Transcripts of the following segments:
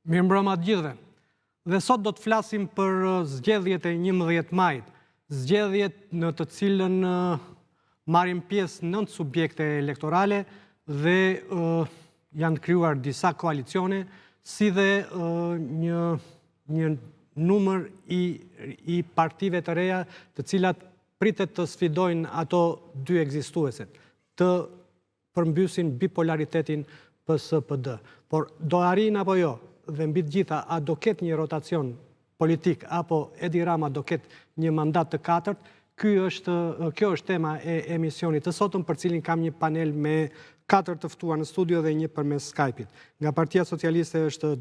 Mirëmbrëma të gjithëve. Dhe sot do të flasim për zgjedhjet e 11 majit. Zgjedhjet në të cilën marrin pjesë 9 subjekte elektorale dhe janë krijuar disa koalicione, si dhe një, një numër i, i partive të reja të cilat pritet të sfidojnë ato dy ekzistueset, të përmbysin bipolaritetin PS-PD. Por do arrijnë apo jo? Dhe mbi të gjitha, a do ketë një rotacion politik apo Edi Rama do ketë një mandat të katërt? Ky është, kjo është tema e emisionit të sotëm, për cilin kam një panel me katër të ftuar në studio dhe një përmes Skype-it. Nga Partia Socialiste është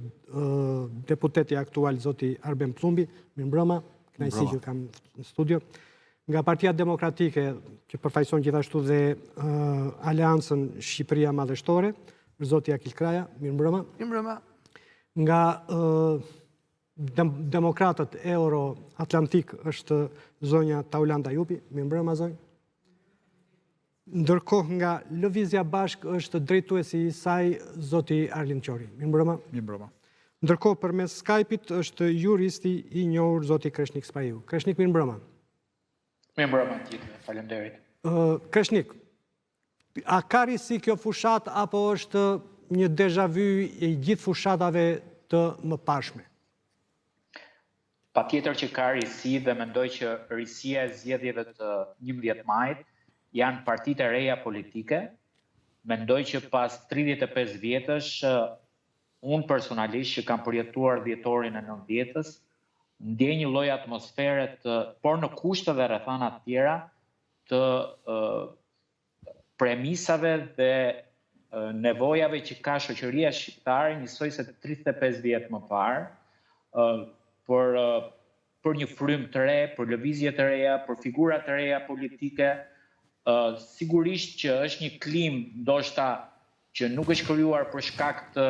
deputeti aktual zoti Arben Pëllumbi. Mirëmbrëma, kënaqësi që kam në studio. Nga Partia Demokratike, që përfaqëson gjithashtu dhe Aleancën Shqipëria Madhështore, zoti Akil Kraja, mirëmbrëma. Mirëmbrëma. Nga Demokratët Euroatlantik është zonja Taulant Ajupi, mirëmbrëma zonjë. Ndërkohë nga Lëvizja Bashkë është drejtuesi i saj, zoti Arlind Qori. Mirëmbrëma. Mirëmbrëma. Ndërkohë përmes Skype-it është juristi i njohur zoti Kreshnik Spahiu. Kreshnik, mirëmbrëma. Mirëmbrëma të gjithëve, faleminderit. Kreshnik, a ka risi kjo fushatë apo është një deja vu i gjithë fushatave të mëparshme? Patjetër që ka risi dhe mendoj që risia e zgjedhjeve të 11 majit janë partitë e reja politike. Mendoj që pas 35 vjetësh, unë personalisht që kam përjetuar dhjetorin e 90-ës, ndjej një lloj atmosfere të, por në kushte dhe rrethana të tjera, të premisave dhe nevojave që ka shoqëria shqiptare njësoj se 35 vjet më parë, për për një frymë të re, për lëvizje të reja, për figura të reja politike, sigurisht që është një klimë ndoshta që nuk është krijuar për shkak të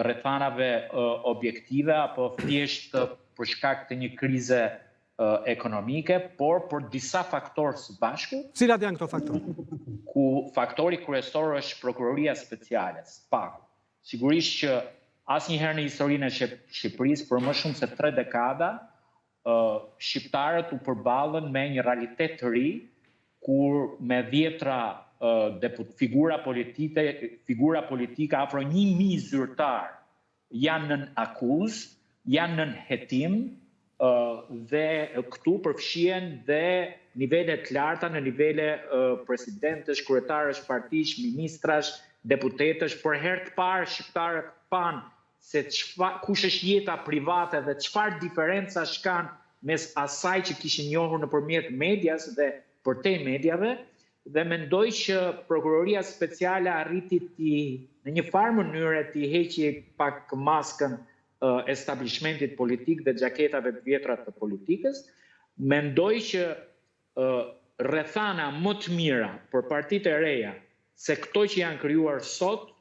rrethanave objektive apo thjesht për shkak të një krize ekonomike, por për disa faktorë së bashku. Cilat janë këto faktorë? Ku faktori kryesor është prokuroria speciale, SPAK. Sigurisht që asnjëherë në historinë e Shqipërisë për më shumë se 3 dekada, shqiptarët u përballën me një realitet të ri, kur me dhjetra figura politike, figura politike afro 1000 zyrtar janë nën akuzë, janë nën hetim dhe këtu përfshihen dhe nivele të larta në nivele presidentësh, kryetarësh partish, ministrash, deputetësh, për herë të parë shqiptarët panë se çfa, kush është jeta private dhe çfarë diferencash kanë mes asaj që kishin njohur nëpërmjet medias dhe përtej mediave, dhe mendoj që prokuroria speciale arriti t'i në një farë mënyre t'i heqi pak maskën establishmentit politik dhe xhaketave të vjetra të politikës. Mendoj që rrethana më të mira për partitë e reja se këto që janë krijuar sot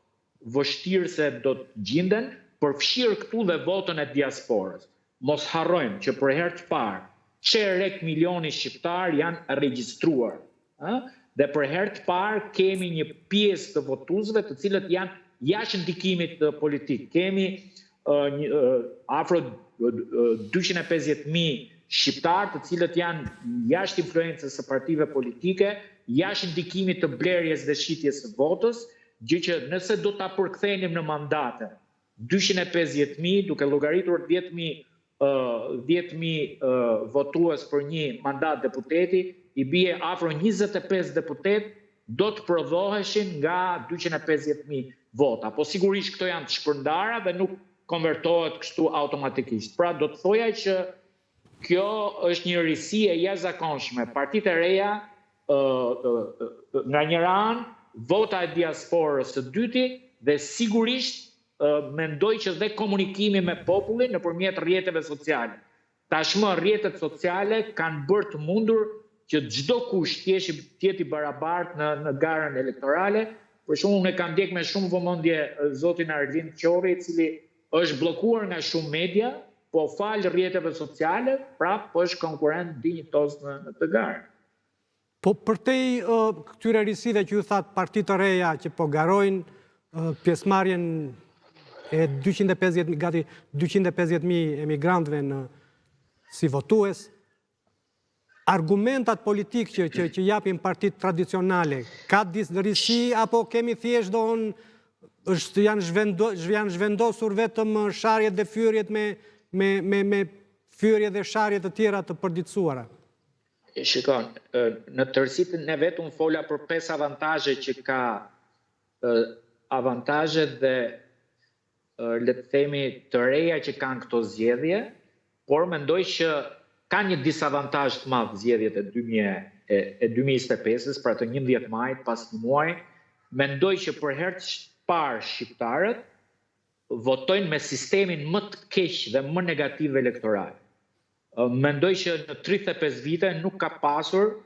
vështirë se do të gjinden, përfshirë këtu dhe votën e diasporës. Mos harrojmë që për herë të parë, çerek milioni shqiptarë janë regjistruar, ë? Dhe për herë të parë kemi një pjesë të votuesve të cilët janë jashtë ndikimit politik. Kemi një, afro 250.000 shqiptarë të cilët janë jashtë influencës së partive politike, jashtë ndikimit të blerjes dhe shitjes së votës, gjë që nëse do ta përkthenim në mandate, 250.000, duke llogaritur 10.000 10.000 votues për një mandat deputeti, i bie afro 25 deputet do të prodhoheshin nga 250.000 vota. Po sigurisht këto janë të shpërndara dhe nuk konvertohet kështu automatikisht. Pra do të thoja që kjo është një risi e jashtëzakonshme. Partitë e reja nga njëra anë, vota e diasporës së dyti dhe sigurisht mendoj që dhe komunikimi me popullin nëpërmjet rrjeteve sociale. Tashmë rrjetet sociale kanë bërë të mundur që çdo kush të jesh të jetë i barabartë në në garën elektorale. Për shembull, unë e kam ndjek me shumë vëmendje zotin Arlind Qori, i cili është bllokuar nga shumë media, po falë rrjeteve sociale, prapë është konkurrent dinjitoz në në këtë garë. Po përtej këtyre risive që ju thatë parti të reja që po garojnë pjesëmarrjen e 250, gati 250.000 emigrantëve në si votues, argumentat politikë që, që, që japin partitë tradicionale, ka disa risi apo kemi thjesht do është janë zhvendo, janë zhvendosur vetëm sharjet dhe fyerjet me me me me fyerje dhe sharje të tjera të përditësuara. Shikon, në tërësitë ne vetë unë fola për pesë avantazhe që ka avantazhe dhe le të themi të reja që kanë këto zgjedhje, por mendoj që ka një disavantazh të madh zgjedhjet e 2025-ës, pra të 11 majit pas një muaji, mendoj që për herë të parë shqiptarët votojnë me sistemin më të keq dhe më negativ elektoral. Mendoj që në 35 vite nuk ka pasur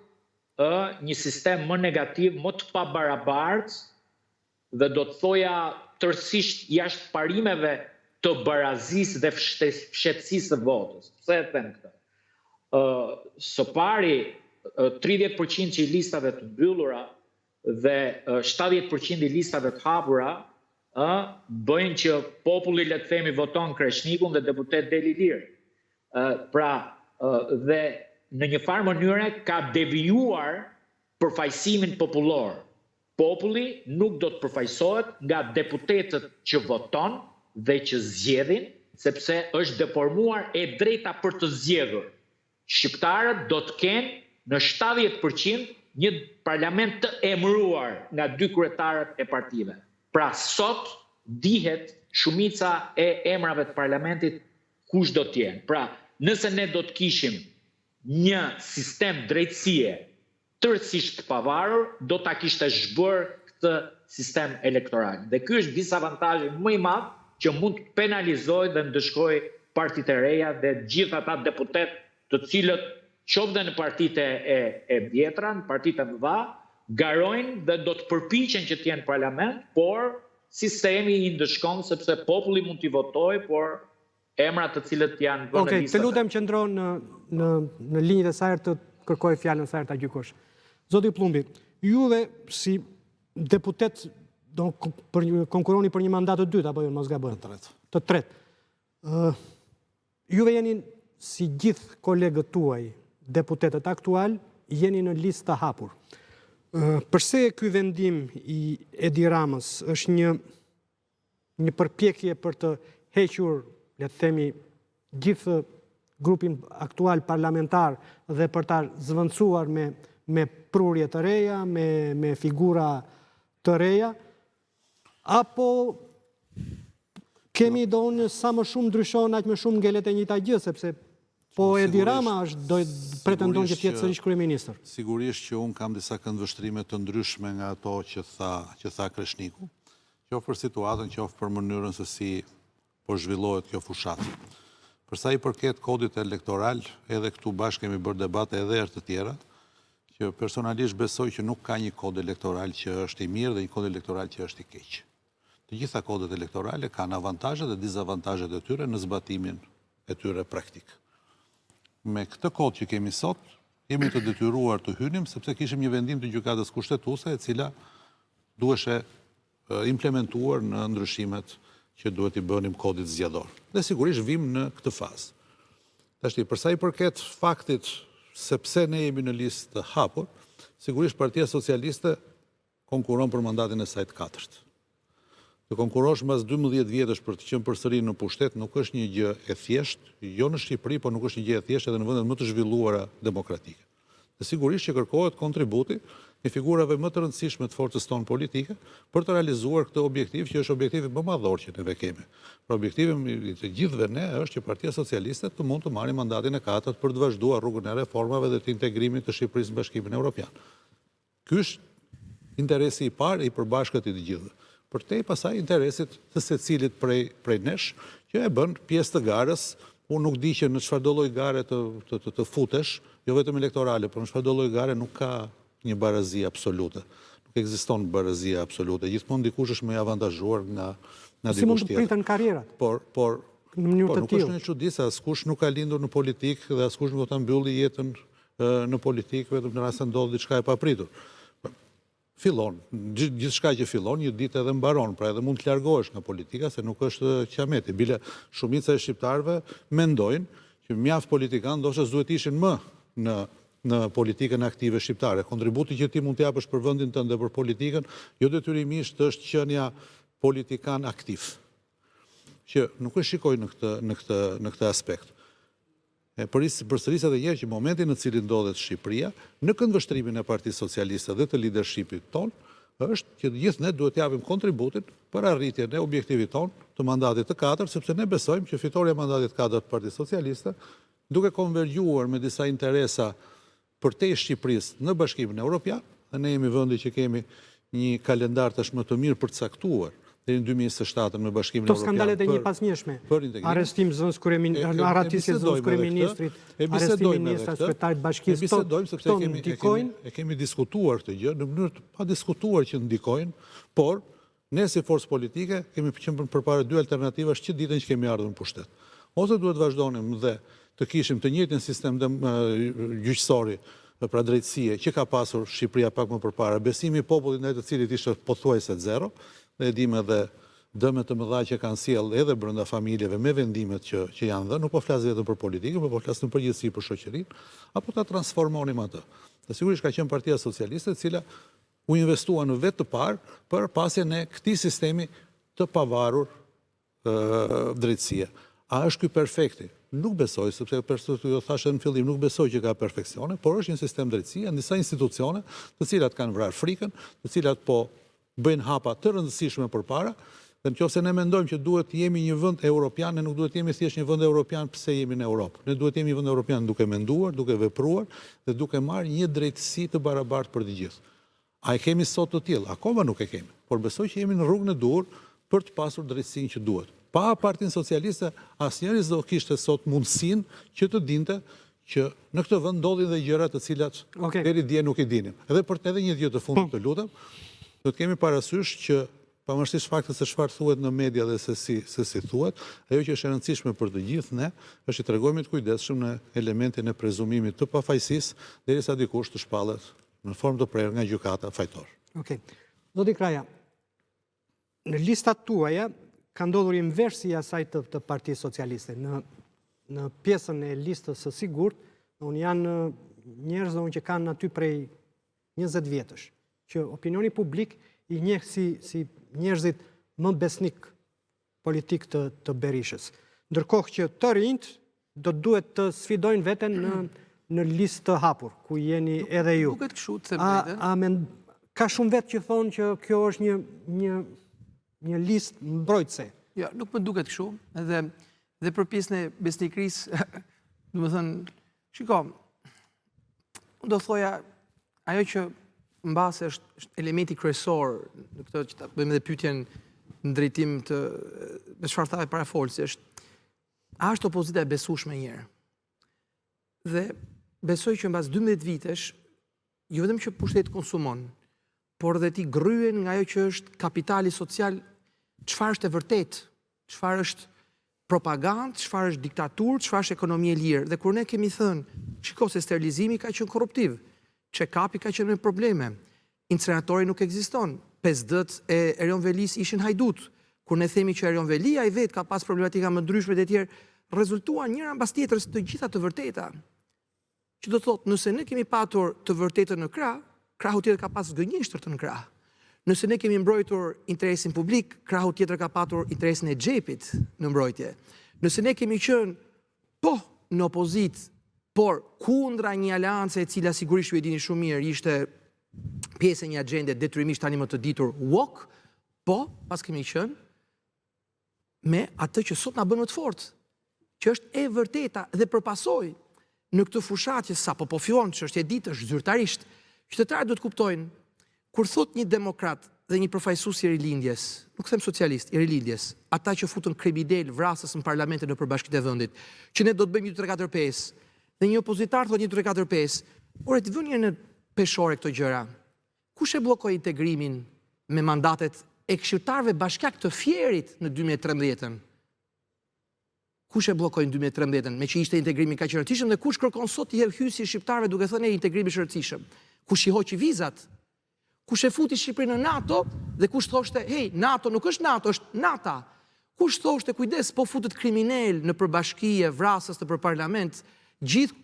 një sistem më negativ, më të pabarabartë dhe do të thoja tërësisht jashtë parimeve të barazisë dhe fshehtësisë së votës. Pse e them këtë? Ë së pari 30% i listave të mbyllura dhe 70% i listave të hapura ë bëjnë që populli le të themi voton Kreshnikun dhe deputet del Iliri. Ë pra dhe në një farë mënyre ka devijuar përfaqësimin popullor. Populli nuk do të përfaqësohet nga deputetët që voton dhe që zgjedhin, sepse është deformuar e drejta për të zgjedhur. Shqiptarët do të kenë në 70% një parlament të emëruar nga dy kryetarët e partive. Pra sot dihet shumica e emrave të parlamentit kush do të jenë. Pra, nëse ne do të kishim një sistem drejtësie tërësisht të pavarur, do ta kishte zhbërë këtë sistem elektoral. Dhe ky është disavantazhi më i madh që mund të penalizojë dhe ndëshkojë partitë e reja dhe gjithë ata deputetë të cilët qoftë dhe në partitë e, e vjetra, në partitë e mëdha, garojnë dhe do të përpiqen që të jenë në parlament, por sistemi i ndëshkon sepse populli mund t'i votojë, por emra të cilët janë vënë në listë. Okej, të lutem qëndro në në në linjë dhe sa herë të kërkoj fjalën sa herë ta gjykosh. Zoti Pëllumbi, ju dhe si deputet do për një konkurroni për një mandat të dytë apo jo, mos gaboj. Të tretë. Të tretë. Ë juve jeni si gjithë kolegët tuaj, deputetët aktual, jeni në listë të hapur. Ë përse ky vendim i Edi Ramës është një një përpjekje për të hequr, le të themi, gjithë grupin aktual parlamentar dhe për ta zëvendësuar me me prurje të reja, me me figura të reja, apo kemi do unë sa më shumë ndryshon, aq më shumë ngelet e njëjta gjë, sepse po Edi Rama është do pretendon që të jetë sërish kryeministër. Sigurisht që unë kam disa këndvështrime të ndryshme nga ato që tha që tha Kreshniku. Qoftë për situatën, qoftë për mënyrën se si po zhvillohet kjo fushatë. Për sa i përket kodit elektoral, edhe këtu bashkë kemi bërë debate edhe herë të tjera, që personalisht besoj që nuk ka një kod elektoral që është i mirë dhe një kod elektoral që është i keq. Të gjitha kodet elektorale kanë avantazhet dhe dizavantazhet e tyre në zbatimin e tyre praktik. Me këtë kod që kemi sot, jemi të detyruar të hynim, sepse kishim një vendim të gjykatës kushtetuese e cila duheshe implementuar në ndryshimet që duhet t'i bënim kodit zgjedhor. Dhe sigurisht vim në këtë fazë. Tashti, për sa i përket faktit se pse ne jemi në listë të hapur, sigurisht Partia Socialiste konkurron për mandatin e saj të katërt. Të konkurrosh mbas 12 vjetësh për të qenë përsëri në pushtet nuk është një gjë e thjeshtë, jo në Shqipëri, por nuk është një gjë e thjeshtë edhe në vendet më të zhvilluara demokratike. Dhe sigurisht që kërkohet kontributi i figurave më të rëndësishme të forcës tonë politike për të realizuar këtë objektiv që është objektivi më madhor që neve kemi. Pra objektivi i të gjithëve ne është që Partia Socialiste të mund të marrë mandatin e katërt për të vazhduar rrugën e reformave dhe të integrimit të Shqipërisë në Bashkimin Evropian. Ky është interesi i parë i përbashkët i të gjithëve. Përtej pastaj interesit të secilit prej prej nesh, që e bën pjesë të garës, unë nuk di që në çfarëdo lloj gare të të të, të futesh, jo vetëm elektorale, por në çfarëdo lloj gare nuk ka një barazi absolute. Nuk ekziston barazia absolute. Gjithmonë dikush është më i avantazhuar nga nga dikush tjetër. Si mund të priten karrierat? Por por në mënyrë po, të tillë. Nuk është një çudi se askush nuk ka lindur në politikë dhe askush nuk do ta mbyllë jetën në politikë vetëm në rast se ndodh diçka e papritur. Fillon, gjithçka që fillon, një ditë edhe mbaron, pra edhe mund të largohesh nga politika, se nuk është qameti. Bile, shumica e shqiptarëve mendojnë që mjaft politikanë ndoshta s'duhet ishin më në në politikën aktive shqiptare. Kontributi që ti mund të japësh për vendin tënd dhe për politikën, jo detyrimisht është qenia politikan aktiv. Që nuk e shikoj në këtë në këtë në këtë aspekt. E përsëris edhe një herë që momentin në cilin ndodhet Shqipëria, në këndvështrimin e Partisë Socialiste dhe të lidershipit tonë, është që të gjithë ne duhet të japim kontributin për arritjen e objektivit tonë të mandatit të katërt, sepse ne besojmë që fitorja e mandatit të katërt të Partisë Socialiste, duke konvergjuar me disa interesa përtej Shqipërisë në Bashkimin Europian, dhe ne jemi vendi që kemi një kalendar tashmë të mirë përcaktuar deri në 2027 me Bashkimin Europian. Këto skandalet e njëpasnjëshme, arrestim zëvendëskryeministrit, arratisje zëvendëskryeministrit, arrestim ministra, kryetarit bashkisë, e bisedojmë sepse e kemi e kemi diskutuar këtë gjë në mënyrë të padiskutuar që ndikojnë, por Ne si forcë politike kemi qenë përpara dy alternativash që ditën që kemi ardhur në pushtet. Ose duhet të vazhdonim dhe të kishim të njëjtin sistem gjyqësori, pra drejtësie, që ka pasur Shqipëria pak më përpara, besimi i popullit ndaj të cilit ishte pothuajse zero, dhe e dimë edhe dëme të mëdha që kanë sjellë edhe brenda familjeve me vendimet që që janë dhënë, nuk po flas vetëm për politikën, por po flas në përgjithësi për shoqërinë, apo ta transformonim atë. Dhe sigurisht ka qenë Partia Socialiste e cila u investua në vend të parë për pasjen e këtij sistemi të pavarur drejtësie. A është ky perfekti? Nuk besoj, sepse ju thashë edhe në fillim, nuk besoj që ka perfeksione, por është një sistem drejtësie, janë disa institucione të cilat kanë vrarë frikën, të cilat po bëjnë hapa të rëndësishme përpara, dhe në qoftë se ne mendojmë që duhet të jemi një vend europian, ne nuk duhet të jemi thjesht një vend europian pse jemi në Europë. Ne duhet të jemi një vend europian duke menduar, duke vepruar dhe duke marrë një drejtësi të barabartë për të gjithë. A e kemi sot të tillë? Akoma nuk e kemi, por besoj që jemi në rrugën e duhur për të pasur drejtësinë që duhet. Pa Partinë Socialiste, asnjëri s'do kishte sot mundësinë që të dinte që në këtë vend ndodhin dhe gjëra të cilat deri dje nuk i dinim. Edhe për edhe një gjë të fundit po. të lutem, do të kemi parasysh që pavarësisht faktit se çfarë thuhet në media dhe se si se si thuhet, ajo që është e rëndësishme për të gjithë ne është të tregohemi të kujdesshëm në elementin e prezumimit të pafajësisë derisa dikush të shpallet në formë të prerë nga gjykata fajtor. Okej. Zoti Kraja, Në listat tuaja ka ndodhur inversi i asaj të, të Partisë Socialiste. Në, në pjesën e listës së sigurt, unë janë njerëz dhe unë që kanë aty prej 20 vjetësh, që opinioni publik i njeh si, si njerëzit më besnik politik të, të Berishës. Ndërkohë që të rinjtë do të duhet të sfidojnë veten në në listë të hapur, ku jeni edhe ju. Duket kështu të them drejtën. A, a ka shumë vetë që thonë që kjo është një një një listë mbrojtëse. Jo, nuk më duket kështu, edhe dhe për pjesën e besnikërisë, domethënë, shiko, unë do thoja ajo që mbase është, është elementi kryesor në këtë që ta bëjmë edhe pyetjen në drejtim të me çfarë tha parafolësi është A është opozita e besueshme një herë? Dhe besoj që mbas 12 vitesh, jo vetëm që pushteti konsumon, por dhe ti gërryen nga ajo që është kapitali social, çfarë është e vërtetë, çfarë është propagandë, çfarë është diktaturë, çfarë është ekonomi e lirë. Dhe kur ne kemi thënë, shiko se sterilizimi ka qenë korruptiv, check-upi ka qenë me probleme, Inceneratori nuk ekziston. 5D-të e Erion Velisë ishin hajdutë. Kur ne themi që Erion Veliaj vetë ka pas problematika më ndryshme të tjerë, rezultuan njëra mbas tjetrës të gjitha të vërteta. Që do të thotë, nëse ne kemi patur të vërtetën në krah, krahu tjetër ka pas gënjeshtërën në krah. Nëse ne kemi mbrojtur interesin publik, krahu tjetër ka patur interesin e xhepit në mbrojtje. Nëse ne kemi qenë po në opozitë, por kundra një aleance e cila sigurisht ju e dini shumë mirë ishte pjesë e një agjende detyrimisht tani më të ditur woke, po pas kemi qenë me atë që sot na bën më të fortë, që është e vërteta dhe për pasojë në këtë fushatë që sapo po fillon çështje ditësh zyrtarisht, qytetarët duhet të kuptojnë Kur thotë një demokrat dhe një përfaqësues i Rilindjes, nuk them socialist, i Rilindjes, ata që futën kriminelë, vrasës në parlamente nëpër bashkitë e vendit, që ne do të bëjmë 1 2 3 4 5, dhe një opozitar thotë 1 2 3 4 5, ore t'i vënë në peshore këto gjëra. Kush e bllokoi integrimin me mandatet e këshilltarëve bashkiakë të Fierit në 2013-ën? Kush e bllokoi në 2013-ën, meqë ishte integrimi kaq i rëndësishëm dhe kush kërkon sot t'i hedhë hy si shqiptarëve duke thënë e integrimi është i rëndësishëm? Kush i hoqi vizat? Kush e futi Shqipërinë në NATO dhe kush thoshte, hej, NATO nuk është NATO, është nata. Kush thoshte, kujdes, po futët kriminelë nëpër bashki e vrasës nëpër parlament, gjithë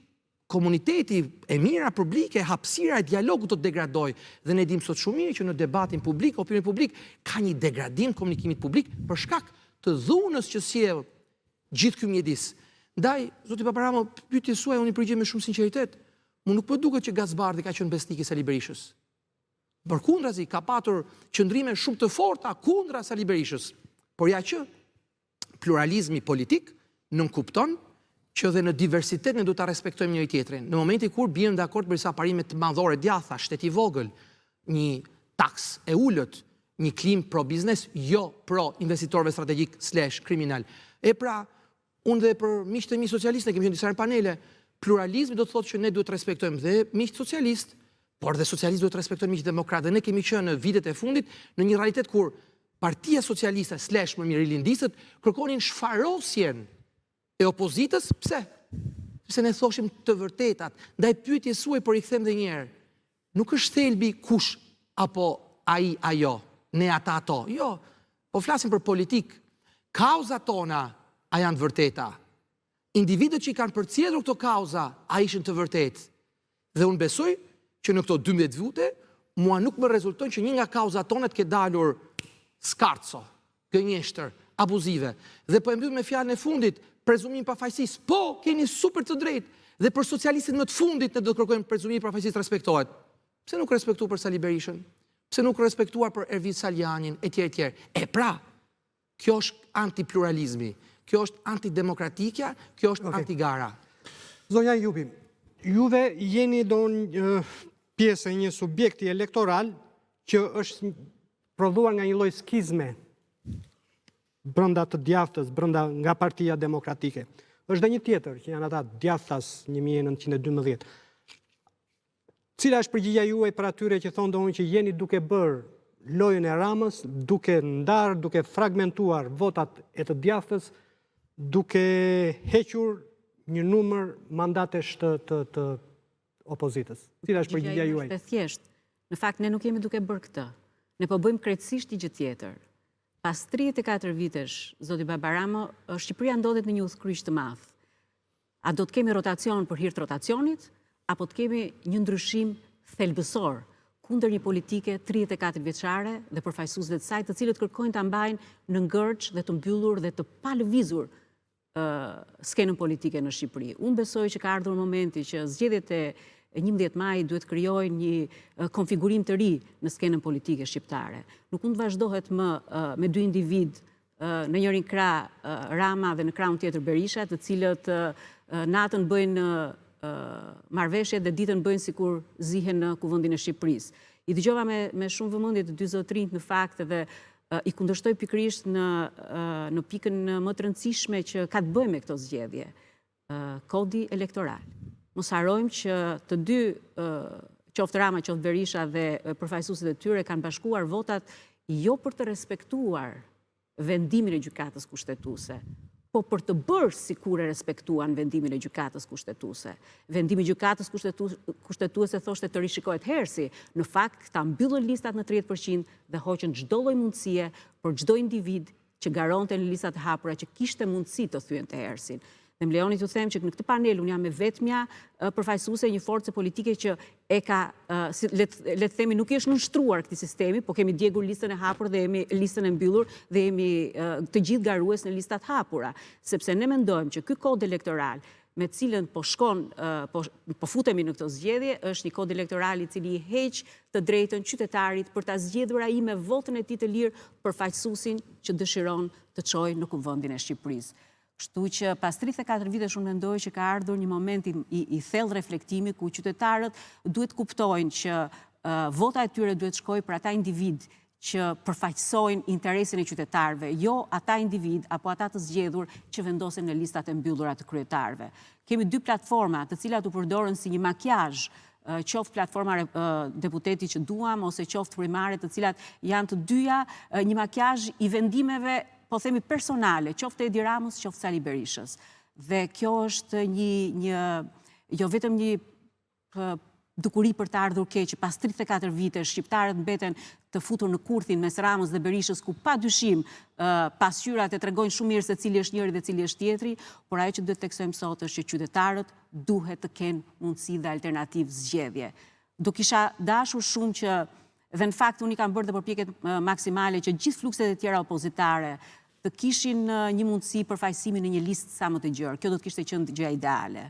komuniteti, e mira publike, hapësira e dialogut do të degradojë. Dhe ne dimë sot shumë mirë që në debatin publik, opinionin publik, ka një degradim të komunikimit publik për shkak të dhunës që sjell gjithë ky mjedis. Ndaj, zoti Babaramo, pyetjes suaj unë i përgjigjem me shumë sinqeritet. Mu nuk më duket që Gaz Bardhi ka qenë besnik i Sali Berishës. Përkundrazi, ka patur qëndrime shumë të forta kundra Sali Berishës. Por ja që pluralizmi politik nënkupton që dhe në diversitet ne duhet ta respektojmë njëri-tjetrin. Në momentin kur biem dakord për disa parime të madhore djathta, shtet i vogël, një taksë e ulët, një klimë pro biznes, jo pro investitorëve strategjikë slash kriminal. E pra, unë dhe për miqtë e mi socialistë, ne kemi qenë disa herë në panele, pluralizmi do të thotë që ne duhet të respektojmë dhe miqtë socialistë, por dhe socialistët duhet të respektojnë miqtë demokratë. Dhe ne kemi qenë në vitet e fundit në një realitet kur Partia Socialiste slash më mirë rilindistët kërkonin shfarosjen e opozitës, pse? Sepse ne thoshim të vërtetat. Ndaj pyetjes suaj po rikthehem dhe një herë. Nuk është thelbi kush apo ai ajo, ne ata ato. Jo, po flasim për politikë. Kauzat tona a janë të vërteta? Individët që i kanë përcjellur këto kauza a ishin të vërtetë? Dhe unë besoj që në këto 12 vite mua nuk më rezulton që një nga kauzat tona të ketë dalur skarco, gënjeshtër, abuzive. Dhe po e mbyll me fjalën e fundit, prezumimi i pafajësisë. Po, keni super të drejtë. Dhe për socialistin më të fundit ne do të kërkojmë prezumimi i pafajësisë të respektohet. Pse nuk respektu për Sali Berishën? Pse nuk respektuar për Ervin Salianjin etj etj. E pra, Kjo është antipluralizmi, kjo është antidemokratikja, kjo është okay. antigara. Zonja Jupi, juve jeni do një pjesë e një subjekti elektoral që është prodhuar nga një lloj skizme brenda të djathtës, brenda nga Partia Demokratike. Është dhe një tjetër, që janë ata djathtas 1912. Cila është përgjigja juaj për atyre që thonë domethënë që jeni duke bërë lojën e Ramës, duke ndarë, duke fragmentuar votat e të djathtës, duke hequr një numër mandatesh të, të, të opozitës? Cila është përgjigja juaj? Është e thjeshtë. Në fakt ne nuk jemi duke bërë këtë. Ne po bëjmë krejtësisht një gjë tjetër. Pas 34 vitesh, zoti Babaramo, Shqipëria ndodhet në një udhëkryq të madh. A do të kemi rotacion për hir të rotacionit, apo të kemi një ndryshim thelbësor kundër një politike 34 vjeçare dhe përfaqësuesve të saj, të cilët kërkojnë ta mbajnë në ngërç dhe të mbyllur dhe të palëvizur skenën politike në Shqipëri. Unë besoj që ka ardhur momenti që zgjedhjet e 11 majit duhet të krijojnë një konfigurim të ri në skenën politike shqiptare. Nuk mund të vazhdohet më me dy individë në njërin krah Rama dhe në krahun tjetër Berisha, të cilët natën bëjnë marrëveshjet dhe ditën bëjnë sikur zihen në Kuvendin e Shqipërisë. I dëgjova me, me shumë vëmendje të dy zotërinjtë në fakt dhe i kundërshtoj pikërisht në, në pikën më të rëndësishme që ka të bëjë me këto zgjedhje, kodi elektoral. Mos harrojmë që të dy, qoftë Rama, qoftë Berisha dhe përfaqësuesit e tyre kanë bashkuar votat jo për të respektuar vendimin e gjykatës kushtetuese, po për të bërë sikur e respektuan vendimin e gjykatës kushtetuese. Vendimi i gjykatës kushtetuese thoshte të rishikohet herësi, në fakt këta mbyllën listat në 30% dhe hoqën çdo lloj mundësie për çdo individ që garonte në listat e hapura që kishte mundësi të thyente herësin. Dhe më lejoni t'ju them që në këtë panel unë jam e vetmja përfaqësuese e një force politike që e ka, le të themi, nuk i është nënshtruar këtij sistemi, po kemi djegur listën e hapur dhe jemi listën e mbyllur dhe jemi të gjithë garues në listat e hapura, sepse ne mendojmë që ky kod elektoral me të cilën po shkon, po, po futemi në këto zgjedhje, është një kod elektoral i cili i heq të drejtën qytetarit për ta zgjedhur ai me votën e tij të lirë përfaqësuesin që dëshiron të çojë në Kuvendin e Shqipërisë. Kështu që pas 34 vitesh unë mendoj që ka ardhur një moment i, i, i thellë reflektimi ku qytetarët duhet të kuptojnë që uh, vota e tyre duhet shkojë për ata individë që përfaqësojnë interesin e qytetarëve, jo ata individë apo ata të zgjedhur që vendosen në listat e mbyllura të kryetarëve. Kemi dy platforma të cilat u përdorën si një makiazh, qoftë platforma deputeti që duam ose qoftë primare të cilat janë të dyja një makiazh i vendimeve, po themi personale, qoftë të Edi Ramës, qoftë Sali Berishës. Dhe kjo është një një jo vetëm një. dukuri për të ardhur keq që pas 34 vitesh shqiptarët mbeten të futur në kurthin mes Ramës dhe Berishës ku pa dyshim pasqyrat e tregojnë shumë mirë se cili është njëri dhe cili është tjetri, por ajo që duhet të theksojmë sot është që qytetarët duhet të kenë mundësi dhe alternativë zgjedhje. Do kisha dashur shumë që dhe në fakt unë i kam bërë dhe përpjekjet maksimale që gjithë flukset e tjera opozitare të kishin një mundësi përfaqësimi në një listë sa më të gjerë. Kjo do të kishte qenë gjëja ideale.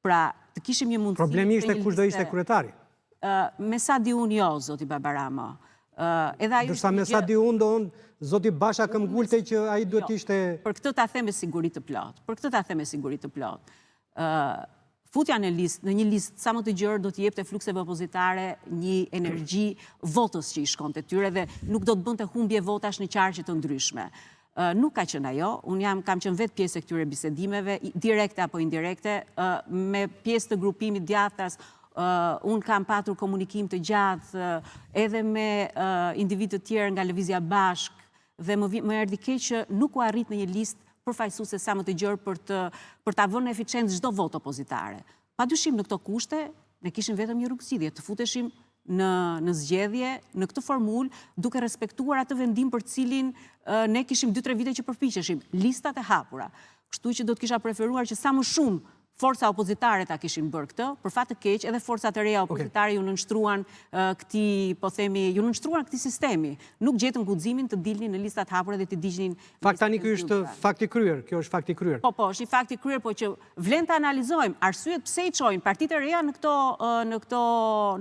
Pra, të kishim një mundësi... Problemi ishte kush do ishte kryetari. Me sa di unë jo, zoti Babaramo. Edhe ajo Ndërsa me sa di unë do unë, zoti Basha këmbëngulte që ai duhet jo, ishte... Për këtë ta them me siguri të plotë. Për këtë ta them me siguri të plotë. Futja në listë, në një listë sa më të gjerë do t'i jepte flukseve opozitare një energji votës që i shkonte tyre dhe nuk do të bënte humbje votash në qarqe të ndryshme. Nuk ka qenë ajo, unë jam, kam qenë vetë pjesë e këtyre bisedimeve, direkte apo indirekte, me pjesë të grupimit djathtas, unë kam patur komunikim të gjatë edhe me individë të tjerë nga Lëvizja Bashkë dhe më, më erdhi keq që nuk u arrit në një listë përfaqësuese sa më të gjerë për të për ta vënë në eficiencë çdo votë opozitare. Pa dyshim në këto kushte, ne kishim vetëm një rrugëzgjidhje, të futeshim në në zgjedhje në këtë formulë, duke respektuar atë vendim për të cilin ne kishim 2-3 vite që përpiqeshim, listat e hapura. Kështu që do të kisha preferuar që sa më shumë forca opozitare ta kishin bërë këtë, për fat të keq edhe forcat e reja opozitare iu nënshtruan këtij, po themi, iu nënshtruan këtij sistemi. Nuk gjetën guximin të dilnin në listat e hapura dhe të digjnin Fakt tani ky është fakt i kryer, kjo është fakt i kryer. Po, po, është një fakt i kryer, po që vlen të analizojmë arsyet pse i çojnë partitë e reja në këto në këto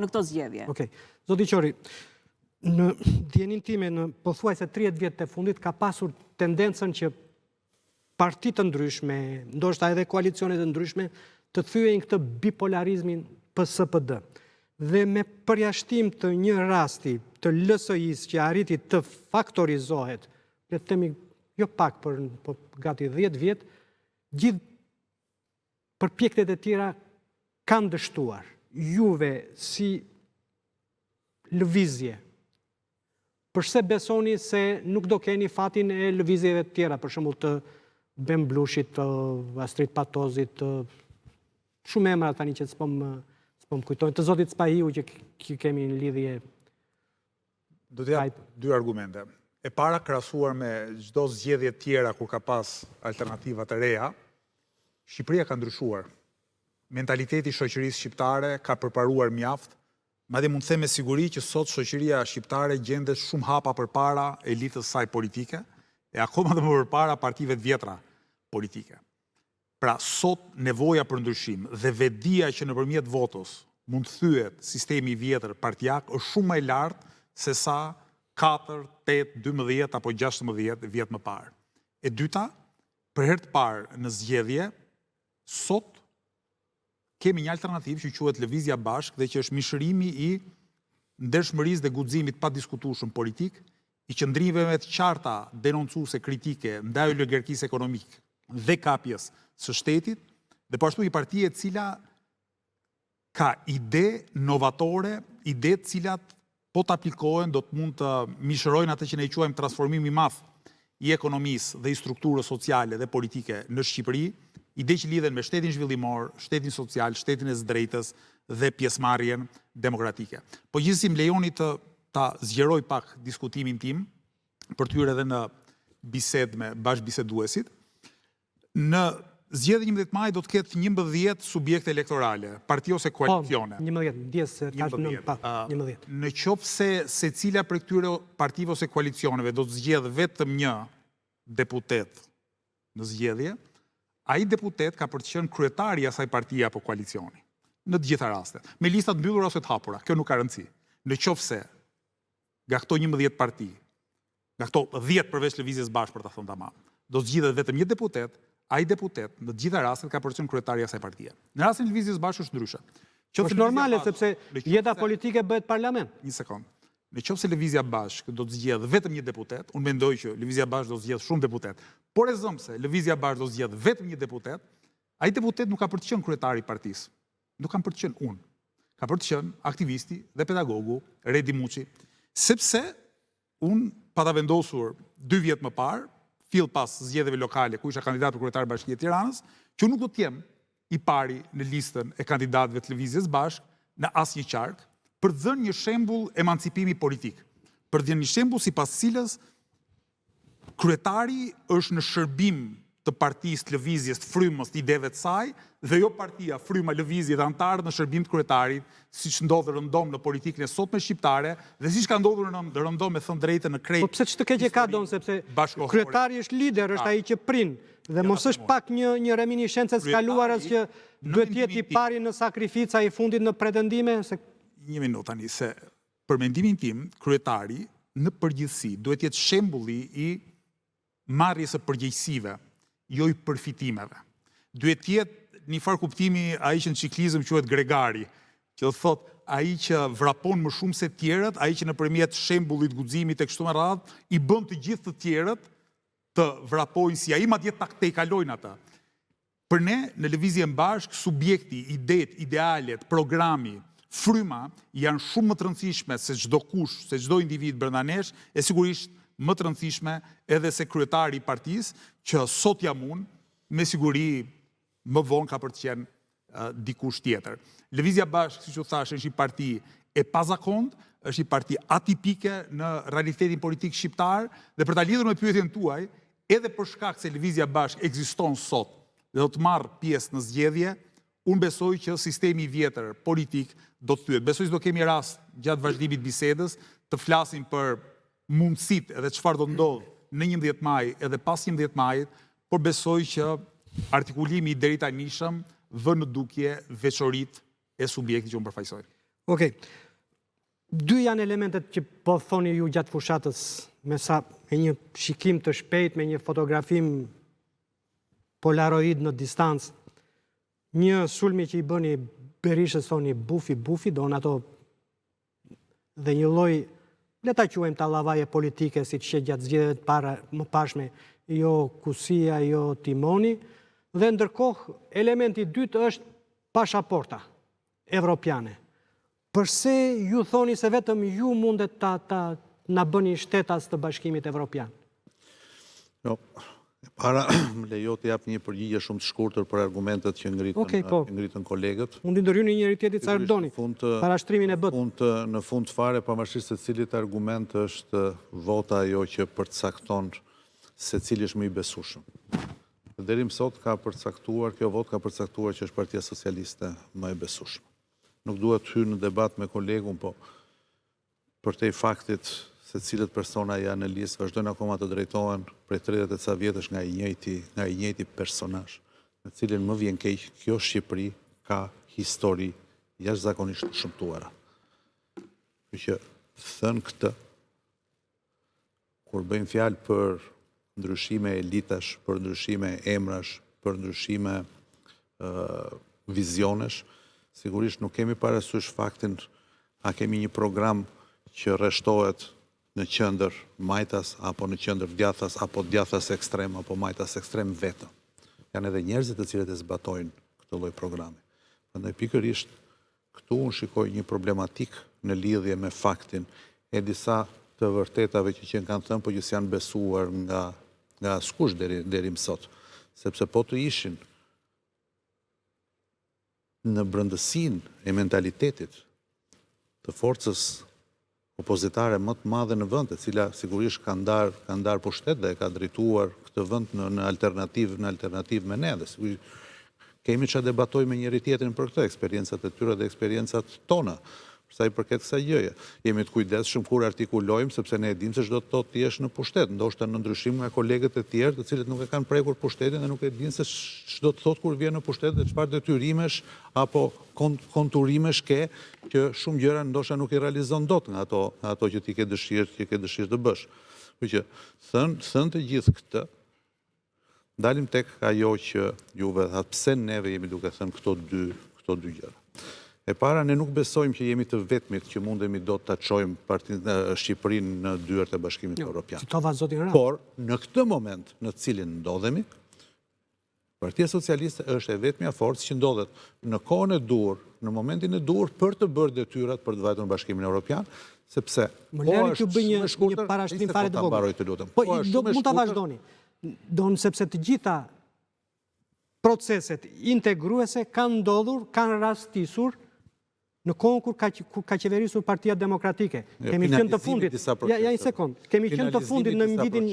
në këto zgjedhje. Okej. Zoti Qori, në dijeninë time në pothuajse 30 vjet të fundit ka pasur tendencën që parti të ndryshme, ndoshta edhe koalicione të ndryshme, të thyejnë këtë bipolarizmin PS-PD. Dhe me përjashtim të një rasti të LSI-së që arriti të faktorizohet, le të themi jo pak për po gati 10 vjet, gjithë përpjekjet e tjera kanë dështuar. Juve si lëvizje, përse besoni se nuk do keni fatin e lëvizjeve të tjera, për shembull të Ben Blushit, të Astrit Patozit, të shumë emra tani që s'po më s'po më kujtojnë, të zotit Spahiu që që kemi në lidhje. Do të jap dy argumente. E para krahasuar me çdo zgjedhje të tjera kur ka pas alternativa të reja, Shqipëria ka ndryshuar. Mentaliteti i shoqërisë shqiptare ka përparuar mjaft, madje mund të them me siguri që sot shoqëria shqiptare gjendet shumë hapa përpara elitës saj politike e akoma dhe më përpara partive të vjetra politike. Pra, sot nevoja për ndryshim dhe vetëdija që nëpërmjet votës mund të thyhet sistemi i vjetër partiak është shumë më e lartë se sa 4, 8, 12 apo 16 vjet më parë. E dyta, për herë të parë në zgjedhje, sot kemi një alternativë që quhet Lëvizja Bashkë dhe që është mishërimi i ndershmërisë dhe guximit të padiskutueshëm politik, i qëndrimeve të qarta denoncuese kritike ndaj oligarkisë ekonomike dhe kapjes së shtetit, dhe po ashtu një parti e cila ka ide novatore, ide të cilat po të aplikohen do të mund të mishërojnë atë që ne quajmë transformim i madh i ekonomisë dhe i strukturës sociale dhe politike në Shqipëri, ide që lidhen me shtetin zhvillimor, shtetin social, shtetin e së drejtës dhe pjesëmarrjen demokratike. Po gjithsesi më lejoni të ta zgjeroj pak diskutimin tim për të hyrë edhe në bisedë me bashkëbiseduesit. Në zgjedhjet e 11 majit do të ketë 11 subjekte elektorale, parti ose po, koalicione. Po, 11, ndjesë se thashë 9, pa, 11. Në qoftë se secila prej këtyre partive ose koalicioneve do të zgjedhë vetëm një deputet në zgjedhje, ai deputet ka për të qenë kryetari i asaj partie apo koalicioni. Në të gjitha rastet. Me lista të mbyllura ose të hapura, kjo nuk ka rëndësi. Në qoftë se nga këto 11 parti, nga këto 10 përveç Lëvizjes Bashkë për ta thënë tamam, do të zgjidhet vetëm një deputet, ai deputet në të gjitha rastet ka për të qenë kryetari i asaj partie. Në rastin e Lëvizjes Bashkë është ndryshe. Është normale sepse jeta politike bëhet parlament. Një sekond. Në qoftë se Lëvizja Bashkë do të zgjedhë vetëm një deputet, unë mendoj që Lëvizja Bashkë do të zgjedhë shumë deputetë. Por e zëmë se Lëvizja Bashkë do të zgjedhë vetëm një deputet, ai deputet nuk ka për të qenë kryetari i partisë. Nuk kam për të qenë unë. Ka për të qenë aktivisti dhe pedagogu Redi Muçi, sepse unë pata vendosur dy vjet më parë, fill pas zgjedhjeve lokale ku isha kandidat për kryetar bashkie të Tiranës, që unë nuk do të jem i pari në listën e kandidatëve të Lëvizjes Bashkë. në asnjë qark, për të dhënë një shembull emancipimi politik, për të dhënë një shembull sipas cilës kryetari është në shërbim të partisë, të lëvizjes, të frymës, të ideve të saj, dhe jo partia, fryma, lëvizje dhe anëtarët në shërbim të kryetarit, siç ndodh rëndom në politikën e sotme shqiptare dhe siç ka ndodhur rëndom me thënë drejtën në krejt Po pse ç'të keqe ka don, sepse kryetari është lider, është ai që prin, dhe mos është pak një një reminishencë e së kaluarës që duhet të jetë i pari në sakrifica, i fundit në pretendime, se Një minutë tani, se Për mendimin tim, kryetari, në përgjithësi, duhet të jetë shembulli i marrjes së përgjegjësive, jo i përfitimeve. Duhet të jetë, në një farë kuptimi, ai që në çiklizëm quhet gregari, që do të thotë ai që vrapon më shumë se të tjerët, ai që nëpërmjet shembullit, guximit e kështu me radhë, i bën të gjithë të tjerët të vrapojnë si ai, madje ta tejkalojnë atë. Për ne, në Lëvizjen Bashkë, subjekti, idetë, idealet, programi, fryma janë shumë më të rëndësishme se çdokush, se çdo individ brenda nesh, e sigurisht më të rëndësishme edhe se kryetari i partisë, që sot jam unë, me siguri më vonë ka për të qenë dikush tjetër. Lëvizja Bashkë, siç u thashë, është një parti e pazakontë, është një parti atipike në realitetin politik shqiptar dhe për ta lidhur me pyetjen tuaj, Edhe për shkak se Lëvizja Bashkë ekziston sot dhe do të marrë pjesë në zgjedhje, unë besoj që sistemi i vjetër politik do të thyhet. Besoj se do kemi rast gjatë vazhdimit të bisedës të flasim për mundësitë edhe çfarë do të ndodhë në 11 maj edhe pas 11 majit, por besoj që artikulimi i deritanishëm vë në dukje veçoritë e subjektit që unë përfaqësoj. Okej. Dy janë elementet që po thoni ju gjatë fushatës, me sa me një shikim të shpejtë, me një fotografim polaroid në distancë. Një sulmi që i bëni Berishës thoni bufi, bufi, don ato dhe një lloj le ta quajmë tallavaje politike siç qe gjatë zgjedhjeve të para mëparshme, jo kusia, jo timoni, dhe ndërkohë elementi i dytë është pashaporta evropiane. Përse ju thoni se vetëm ju mundet ta ta na bëni shtetas të Bashkimit Evropian? Jo, e para, më lejo të jap një përgjigje shumë të shkurtër për argumentet që ngritën, okay, po. që ngritën kolegët. Mund t'i ndërhyni njëri tjetrit sa doni. Parashtrimin e bëtë. Fund, në fund fare, pavarësisht se cilit argument është vota ajo që përcakton se cili është më i besueshëm. Deri më sot ka përcaktuar, kjo votë ka përcaktuar që është Partia Socialiste më e besueshme. Nuk dua të hyj në debat me kolegun, po përtej faktit se cilët persona janë në listë, vazhdojnë akoma të drejtohen prej 30 e ca vjetësh nga i njëjti, nga i njëjti personazh, me të cilin më vjen keq, kjo Shqipëri ka histori jashtëzakonisht të shëmtuara. Kështu që thënë këtë, Kur bëjmë fjalë për ndryshime elitash, për ndryshime emrash, për ndryshime vizionesh, sigurisht nuk kemi parasysh faktin a kemi një program që rreshtohet në qendër majtas apo në qendër djathtas apo djathtas ekstrem apo majtas ekstrem vetëm. Janë edhe njerëzit të cilët e zbatojnë këtë lloj programi. Prandaj pikërisht Këtu unë shikoj një problematikë në lidhje me faktin e disa të vërtetave që qenkan thënë, po që s'janë besuar nga nga askush deri deri më sot. Sepse po të ishin në brendësinë e mentalitetit të forcës opozitare më të madhe në vend, e cila sigurisht ka ndarë ka ndarë pushtet dhe e ka drejtuar këtë vend në në alternativë në alternativë me ne dhe sigurisht kemi ça debatojmë me njëri tjetrin për këtë, eksperiencat e tyre dhe eksperiencat tona për sa i përket kësaj gjëje. Jemi të kujdesshëm kur artikulojmë sepse ne e dimë se ç'do të thotë të jesh në pushtet, ndoshta në ndryshim nga kolegët e tjerë, të cilët nuk e kanë prekur pushtetin dhe nuk e dinë se ç'do të thotë kur vjen në pushtet dhe çfarë detyrimesh apo konturimesh ke që shumë gjëra ndoshta nuk i realizon dot nga ato, nga ato që ti ke dëshirë, që ke dëshirë të bësh. Kështu që thënë, thënë të gjithë këtë, dalim tek ajo që juve thatë pse neve jemi duke thënë këto dy, këto dy gjëra. E para, ne nuk besojmë që jemi të vetmit që mundemi dot ta çojmë partinë Shqipërinë në dyert e Bashkimit jo, Evropian. Citova zotin Rama. Por në këtë moment në të cilin ndodhemi, Partia Socialiste është e vetmja forcë që ndodhet në kohën e duhur, në momentin e duhur për të bërë detyrat për të vajtur në Bashkimin Evropian, sepse Më lëri t'ju bëj një një parashtrim fare të vogël. Të lutem. Po, do mund ta vazhdoni. Don sepse të gjitha proceset integruese kanë ndodhur, kanë rastisur. Në kohën kur ka kur ka qeverisur Partia Demokratike, kemi qenë të fundit. Ja, ja një sekond. Kemi qenë të fundit në vitin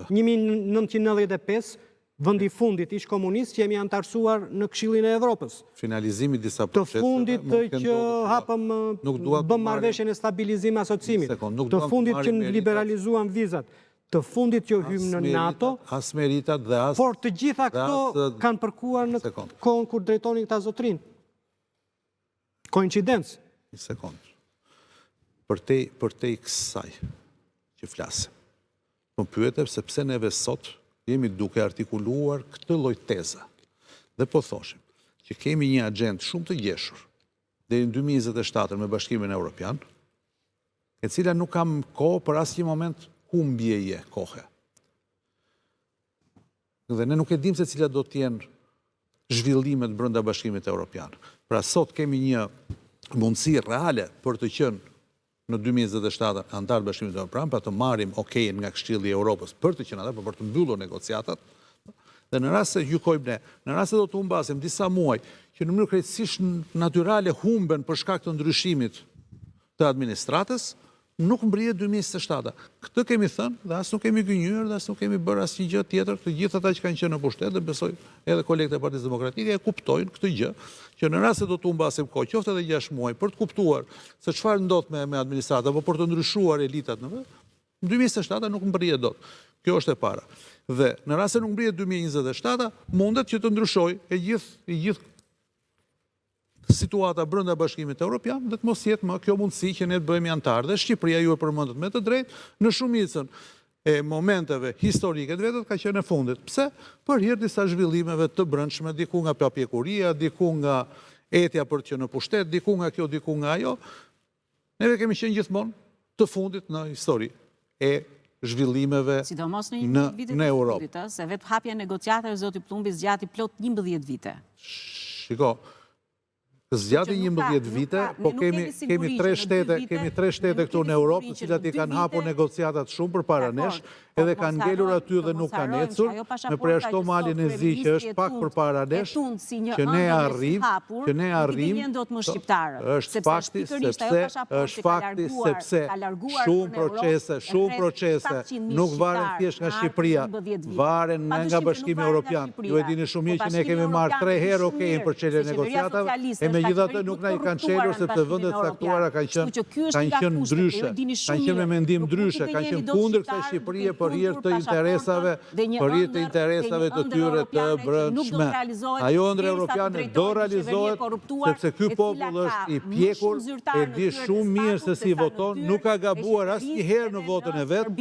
1995, vendi i fundit ish komunist që jemi anëtarësuar në Këshillin e Evropës. Finalizimi i disa proceseve. Të fundit që hapëm bëmë marrëveshjen e stabilizim asociimit. Të fundit që liberalizuam vizat. Të fundit që hymë në NATO. As meritat dhe as Por të gjitha këto kanë përkuar në kohën kur drejtonin këta zotërinj. Koincidencë. Një sekond. Përtej, përtej kësaj që flasim. Më pyete se pse neve sot jemi duke artikuluar këtë lloj teze. Dhe po thoshim që kemi një agjendë shumë të ngjeshur deri në 2027 me Bashkimin Evropian, e cila nuk ka kohë për asnjë moment humbjeje kohe. Dhe ne nuk e dimë se cilat do të jenë zhvillimet brenda Bashkimit Evropian. Pra sot kemi një mundësi reale për të qenë në 2027 anëtar të Bashkimit Evropian, pra të marrim okay-in nga Këshilli i Evropës për të qenë anëtar, por për të mbyllur negociatat. Dhe në rast se gjykojmë ne, në rast se do të humbasim disa muaj që në mënyrë krejtësisht natyrale humben për shkak të ndryshimit të administratës, nuk mbrihet 2027. Këtë kemi thënë dhe as nuk kemi gënjyer dhe as nuk kemi bërë asnjë gjë tjetër, të gjithë ata që kanë qenë në pushtet dhe besoj edhe kolegët e Partisë Demokratike e kuptojnë këtë gjë, që në rast se do të humbasim kohë, qoftë edhe 6 muaj për të kuptuar se çfarë ndodh me me administratën apo për të ndryshuar elitat në vend, 2027 nuk mbrihet dot. Kjo është e para. Dhe në rast se nuk mbrihet 2027, mundet që të ndryshojë e gjithë i gjithë situata brenda Bashkimit Evropian dhe të mos jetë më kjo mundësi që ne të bëhemi anëtar. Dhe Shqipëria ju e përmendët me të drejtë në shumicën e momenteve historike të vetat ka qenë e fundit. Pse? Për hir disa zhvillimeve të brendshme, diku nga papjekuria, diku nga etja për të qenë në pushtet, diku nga kjo, diku nga ajo. Neve kemi qenë gjithmonë të fundit në histori e zhvillimeve Sidomos në një vitet e fundit, se vetë hapja e negociatave zoti Pëllumbi zgjati plot 11 vite. Shiko, zgjati 11 vite, po kemi kemi tre shtete, kemi tre shtete këtu në Europë, të cilat i kanë hapur negociatat shumë përpara nesh, po edhe kanë ngelur aty dhe nuk kanë ecur, me përjashto Malin e Zi që është pak përpara nesh, që ne arrijmë, që ne arrijmë, është fakti sepse është fakti sepse shumë procese, shumë procese nuk varen thjesht nga Shqipëria, varen nga Bashkimi Evropian. Ju e dini shumë mirë që ne kemi marrë tre herë okay-in për çeljen e negociatave, e megjithatë nuk na i kanë çelur sepse vende të caktuara kanë qenë kanë qenë ndryshe, kanë qenë me mendim ndryshe, kanë qenë kundër kësaj Shqipërie për hir të interesave, për hir të interesave të tyre të brendshme. Ajo ëndërr europiane do realizohet sepse ky popull është i pjekur, e di shumë mirë se si voton, nuk ka gabuar asnjëherë në votën e vet,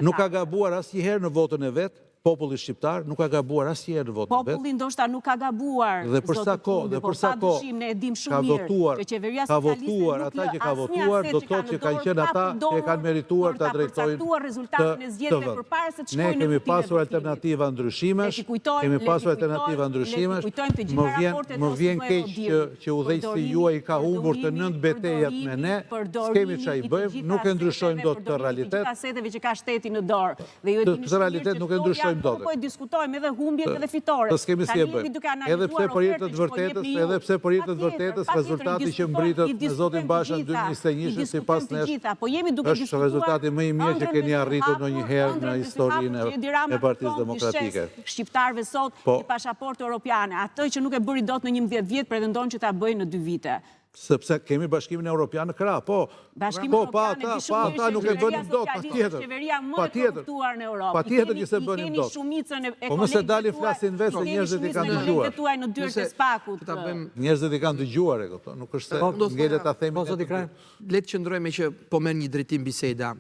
nuk ka gabuar asnjëherë në votën e vet, Populli shqiptar nuk ka gabuar asnjëherë në votën e vet. Populli ndoshta nuk ka gabuar, Dhe për sa kohë, dhe për sa kohë ne e dimë ka shumë mirë votuar, që qeveria ka socialiste votuar nuk ata lë që ka asnjë votuar, aset do që të ka thotë në që kanë dorë qenë pa ata që e përdorur kanë merituar për ta ta drejtojnë përcaktuar këtë rezultatin e këtë zgjedhjeve vend. përpara se të Ne shkojnë në kemi kutinë e pasur votimit. alternativa Le t'i ndryshimesh, kujtojmë, kemi le t'i pasur kujtojmë, alternativa le t'i ndryshimesh, kujtojmë të më gjitha vjen raportet më e vjen keq OSBE që që udhëheqësi Përdorimi, juaj i ka humbur të përdorimi, nëntë betejat me përdorimi, ne, s'kemi përdorimi ça i i të bëjmë, gjitha nuk e ndryshojmë aseteve, dot këtë përdorimi i të realitet. gjitha aseteve që ka shteti në dorë. Dhe ju e dini Këtë shumë mirë realitet që nuk e këto ndryshojmë janë, dot. po e diskutojmë edhe humbjet edhe fitoret. Të s'kemi si Tani e jemi bëjmë. duke Edhe pse analizuar për hir të ofertën të që po vërtetës, jepni edhe ju. pse për hir të të Patjetër, vërtetës, patjetër, i rezultati që diskutojmë, i mbritët me zotin diskutojmë të Basha në gjitha, i 2021 sipas diskutojmë të nesh gjitha, po jemi duke është diskutuar rezultati më i mirë që ëndrrën keni me sy arritur hapur, ndonjëherë në ëndrrën me sy historinë hapur që Edi Rama e Partisë kërkon t'i Demokratike. shesë shqiptarëve sot Po. një pasaportë europiane, atë që nuk e bëri dot në 11 vjet, pretendon që ta bëjë në 2 vite. Sepse kemi Bashkimin Evropian në krah, po. Bashkimin Po, pa Evropian e ata, di pa shumë ata mirë nuk që e qeveria bënim dot, socialiste është patjetër. qeveria më e Patjetër. korruptuar në Europë. I Patjetër keni që s'e i bënim keni dot. shumicën e e Po mos e kolegëve dalin tuaj, flasin vetë i se keni njerëzit i shumicën kanë e kolegëve dëgjuar. tuaj në dyert e Nëse SPAK-ut. që ta bëjmë Njerëzit i kanë dëgjuar e kupton, nuk është se Po, do ngelet thoja, ta themi Po, ne zoti të Kraja. dy. Le të qëndrojmë me që po merr një drejtim biseda.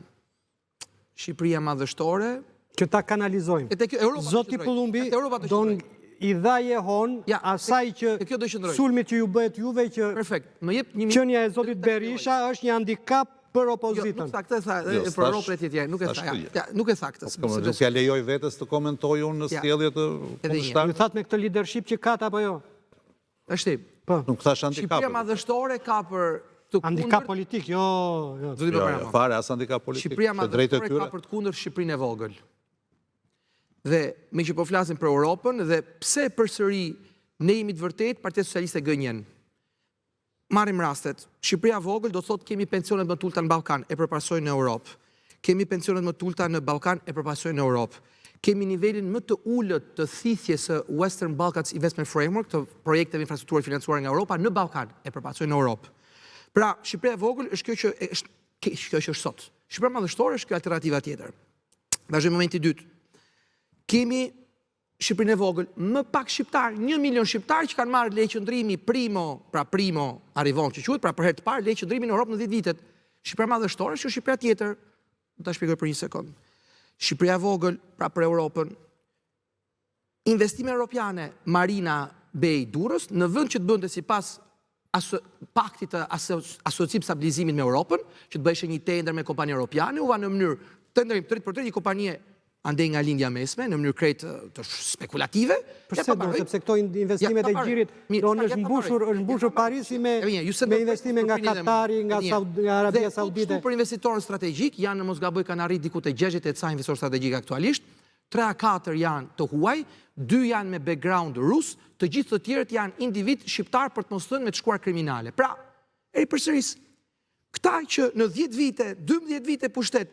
Shqipëria madhështore. Që ta kanalizojmë. E te kjo Europa Zoti Pëllumbi Europa do don i dha jehonë asaj që kjo do qëndroj. Sulmit që ju bëhet juve që Perfekt. Më jep një Qenia e zotit Berisha është një handikap për jo, opozitën. Jo, nuk tha këtë tha, jo, për Europën e tjetër, nuk e tha. Ja, nuk e tha këtë. Po, nuk ja lejoj vetes të komentoj unë në sjellje të kundërshtarit. Ju thatë me këtë leadership që ka apo jo? Është Po. Nuk thash handikap. Shqipëria madhështore ka për të kundërt... Handikap politik, jo... jo. Zoti jo, jo, fare, as handikap politik. Shqipëria madhështore ka për të kundërt Shqipërinë e vogël. Dhe meqë po flasim për Europën dhe pse përsëri ne jemi të vërtetë Partia Socialiste gënjen. Marrim rastet. Shqipëria e vogël do të thotë kemi pensionet më të ulëta në Ballkan, e për pasojë në Europë. Kemi pensionet më të ulëta në Ballkan e për pasojë në Europë. Kemi nivelin më të ulët të thithjes së Western Balkans Investment Framework, të projekteve infrastrukturore financuara nga Europa në Ballkan e për pasojë në Europë. Pra, Shqipëria e vogël është kjo që është kjo që është sot. Shqipëria madhështore është kjo alternativa tjetër. Vazhdojmë momenti i dytë. Kemi Shqipërinë e vogël, më pak shqiptarë, një milion shqiptarë që kanë marrë leje qëndrimi primo, pra primo arrivon që quhet, pra për herë të parë leje qëndrimi në Europë në 10 vitet. Shqipëria madhështore është Shqipëria tjetër. Do ta shpjegoj për një sekond. Shqipëria e vogël, pra për Europën, investime europiane Marina Bay Durrës, në vend që të bënte sipas paktit të asociim stabilizimit me Europën, që të bëheshe një tender me kompani europiane, u dha në mënyrë tenderim drejtpërdrejt një kompanie andej nga lindja mesme, në mënyrë krejt të spekulative. Përse do, sepse këto investimet e gjirit, do në është mbushur, është mbushur Parisi me, me investime nga Katari, nga Arabia Saudite. Dhe për investitorët strategjik, janë në mos gaboj kanë arrit diku te 60 e ca investitorë strategjik aktualisht, 3 a 4 janë të huaj, 2 janë me background rus, të gjithë të tjerët janë individ shqiptar për të mos thënë me të shkuar kriminale. Pra, e ripërsëris, këta që në 10 vite, 12 vite pushtet,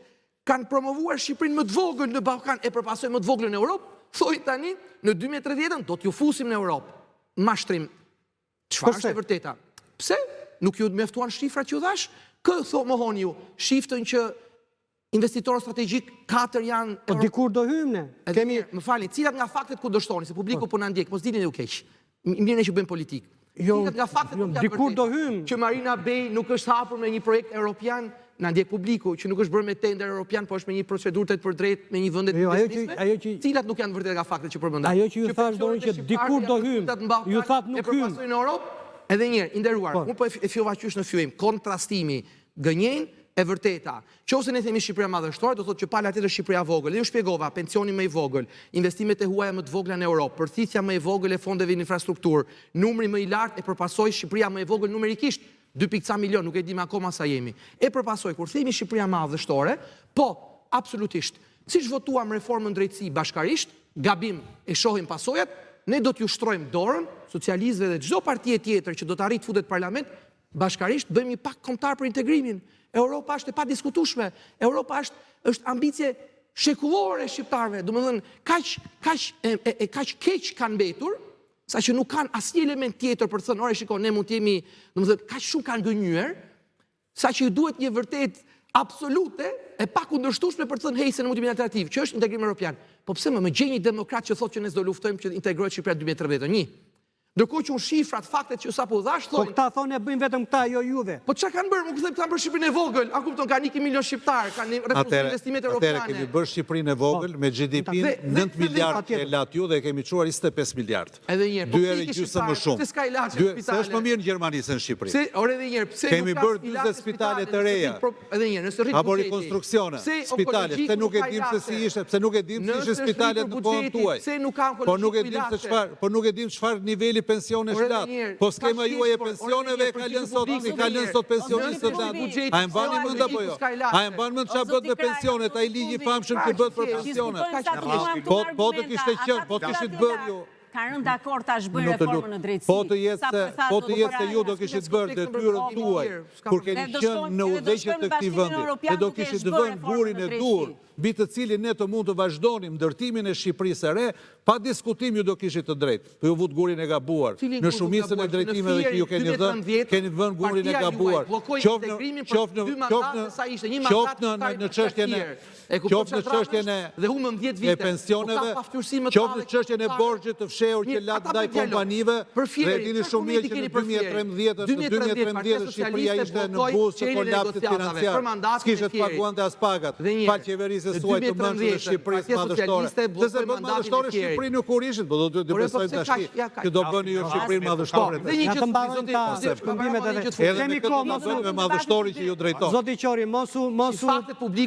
kanë promovuar Shqipërinë më të vogël në Ballkan e për pasojë më të vogël në Europë, thonë tani në 2030-ën do t'ju fusim në Europë. Mashtrim. Çfarë është e vërteta? Pse? Nuk ju mjaftuan shifrat që ju dhashë? Kë tho mohoni ju? Shifrën që investitorët strategjik katër janë Po dikur do hyjmë ne. Kemi, më falni, cilat nga faktet ku dështoni, se publiku po, po na ndjek, mos dilni ju keq. Mirë ne që bëjmë politikë. Jo, cilat nga faktet jo, dikur do hyjmë. Që Marina Bay nuk është hapur me një projekt europian, na ndjek publiku, që nuk është bërë me tender europian, po është me një procedurë të drejtpërdrejtë me një vend të jo, ajo që ajo që cilat nuk janë vërtet nga faktet që përmenda. Ajo që ju thashë do që dikur do hyjmë. Ju thatë nuk hyjmë. E për në Europë, edhe një herë, i nderuar, po. unë po e fillova qysh në fillim, kontrastimi, gënjejnë, e vërteta. Qoftë se ne themi Shqipëria madhështore, do thotë që pala tjetër Shqipëria e vogël. Dhe ju shpjegova, pensioni më i vogël, investimet e huaja më të vogla në Europë, përthithja më e vogël e fondeve në infrastrukturë, numri më i lartë e për pasojë Shqipëria më e vogël numerikisht, 2 pikë ca milion, nuk e dimë akoma sa jemi. E për pasojë, kur themi Shqipëria madhështore, po, absolutisht, siç votuam reformën në drejtësi bashkarisht, gabim, e shohim pasojat, ne do t'ju shtrojmë dorën socialistëve dhe çdo partie tjetër që do të arrijë të futet në parlament, Bashkarisht bëjmë një pakt kombëtar për integrimin. Europa është e padiskutueshme. Europa është është ambicie shekullore e shqiptarëve. Domethënë, kaq kaq e, e, e kaq keq kanë mbetur, saqë nuk kanë asnjë element tjetër për të thënë, ore shiko, ne mund të jemi, domethënë, kaq shumë kanë gënjyer, saqë ju duhet një vërtetë absolute e pakundërshtueshme për të thënë hej se ne mund të jemi alternativë, që është integrimi europian. Po pse më më gjej një demokrat që thotë që ne s'do luftojmë që integrohet Shqipëria 2030. Një. Ndërkohë që unë shifrat, faktet që sapo u dhashë, po thonë... Po këta thonë e bëjnë vetëm këta, jo juve. Po çka kanë bërë? Nuk them kanë bërë Shqipërinë e vogël. A kupton, kanë ikë milion shqiptarë, kanë refuzuar investimet europiane. Atëherë kemi bërë Shqipërinë e vogël po. me GDP-n 9 miliard që e latë ju dhe e kemi çuar 25 miliard. Edhe një herë, po dy herë gjysmë më shumë. Pse s'ka ilaçe në spitale? Pse është më mirë në Gjermani se në Shqipëri? Pse, ore edhe një herë, pse kemi bërë 40 spitale të reja? Edhe një herë, nëse rrit buxheti. Apo rekonstruksione, spitale, pse nuk e dim se si ishte, pse nuk e dim si ishin spitalet në kohën tuaj. Pse nuk ka po nuk e dim se çfarë, po nuk e dim çfarë niveli pensionesh latë. Po skema juaj e pensioneve e ka lënë sot, i ka lënë sot pensionistët atë. A e mbani mend apo jo? A e mbani mend çfarë bëtë me pensionet, ai ligji i famshëm që bëtë për pensionet? Po po të kishte qenë, po të kishit bërë ju. Kanë rënë dakord ta zhbëjnë reformën në drejtësi. Po të jetë se, po të jetë se ju do kishit bërë detyrën tuaj, kur keni qenë në udhëheqje të këtij vendi, dhe do kishit vënë gurin e duhur, mbi të cilin ne të mund të vazhdonim ndërtimin e Shqipërisë së re, pa diskutim ju do kishit të drejtë. Po ju vutë gurin e gabuar. Në shumicën e drejtimeve që ju keni dhënë, keni vënë gurin e gabuar. Qoftë në qoftë në qoftë në qoftë në në çështjen e qoftë në çështjen e e pensioneve, qoftë në çështjen e borxhit të fshehur që latë ndaj kompanive, dhe e dini shumë mirë që në 2013, në 2013 Shqipëria ishte në buzë të kolapsit financiar, s'kishte të paguante as pagat, falë qeverisë suaj të mençur të Shqipërisë madhështore. Pse s'e bëtë madhështore Shqipërinë ju kur ishit, po do të besojmë tash që do bëni ju Shqipërinë madhështore. Dhe një gjë të mbarojmë ta shkëmbimet edhe. Edhe me këtë do bëni me madhështorin që ju drejton. Zoti Qori, mos u mos u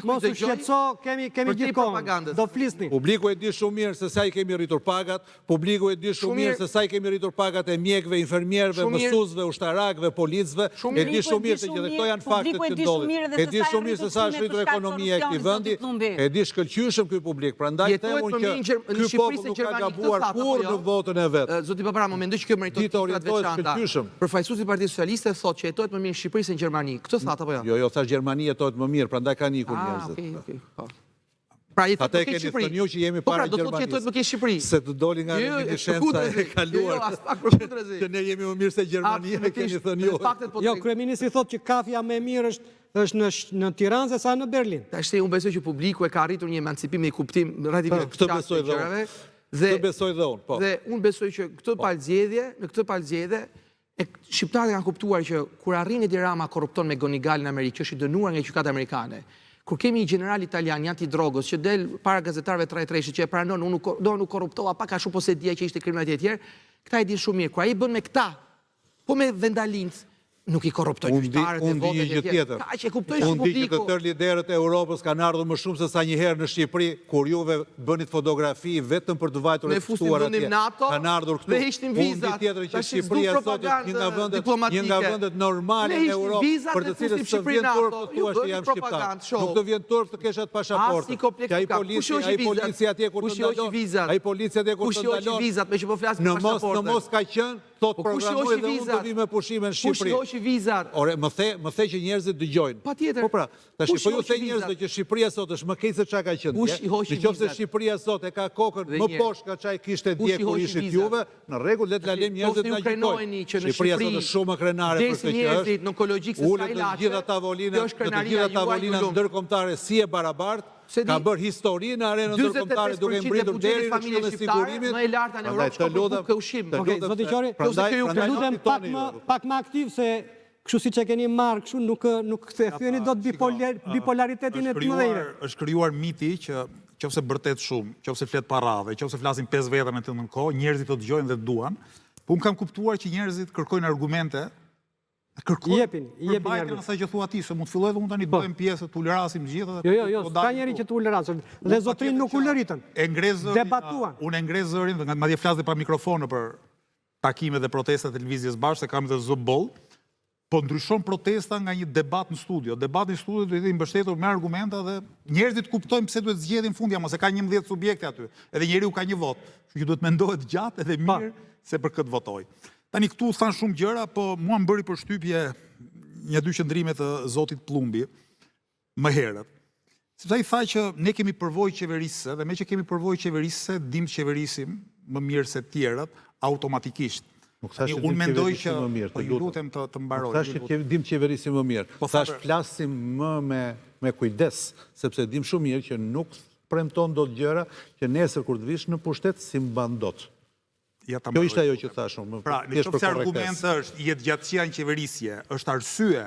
mos u shqetëso, kemi kemi gjithë kohën. Do flisni. Publiku e di shumë mirë se sa i kemi rritur pagat, publiku. Publiku e di shumë mirë se sa i kemi rritur pagat e mjekëve, infermierëve, mësuesve, ushtarakëve, policëve, e di shumë mirë të gjithë. Këto janë faktet që ndodhin. E di shumë mirë se sa është rritur ekonomia e këtij vendi, e di shkëlqyeshëm ky publik. Prandaj them unë që ky popull nuk ka gabuar kurrë në votën e vet. Zoti Babaramo, mendoj që kjo meriton titulla të veçanta. Përfaqësuesi i Partisë Socialiste thotë që jetohet më mirë në Shqipëri se në Gjermani. Këtë thatë apo jo? Jo, jo, thashë Gjermani jetohet më mirë, prandaj kanë ikur ah, njerëzit. Ah, okay, okay. Po. Pra jetohet më keq në Shqipëri. Atë e keni thënë ju që jemi po, pra, para Gjermanisë. Po pra, do thotë që jetohet më keq në Shqipëri. Se të doli nga jo, jo, reminiscenca e kaluar. Jo, jo, aspak përkundrazi. Që ne jemi më mirë se Gjermania, e keni thënë ju. Po jo, kryeministri thotë që kafja më e mirë është është në në Tiranë se sa në Berlin. Tash unë besoj që publiku e ka arritur një emancipim dhe një kuptim relativisht të qartë të gjërave. Dhe këtë besoj dhe unë, po. Dhe unë besoj që këtë po. palë zgjedhje, në këtë palë zgjedhje, E shqiptarët kanë kuptuar që kur arrin Edi Rama korrupton McGonigalin në Amerikë, që është i dënuar nga gjykata amerikane. Kur kemi një gjeneral italian, një antidrogës, që del para gazetarëve të Rai Treshit që e pranon, unë nuk do nuk korruptova pak a shumë po s'e dija që ishte kriminal etj. Këta e dinë shumë mirë. Kur ai bën me këta, po me vendalinjtë, nuk i korrupton qytetarët e votën e tjerë. Kaq e kuptojnë shumë publiku. Unë di që të tërë liderët e Europës kanë ardhur më shumë se sa një herë në Shqipëri, kur juve bënit fotografi vetëm për të vajtur e të ftuar atje. Kanë ardhur këtu. Unë di tjetër që Shqipëria sot është një nga vendet, një nga vendet normale në Europë për të cilën s'të vjen turp të thuash që jam shqiptar. Nuk të vjen turp të kesh atë pashaportë. Që ai polici, ai polici atje kur të ndalon, ai polici atje kur të ndalon. Në mos, në mos ka qenë, Thotë po programoj dhe unë të vi me pushime në Shqipëri. Kush i hoqi vizat? Ore, më the, më the që njerëzit dëgjojnë. Patjetër. Po pra, tash po ju the njerëzve që Shqipëria sot është më keq se çka ka qenë dje. Kush i hoqi vizat? Në qoftë se Shqipëria sot e ka kokën më poshtë nga çka e kishte dje kur ishit juve, në rregull le të la lëmë njerëzit na gjykojnë. Shqipëria sot është shumë më krenare për këtë që është. Ulet në të gjitha tavolinat, në të gjitha tavolinat ndërkombëtare si e barabartë. Ka bërë histori në arenën ndërkombëtare duke mbërritur deri në Këshillin e Sigurimit. Më e larta në Europë shkon për bukë e ushqim. Okej, zoti Qori, prandaj të lutem pak më pak më aktiv se kështu siç e keni marrë, kështu nuk nuk e thyeni dot bipolaritetin e të mëdhenjve. Është krijuar miti që qoftë se bërtet shumë, qoftë se flet pa radhë, qoftë se flasin 5 veta në të njëjtën kohë, njerëzit të dëgjojnë dhe të duan. Po unë kam kuptuar që njerëzit kërkojnë argumente Kërkoj jepin, jepin argument. Asaj që thua ti, se mund të filloj dhe unë tani të po. bëhem pjesë të ulërasim gjithë dhe Jo, jo, jo, s'ka njeri që të ulërasë. Dhe zotërinjtë nuk ulëritën. E ngre zërin, debatuan. Unë e ngre zërin dhe madje flas dhe pa mikrofon nëpër takime dhe protesta të lëvizjes bashkë, se kam dhe zë boll. Po ndryshon protesta nga një debat në studio. Debati në studio duhet të jetë i mbështetur me argumenta dhe njerëzit kuptojnë pse duhet zgjedhin fundja, mos e ka 11 subjekte aty. Edhe njeriu ka një votë, kështu që duhet mendohet gjatë edhe po. mirë se për kë të votojë. Tani këtu u thanë shumë gjëra, po mua më bëri përshtypje një dy qëndrime të zotit Pëllumbi më herët. Sepse ai tha që ne kemi përvojë qeverisëse dhe meqë kemi përvojë qeverisëse, dimë të qeverisim më mirë se të tjerët automatikisht. Nuk thashë që dimë qeverisim më mirë, po ju lutem të të mbaroj. Nuk thashë që dimë qeverisim më mirë. Po thashë flasim më me me kujdes, sepse dimë shumë mirë që nuk premton dot gjëra që nesër kur të vish në pushtet s'i mban dot. Ja ta Kjo ishte ajo që thashë unë, Pra, në qoftë se argument është jetëgjatësia në qeverisje, është arsye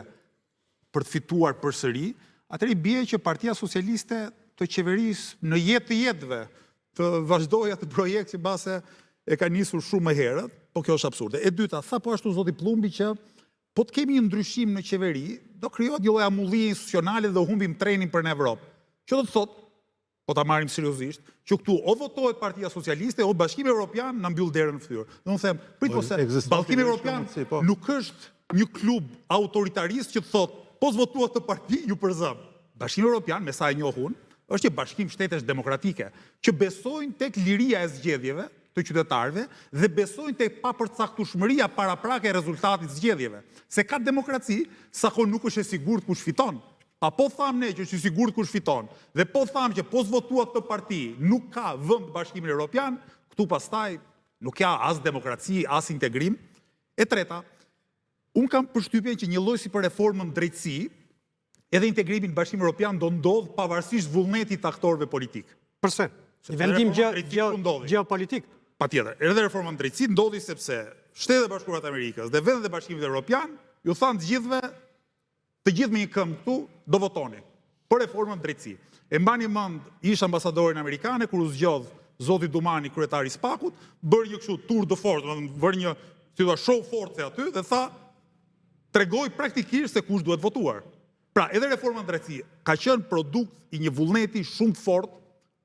për të fituar përsëri, atëherë i bie që Partia Socialiste të qeverisë në jetë të jetëve, të vazhdojë atë projekt që mbase e ka nisur shumë më herët, po kjo është absurde. E dyta, tha po ashtu zoti Pëllumbi që po të kemi një ndryshim në qeveri, do krijohet një lloj amullie institucionale dhe do humbim trenin për në Evropë. Që do të thotë, po ta marrim seriozisht, që këtu o votohet Partia Socialiste, o Bashkimi Evropian na mbyll derën në fytyrë. Dhe unë them, prit po, po se Bashkimi Evropian po. nuk është një klub autoritarist që të thotë, po s'votuat këtë parti, ju përzëmë. Bashkimi Evropian, me sa e njoh unë, është një bashkim shtetesh demokratike, që besojnë tek liria e zgjedhjeve të qytetarëve dhe besojnë tek papërcaktueshmëria paraprake e rezultatit të zgjedhjeve. Se ka demokraci, sa kohë nuk është e sigurt kush fiton. Pa po thamë ne që është i sigurt kush fiton dhe po thamë që po s'votuat këtë parti nuk ka vend në Bashkimin Europian, këtu pastaj nuk ka as demokraci, as integrim. E treta, unë kam përshtypjen që njëlloj si për reformën në drejtësi, edhe integrimi në Bashkimin Europian do ndodhë pavarësisht vullnetit të aktorëve politikë. Përse? Një vendim gjeopolitik. Patjetër, edhe reforma në drejtësi ndodhi sepse Shtetet e Bashkuara të Amerikës dhe vendet e Bashkimit Europian ju thanë të gjithëve Të gjithë me një këmbë këtu do votoni për reformën në drejtësi. E mbani mend ish ambasadorin amerikane kur u zgjodh zoti Dumani kryetar i SPAK-ut, bëri një kështu tour de force, domethënë bëri një si thua show force aty dhe tha tregoi praktikisht se kush duhet votuar. Pra, edhe reforma në drejtësi ka qenë produkt i një vullneti shumë të fortë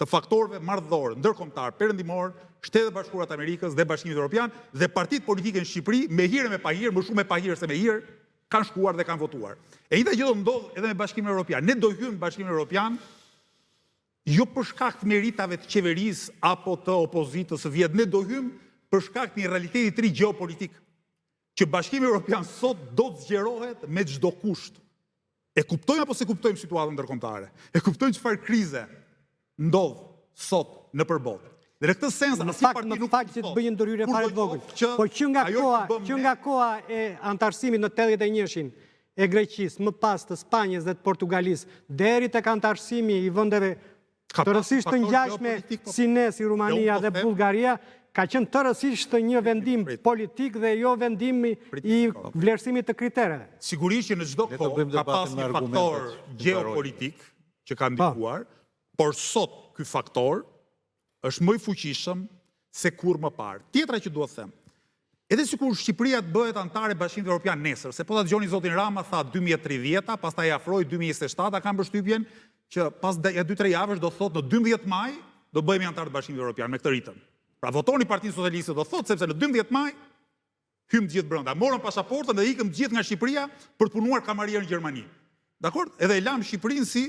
të faktorëve madhorë ndërkombëtarë perëndimorë Shtetet e Bashkuara të Amerikës dhe Bashkimit Evropian dhe partitë politike në Shqipëri me hir e me pahir, më shumë me pahir se me hir, kanë shkuar dhe kanë votuar. E njëjta gjë do ndodhë edhe me Bashkimin Evropian. Ne do hyjmë në Bashkimin Evropian jo për shkak të meritave të qeverisë apo të opozitës së vjetër, ne do hyjmë për shkak të një realiteti të ri gjeopolitik, që Bashkimi Evropian sot do të zgjerohet me çdo kusht. E kuptojmë apo s'e kuptojmë situatën ndërkombëtare? E kuptojmë çfarë krize ndodh sot nëpër botë? Dhe në këtë sens asnjë parti nuk fal që të bëj një ndërhyrje fare të vogël. Po që nga koha, që nga koha e anëtarësimit në 81-shin e Greqisë, më pas të Spanjës dhe të Portugalisë, deri tek anëtarësimi i vendeve tërësisht të ngjashme po. si ne, si Rumania po dhe Bullgaria, ka qenë tërësisht një vendim politik dhe jo vendim i vlerësimit të kritereve. Sigurisht që në çdo kohë ka pas një faktor gjeopolitik që ka po. ndikuar, por sot ky faktor është më i fuqishëm se kurrë më parë. Tjetra që dua të them, edhe sikur Shqipëria të bëhet anëtare e Bashkimit Evropian nesër, se po ta dëgjoni zotin Rama tha 2030-ta, pastaj e afroi 2027-ta, kam përshtypjen që pas ja 2-3 javësh do thotë në 12 maj do bëhemi anëtarë të Bashkimit Evropian me këtë ritëm. Pra votoni Partinë Socialiste do thotë sepse në 12 maj Hymë të gjithë brenda. Morëm pasaportën dhe ikëm të gjithë nga Shqipëria për të punuar kamarier në Gjermani. Dakord? Edhe e lamë Shqipërinë si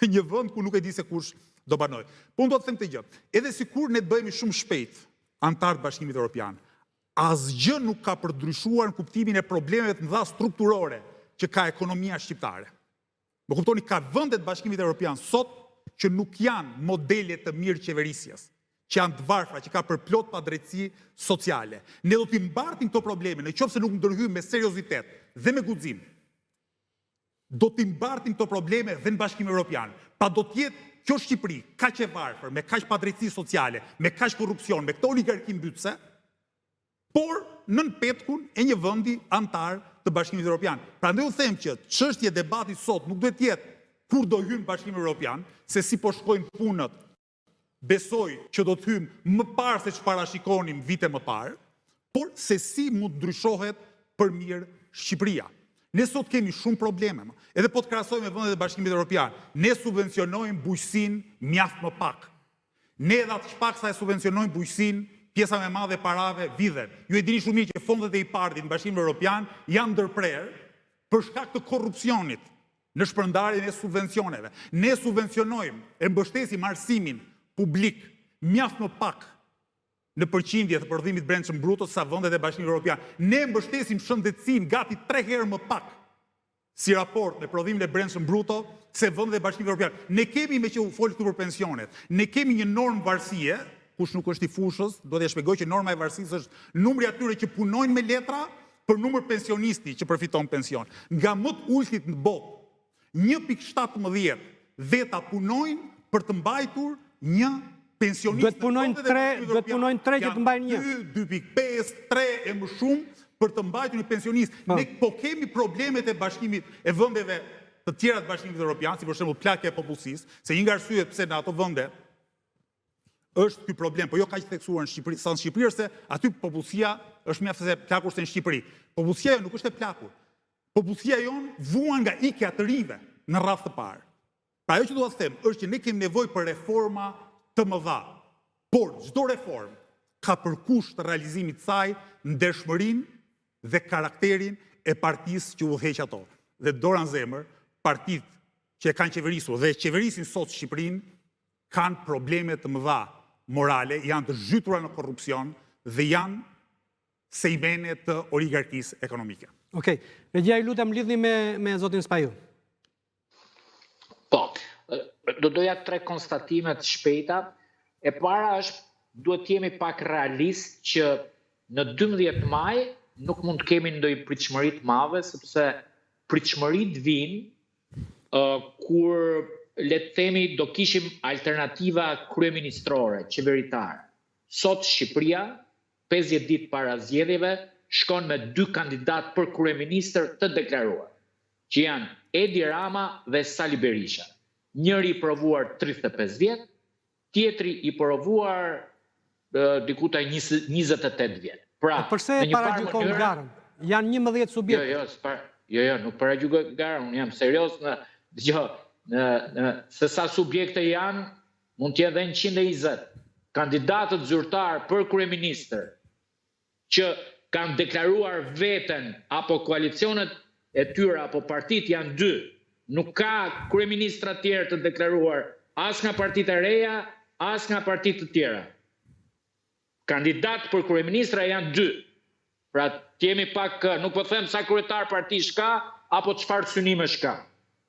një vend ku nuk e di se kush do banojë. Po unë do të them këtë gjë. Edhe sikur ne të bëhemi shumë shpejt anëtarë të Bashkimit Evropian, asgjë nuk ka për të ndryshuar në kuptimin e problemeve të mëdha strukturore që ka ekonomia shqiptare. Më kuptoni, ka vende të Bashkimit Evropian sot që nuk janë modele të mirëqeverisjes, që janë të varfra, që ka përplot padrejtësi sociale. Ne do t'i mbartim këto probleme në qoftë se nuk ndërhyjmë me seriozitet dhe me guxim. Do t'i mbartim këto probleme dhe në Bashkimin Evropian. Pra do të jetë kjo Shqipëri kaq e varfër, me kaq padrejtësi sociale, me kaq korrupsion, me këtë oligarki mbytëse, por nën petkun e një vendi anëtar të Bashkimit Evropian. Prandaj unë them që çështje e debatit sot nuk duhet të jetë kur do hyjmë në Bashkimin Evropian, se si po shkojnë punët, besoj që do të hyjmë më parë se ç'parashikonim vite më parë, por se si mund të ndryshohet për mirë Shqipëria. Ne sot kemi shumë probleme, më. Edhe po të krahasojmë me vendet e Bashkimit Evropian, ne subvencionojmë bujqësinë mjaft më pak. Ne edhe aq pak sa e subvencionojmë bujqësinë, pjesa më e madhe e parave vidhen. Ju e dini shumë mirë që fondet e IPARD-it në Bashkimin Evropian janë ndërprerë për shkak të korrupsionit në shpërndarjen e subvencioneve. Ne subvencionojmë e mbështesim arsimin publik mjaft më pak në përqindje të prodhimit të brendshëm bruto sa vendet e Bashkimit Evropian. Ne mbështesim shëndetësinë gati tre herë më pak si raport me prodhimin e brendshëm bruto se vendet e Bashkimit Evropian. Ne kemi, meqë u fol këtu për pensionet, ne kemi një normë varësie, kush nuk është i fushës, do t'ia shpjegoj që norma e varësisë është numri i atyre që punojnë me letra për numër pensionisti që përfiton pension. Nga më të ulëtit në botë, 1.17 veta punojnë për të mbajtur një pensionist. Duhet punojnë 3, duhet punojnë 3 që të mbajnë një. 2, 2.5, 3 e më shumë për të mbajtur një pensionist. Po. Ne po kemi problemet e bashkimit e vendeve të tjera të Bashkimit Evropian, si për shembull plakja e popullsisë, se një nga arsyet pse në ato vende është ky problem, po jo kaq theksuar në Shqipëri, sa në Shqipëri është se aty popullsia është mjaft e plakur se në Shqipëri. Popullsia jonë nuk është e plakur. Popullsia jonë vuan nga ikja e të rinjve në radhë të parë. Pra ajo që dua të them është që ne kemi nevojë për reforma të mëdha. Por çdo reformë ka për kusht të realizimit të saj ndershmërinë dhe karakterin e partisë që udhëheq ato. Dhe dora në zemër, partitë që e kanë qeverisur dhe qeverisin sot Shqipërinë kanë probleme të mëdha morale, janë të zhytura në korrupsion dhe janë sejmene të oligarkisë ekonomike. Okej. Regjia ju lutem lidhni me me zotin Spahiu. Po. Do doja tre konstatime të shpejta. E para është duhet të jemi pak realist që në 12 maj nuk mund të kemi ndonjë pritshmëri të madhe sepse pritshmëritë vijnë uh, kur le të themi do kishim alternativa kryeministrore, qeveritare. Sot Shqipëria 50 ditë para zgjedhjeve shkon me dy kandidatë për kryeministër të deklaruar, që janë Edi Rama dhe Sali Berisha. Njëri i provuar 35 vjet, tjetri i provuar diku te 28 vjet. Pra, po përse e paragjykon garën? Janë 11 subjekte. Jo, jo, jo, jo, nuk paragjykoj garën, unë jam serioz në, dëgjo, në, në se sa subjekte janë, mund të jenë dhe 120. Kandidatët zyrtarë për kryeministër që kanë deklaruar veten apo koalicionet e tyre apo partitë janë dy. Nuk ka kryeministra tjerë të deklaruar as nga partitë e reja, as nga partitë të tjera. Kandidatë për kryeministra janë dy. Pra të jemi pak, nuk po them sa kryetar partish ka apo çfarë synimesh ka.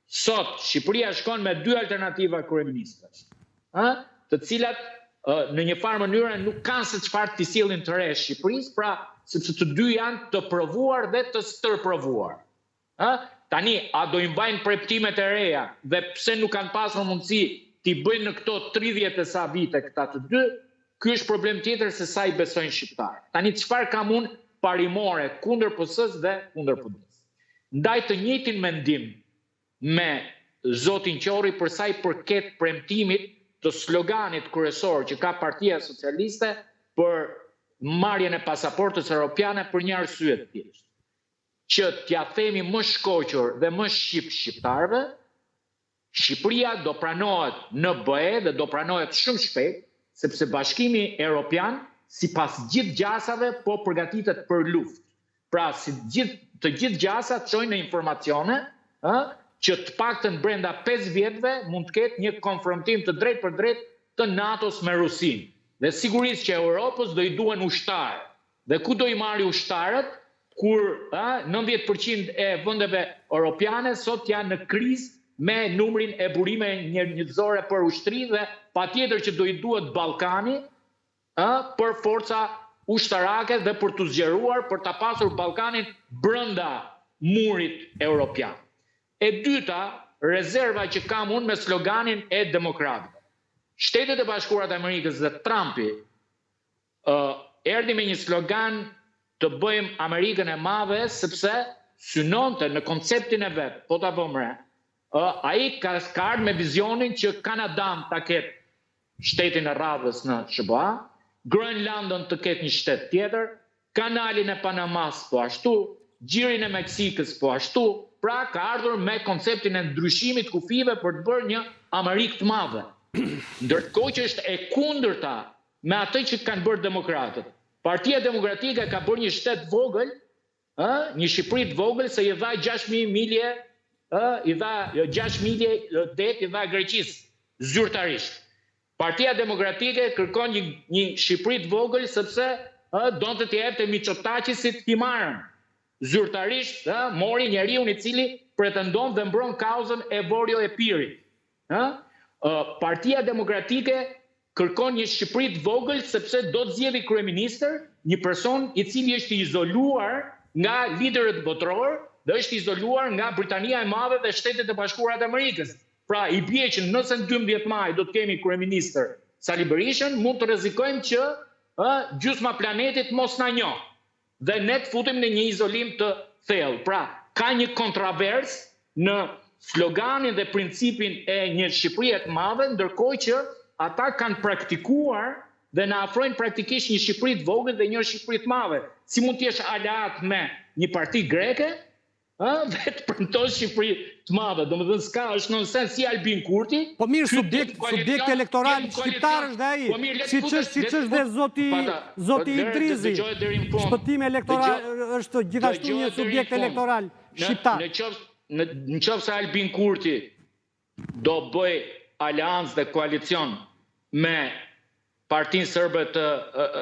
Sot Shqipëria shkon me dy alternativa kryeministrash, ë, të cilat në një farë mënyre nuk kanë se çfarë t'i sjellin të re Shqipërisë, pra sepse të dy janë të provuar dhe të stërprovuar. Ë? Tani, a do i mbajnë premtimet e reja dhe pse nuk kanë pasur mundësi t'i bëjnë në këto 30 e sa vite këta të dy, ky është problem tjetër se sa i besojnë shqiptarët. Tani çfarë kam unë parimore kundër PS-së dhe kundër PD-së? Ndaj të njëjtin mendim me zotin Qorri për sa i përket premtimit të sloganit kryesor që ka Partia Socialiste për marrjen e pasaportës europiane për një arsye të thjeshtë. Që t'ia themi më shkoqur dhe më shqip shqiptarëve, Shqipëria do pranohet në BE dhe do pranohet shumë shpejt, sepse Bashkimi Europian sipas gjithë gjasave po përgatitet për luftë. Pra si gjithë të gjithë gjasat çojnë në informacione, ë, që të paktën brenda 5 vjetëve mund të ketë një konfrontim të drejtpërdrejtë të NATO-s me Rusinë. Dhe sigurisht që Europës do i duhen ushtarë. Dhe ku do i marri ushtarët kur ë 90% e vendeve europiane sot janë në krizë me numrin e burimeve njerëzore për ushtri dhe patjetër që do i duhet Ballkani ë për forca ushtarake dhe për t'u zgjeruar për ta pasur Ballkanin brenda murit europian. E dyta, rezerva që kam unë me sloganin e demokratëve. Shtetet e Bashkuara të Amerikës dhe Trumpi erdhi me një slogan të bëjmë Amerikën e Madhe sepse synonte në konceptin e vet, po ta vëmë re, ë ai ka ka ardhur me vizionin që Kanadan ta ketë shtetin e radhës në SHBA, Groenlandën të ketë një shtet tjetër, Kanalin e Panamas po ashtu, Gjirin e Meksikës po ashtu, pra ka ardhur me konceptin e ndryshimit të kufijve për të bërë një Amerikë të Madhe. Ndërkohë që është e kundërta me atë që kanë bërë demokratët. Partia Demokratike ka bërë një shtet të vogël, ë, një Shqipëri të vogël se i dha 6000 milje, ë, i dha jo 6 milje det i dha Greqisë zyrtarisht. Partia Demokratike kërkon një një Shqipëri të vogël sepse ë donte t'i jepte Mitsotaqisit Himarën. Zyrtarisht, ë, mori njeriun i cili pretendon dhe mbron kauzën e Vorio Epirit. Ë? Partia Demokratike kërkon një Shqipëri të vogël sepse do të zgjedhë kryeministër një person i cili është i izoluar nga liderët botërorë dhe është i izoluar nga Britania e Madhe dhe Shtetet e Bashkuara të Amerikës. Pra, i bie që nëse në 12 maj do të kemi kryeministër Sali Berishën, mund të rrezikojmë që ë gjysma planetit mos na njohë dhe ne të futemi në një izolim të thellë. Pra, ka një kontravers në sloganin dhe principin e një Shqipërie të madhe, ndërkohë që ata kanë praktikuar dhe na afrojnë praktikisht një Shqipëri të vogël dhe një Shqipëri të madhe. Si mund të jesh aleat me një parti greke, ë, dhe të premtosh Shqipëri të madhe. Domethënë s'ka, është nonsens si Albin Kurti. Po mirë, subjekt, subjekt elektoral shqiptar është dhe ai. Po mirë, siç është, siç është dhe zoti zoti Idrizi. Shpëtim elektoral është gjithashtu një subjekt elektoral shqiptar. Në qoftë në në qoftë se Albin Kurti do bëj aleancë dhe koalicion me partinë serbe të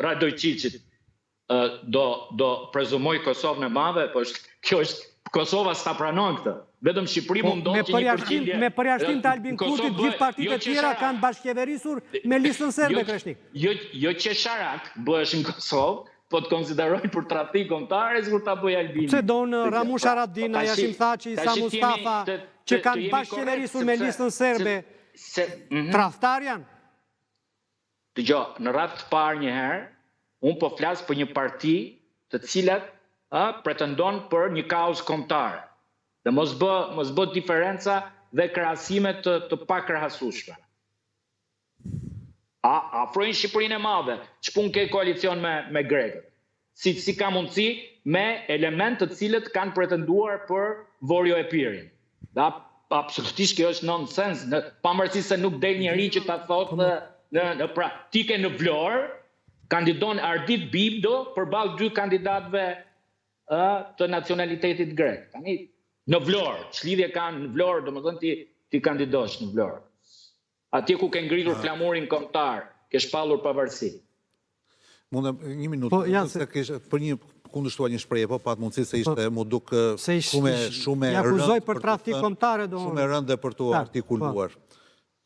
Radojçiqit, do do prezumoj Kosovën e Madhe, po është kjo është Kosova s'ta pranon këtë. Vetëm Shqipëri po, mund ndodhë që një përqindje me përjashtim të Albin Kurtit, gjithë partitë jo e tjera kanë bashkëqeverisur me listën serbe jo, Kreshnik. Jo jo qesharak bëhesh në Kosovë, po të konsiderojnë për tradhti kombëtare sikur ta bëj Albini. Pse don Ramush Haradinaj, Hashim Thaçi, Isa Mustafa, që kanë bashkëqeverisur me listën serbe, mhm. tradhtar janë? Dëgjo, në radhë të parë një herë, unë po flas për një parti të cilat ë pretendon për një kauzë kombëtare. Dhe mos bë mos bë diferenca dhe krahasime të të pakrahasueshme. A afrojnë Shqipërinë e Madhe, ç'punë ke koalicion me me grekët? Si si ka mundësi me elementë të cilët kanë pretenduar për Vorio Epirin. Dhe absolutisht kjo është nonsens, pavarësisht se nuk del njeri që ta thotë po, Në, në pra, ti ke në Vlorë, kandidon Ardit Bido përballë dy kandidatëve ë të nacionalitetit grek. Tani në Vlorë, ç'lidhje kanë në Vlorë, domethënë ti ti kandidosh në Vlorë. Atje ku ke ngritur flamurin kombëtar, ke shpallur pavarësi. Mundem një minutë, po, ja, se kisha për një kundërshtuar një shprehje, po pat mundësi se ishte po, m'u duk se ish, shumë shumë e rëndë. për tradhti kombëtare do. Shumë e rëndë për t'u po. artikuluar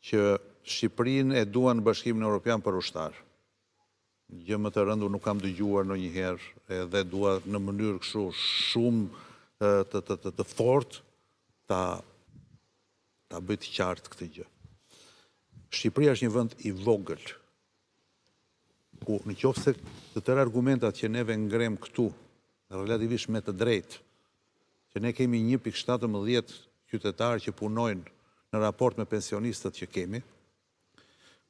që Shqipërinë e duan në Bashkimin Evropian për ushtar. Gjë më të rëndë unë nuk kam dëgjuar ndonjëherë edhe dua në mënyrë kështu shumë të të të, të fortë ta ta bëj të qartë këtë gjë. Shqipëria është një vend i vogël, ku në qoftë se të tërë argumentat që neve ngremë këtu, relativisht me të drejtë, që ne kemi 1.17 qytetarë që punojnë në raport me pensionistët që kemi,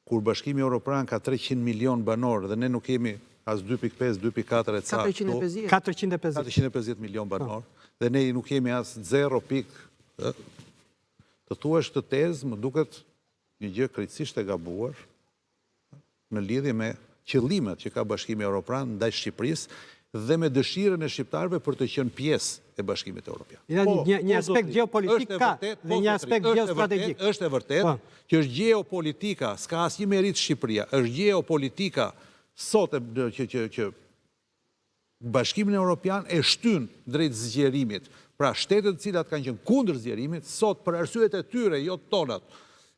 kur Bashkimi Europian ka 300 milion banorë dhe ne nuk kemi as 2.5, 2.4 e ca këtu, 450. 450 milion banorë, dhe ne nuk kemi as 0 pikë, të thuash këtë tezë, më duket një gjë krejtësisht e gabuar në lidhje me qëllimet që ka Bashkimi Europian ndaj Shqipërisë dhe me dëshirën e shqiptarëve për të qenë pjesë e Bashkimit Europian. Po, një, një po, aspekt gjeopolitik ka dhe një aspekt gjeostrategjik. Është e vërtetë po. që është gjeopolitika, s'ka asnjë meritë Shqipëria, është gjeopolitika sot e, që, që, që Bashkimin Europian e shtyn drejt zgjerimit. Pra shtetet të cilat kanë qenë kundër zgjerimit, sot për arsyet e tyre, jo tonat,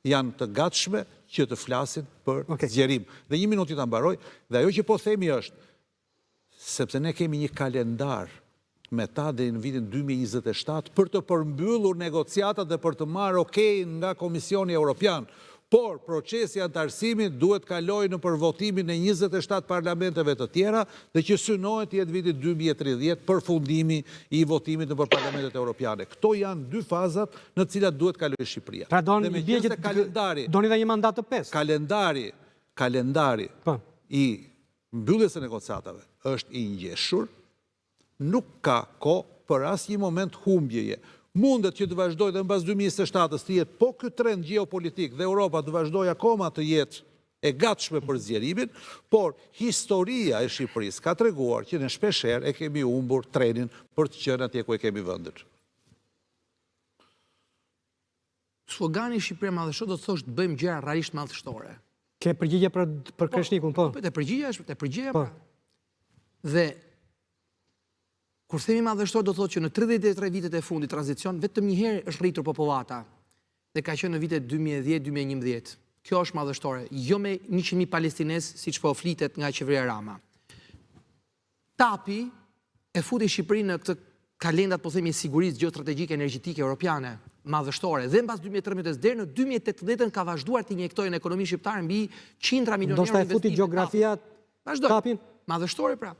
janë të gatshme që të flasin për okay. zgjerim. Dhe një minutë ta mbaroj, dhe ajo që po themi është sepse ne kemi një kalendar me ta deri në vitin 2027 për të përmbyllur negociatat dhe për të marrë okay nga Komisioni Europian. Por, procesi i anëtarësimit duhet të kalojë nëpër votimin e 27 parlamenteve të tjera dhe që synohet të jetë viti 2030 përfundimi i votimit nëpër parlamentet europiane. Këto janë dy fazat në të cilat duhet kalojë Shqipëria. Pra doni dhe me që kalendari, doni dhe një mandat të pestë. Kalendari, kalendari po. i mbylljes së negociatave është i ngjeshur, nuk ka kohë për asnjë moment humbjeje. Mundet që të vazhdojë dhe mbas 2027-ës të jetë po ky trend gjeopolitik dhe Europa të vazhdojë akoma të jetë e gatshme për zgjerimin, por historia e Shqipërisë ka treguar që ne shpeshherë e kemi humbur trenin për të qenë atje ku e kemi vendin. Slogani Shqipëria madhështore do të thosh të bëjmë gjëra realisht madhështore. Ke përgjigje për për po, Kreshnikun, po. Po, te përgjigja është, te përgjigja po. pra. Dhe kur themi madhështore do të thotë që në 33 vitet e fundit tranzicion vetëm një herë është rritur popullata dhe ka qenë në vitet 2010-2011. Kjo është madhështore, jo me 100.000 palestinezë siç po flitet nga qeveria Rama. TAP-i e futi Shqipërinë në këtë kalendat, po themi, e sigurisë gjeostrategjike energjetike europiane, madhështore. Dhe mbas 2013-s deri në 2018-ën ka vazhduar të injektojë në ekonominë shqiptare mbi qindra milionë euro investime. Ndoshta e futi gjeografia TAP-in? Madhështore pra.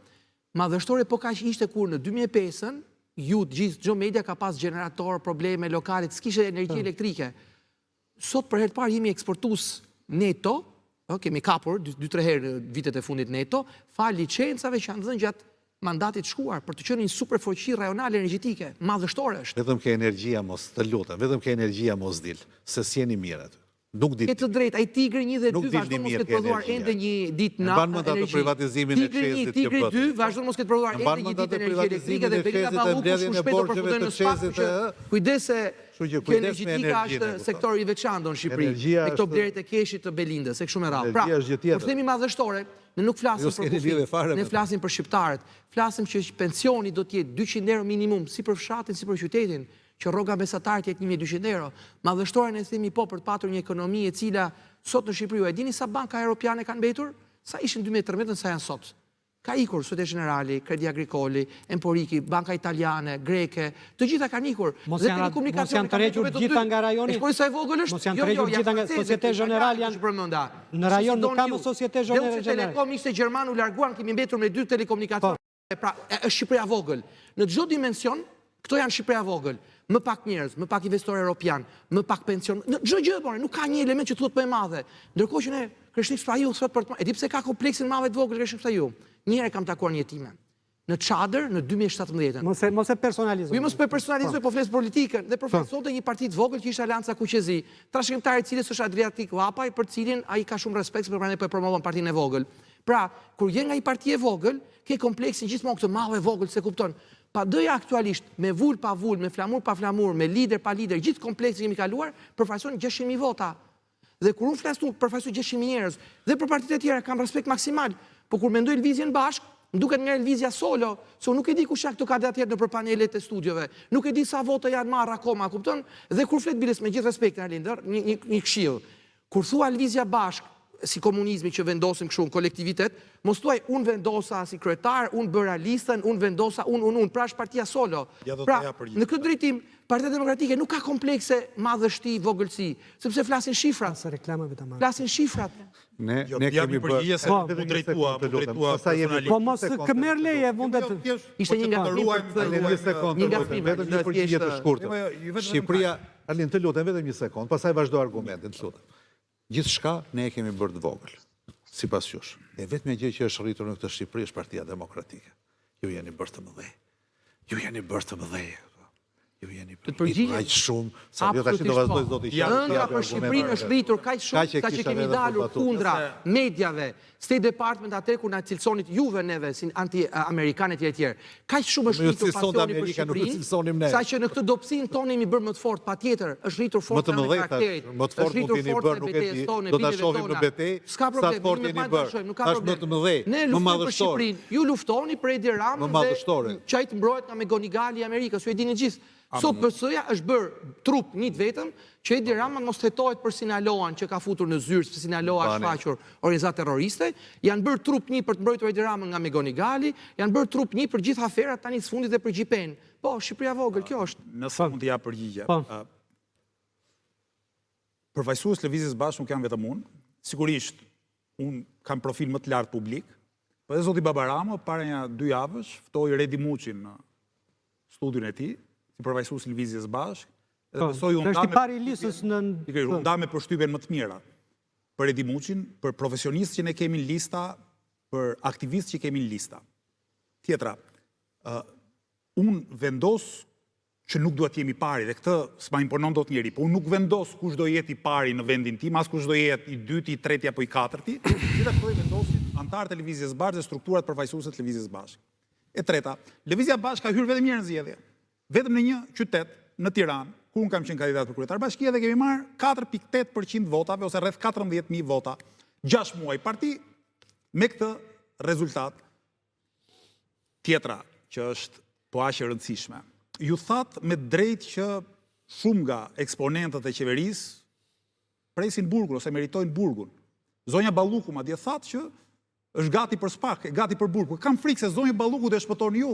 Madhështore po kaq ishte kur në 2005-ën ju të gjithë çdo media ka pas gjenerator, probleme lokalet, s'kishte energji po. elektrike. Sot për herë të parë jemi eksportues neto, ë, kemi kapur 2-3 herë në vitet e fundit neto, falë licencave që janë dhënë gjatë mandatit të shkuar për të qenë një superfuqi rajonale energjetike, madhështore është. Vetëm ke energjia mos, të lutem, vetëm ke energjia mos dil, se s'jeni mirë aty. Nuk dil. Ke të drejtë, ai Tigri 1 dhe 2 vazhdon mos ketë prodhuar ende një ditë na energji. Privatizimin e Tigri 1, Tigri 2 vazhdon mos ketë prodhuar ende një ditë energji elektrike dhe Belinda Balluku shumë shpejt do përfundojë në SPAK, që kujdes se Kjo energjetika është sektor i veçantë në Shqipëri, me këto blerjet e cash-it të Belindës, e kështu me radhë. Pra, kur themi madhështore, ne nuk flasim për kufin, ne flasim për shqiptarët, flasim që pensioni do të jetë 200 euro minimum, si për fshatin, si për qytetin, që rroga mesatare të jetë 1200 euro. Madhështore ne themi po për të patur një ekonomi e cila sot në Shqipëri, e dini sa banka europiane kanë mbetur? Sa ishin 2013 sa janë sot? Ka ikur Societe Generali, Credit Agricole, Emporiki, Banka Italiane, Greke, të gjitha kanë ikur. Mos janë mos janë tërhequr të gjitha nga rajoni. E shikoni sa e vogël është? Mos janë jo, jo, tërhequr gjitha nga Societe Generale janë përmenda. Në rajon nuk ka më Societe Generale. Deutsche Telekom ishte gjerman u larguan, kemi mbetur me dy telekomunikacione. Po. Pra, është Shqipëria e vogël. Në çdo dimension, Këto janë Shqipëria e vogël, më pak njerëz, më pak investitorë europian, më pak pension, në çdo gjë more, nuk ka një element që thuhet më e madhe. Ndërkohë që ne Kreshnik Spahiu thotë për të, e di pse ka kompleksin madhe të vogël Kreshnik Spahiu. Një herë e kam takuar në jetime. Në çadër në 2017-ën. Mos e mos e personalizoj. Jo mos po e personalizoj, po flas politikën dhe përfaqësonte një parti të vogël që ishte Aleanca Kuq e Zi, trashëgimtari i cilës është Adriatik Lapaj, për të cilin ai ka shumë respekt se prandaj po e promovon partinë e vogël. Pra, kur je nga një parti e vogël, ke kompleksin gjithmonë këtë mall e vogël s'e kupton. PD-ja aktualisht me vulë pa vulë, me flamur pa flamur, me lider pa lider, gjithë kompleksin që kemi kaluar, përfaqëson 600.000 vota. Dhe kur unë flas këtu, përfaqësoj 600.000 njerëz dhe për partitë e tjera kam respekt maksimal. Po kur mendoj lëvizjen bashkë, më duket nga lëvizja solo, se unë nuk e di kush janë këto kandidatët nëpër panelet e studiove. Nuk e di sa vota janë marrë akoma, kupton? Dhe kur flet biles me gjithë respektin Arlind, një një një këshillë. Kur thua lëvizja bashkë, si komunizmi që vendosim kështu në kolektivitet, mos thuaj unë vendosa si kryetar, unë bëra listën, unë vendosa, unë, unë, unë, pra është partia solo. Pra, në këtë drejtim, Partia Demokratike nuk ka komplekse madhështi, vogëlsi, sepse flasin shifrat. Pas reklamave ta marr. Flasin shifrat. Ne jo, ne kemi bërë përgjigje se po, u drejtua, u drejtua personalisht. Po mos kë merr leje, mundet jo, të Ishte një nga një sekondë, një nga vetëm një përgjigje të shkurtër. Jo, jo, Shqipëria, Arlind, të lutem vetëm një sekondë, pastaj vazhdo argumentin, të lutem. Gjithçka ne e kemi bërë të vogël, sipas jush. E vetmja gjë që është rritur në këtë Shqipëri është Partia Demokratike. Ju jeni bërë të mëdhenj. Ju jeni bërë të mëdhenj. Ju jeni rritur aq shumë sa jo tash do vazhdoj po. zoti Qarri. Ëndrra për Shqipërinë është rritur kaq shumë sa që kemi dalur kundra mediave, State Department atëherë kur na cilësonit juve neve si anti-amerikanë etj etj. Kaq shumë është rritur pasioni për Shqipërinë, sa që në këtë dobësinë tonë jemi bërë më të fortë, patjetër, është rritur forca e karakterit, më të fortë mund të jeni bërë, nuk e di, do ta shohim në betejë, sa të fortë jeni bërë. Nuk ka problem. Tash më të mëdhenj, ne luftojmë për Shqipërinë, ju luftoni për Edi Ramën dhe që ai të mbrohet nga McGonigali i Amerikës, ju e dini gjithë. Sot PS-ja është bërë trup një të vetëm që Edi Rama mos hetohet për Sinaloan që ka futur në zyrë, sepse Sinaloa është shfaqur organizatë terroriste, janë bërë trup një për të mbrojtur Edi Ramën nga McGonigali, janë bërë trup një për gjithë aferat tani së fundit dhe për Gjipen. Po, Shqipëria e vogël, kjo është. Nëse mund të jap përgjigje. Po. Përfaqësues Lëvizjes Bashkë nuk jam vetëm unë. Sigurisht, unë kam profil më të lartë publik, po edhe zoti Babaramo para nja dy javësh ftoi Redi Muçin në studion e tij, si përfaqësues i Lëvizjes Bashkë, dhe po, besoj u nda me pari listës në pikërisht u nda me përshtypjen më të mira për Redi Muçin, për profesionistë që ne kemi në lista, për aktivistë që kemi në lista. Tjetra, ë unë vendos që nuk dua të jem i pari dhe këtë s'ma imponon dot njeri, po unë nuk vendos kush do jetë i pari në vendin tim, as kush do jetë i dyti, i treti apo i katërti, gjitha këto i vendosin anëtarët e Lëvizjes Bashkë dhe strukturat përfaqësuese të Lëvizjes Bashkë. E treta, Lëvizja Bashkë ka hyrë vetëm një herë në zgjedhje. Vetëm në një qytet, në Tiranë, ku unë kam qenë kandidat për kryetar bashkie dhe kemi marrë 4.8% votave ose rreth 14.000 vota. 6 muaj parti me këtë rezultat. Tjetra që është po aq e rëndësishme. Ju thatë me drejtë që shumë nga eksponentët e qeverisë presin burgun ose meritojnë burgun. Zonja Balluku madje thatë që Është gati për SPAK, gati për burg. Kam frikë se zonjën Balluku do e shpëtoni ju.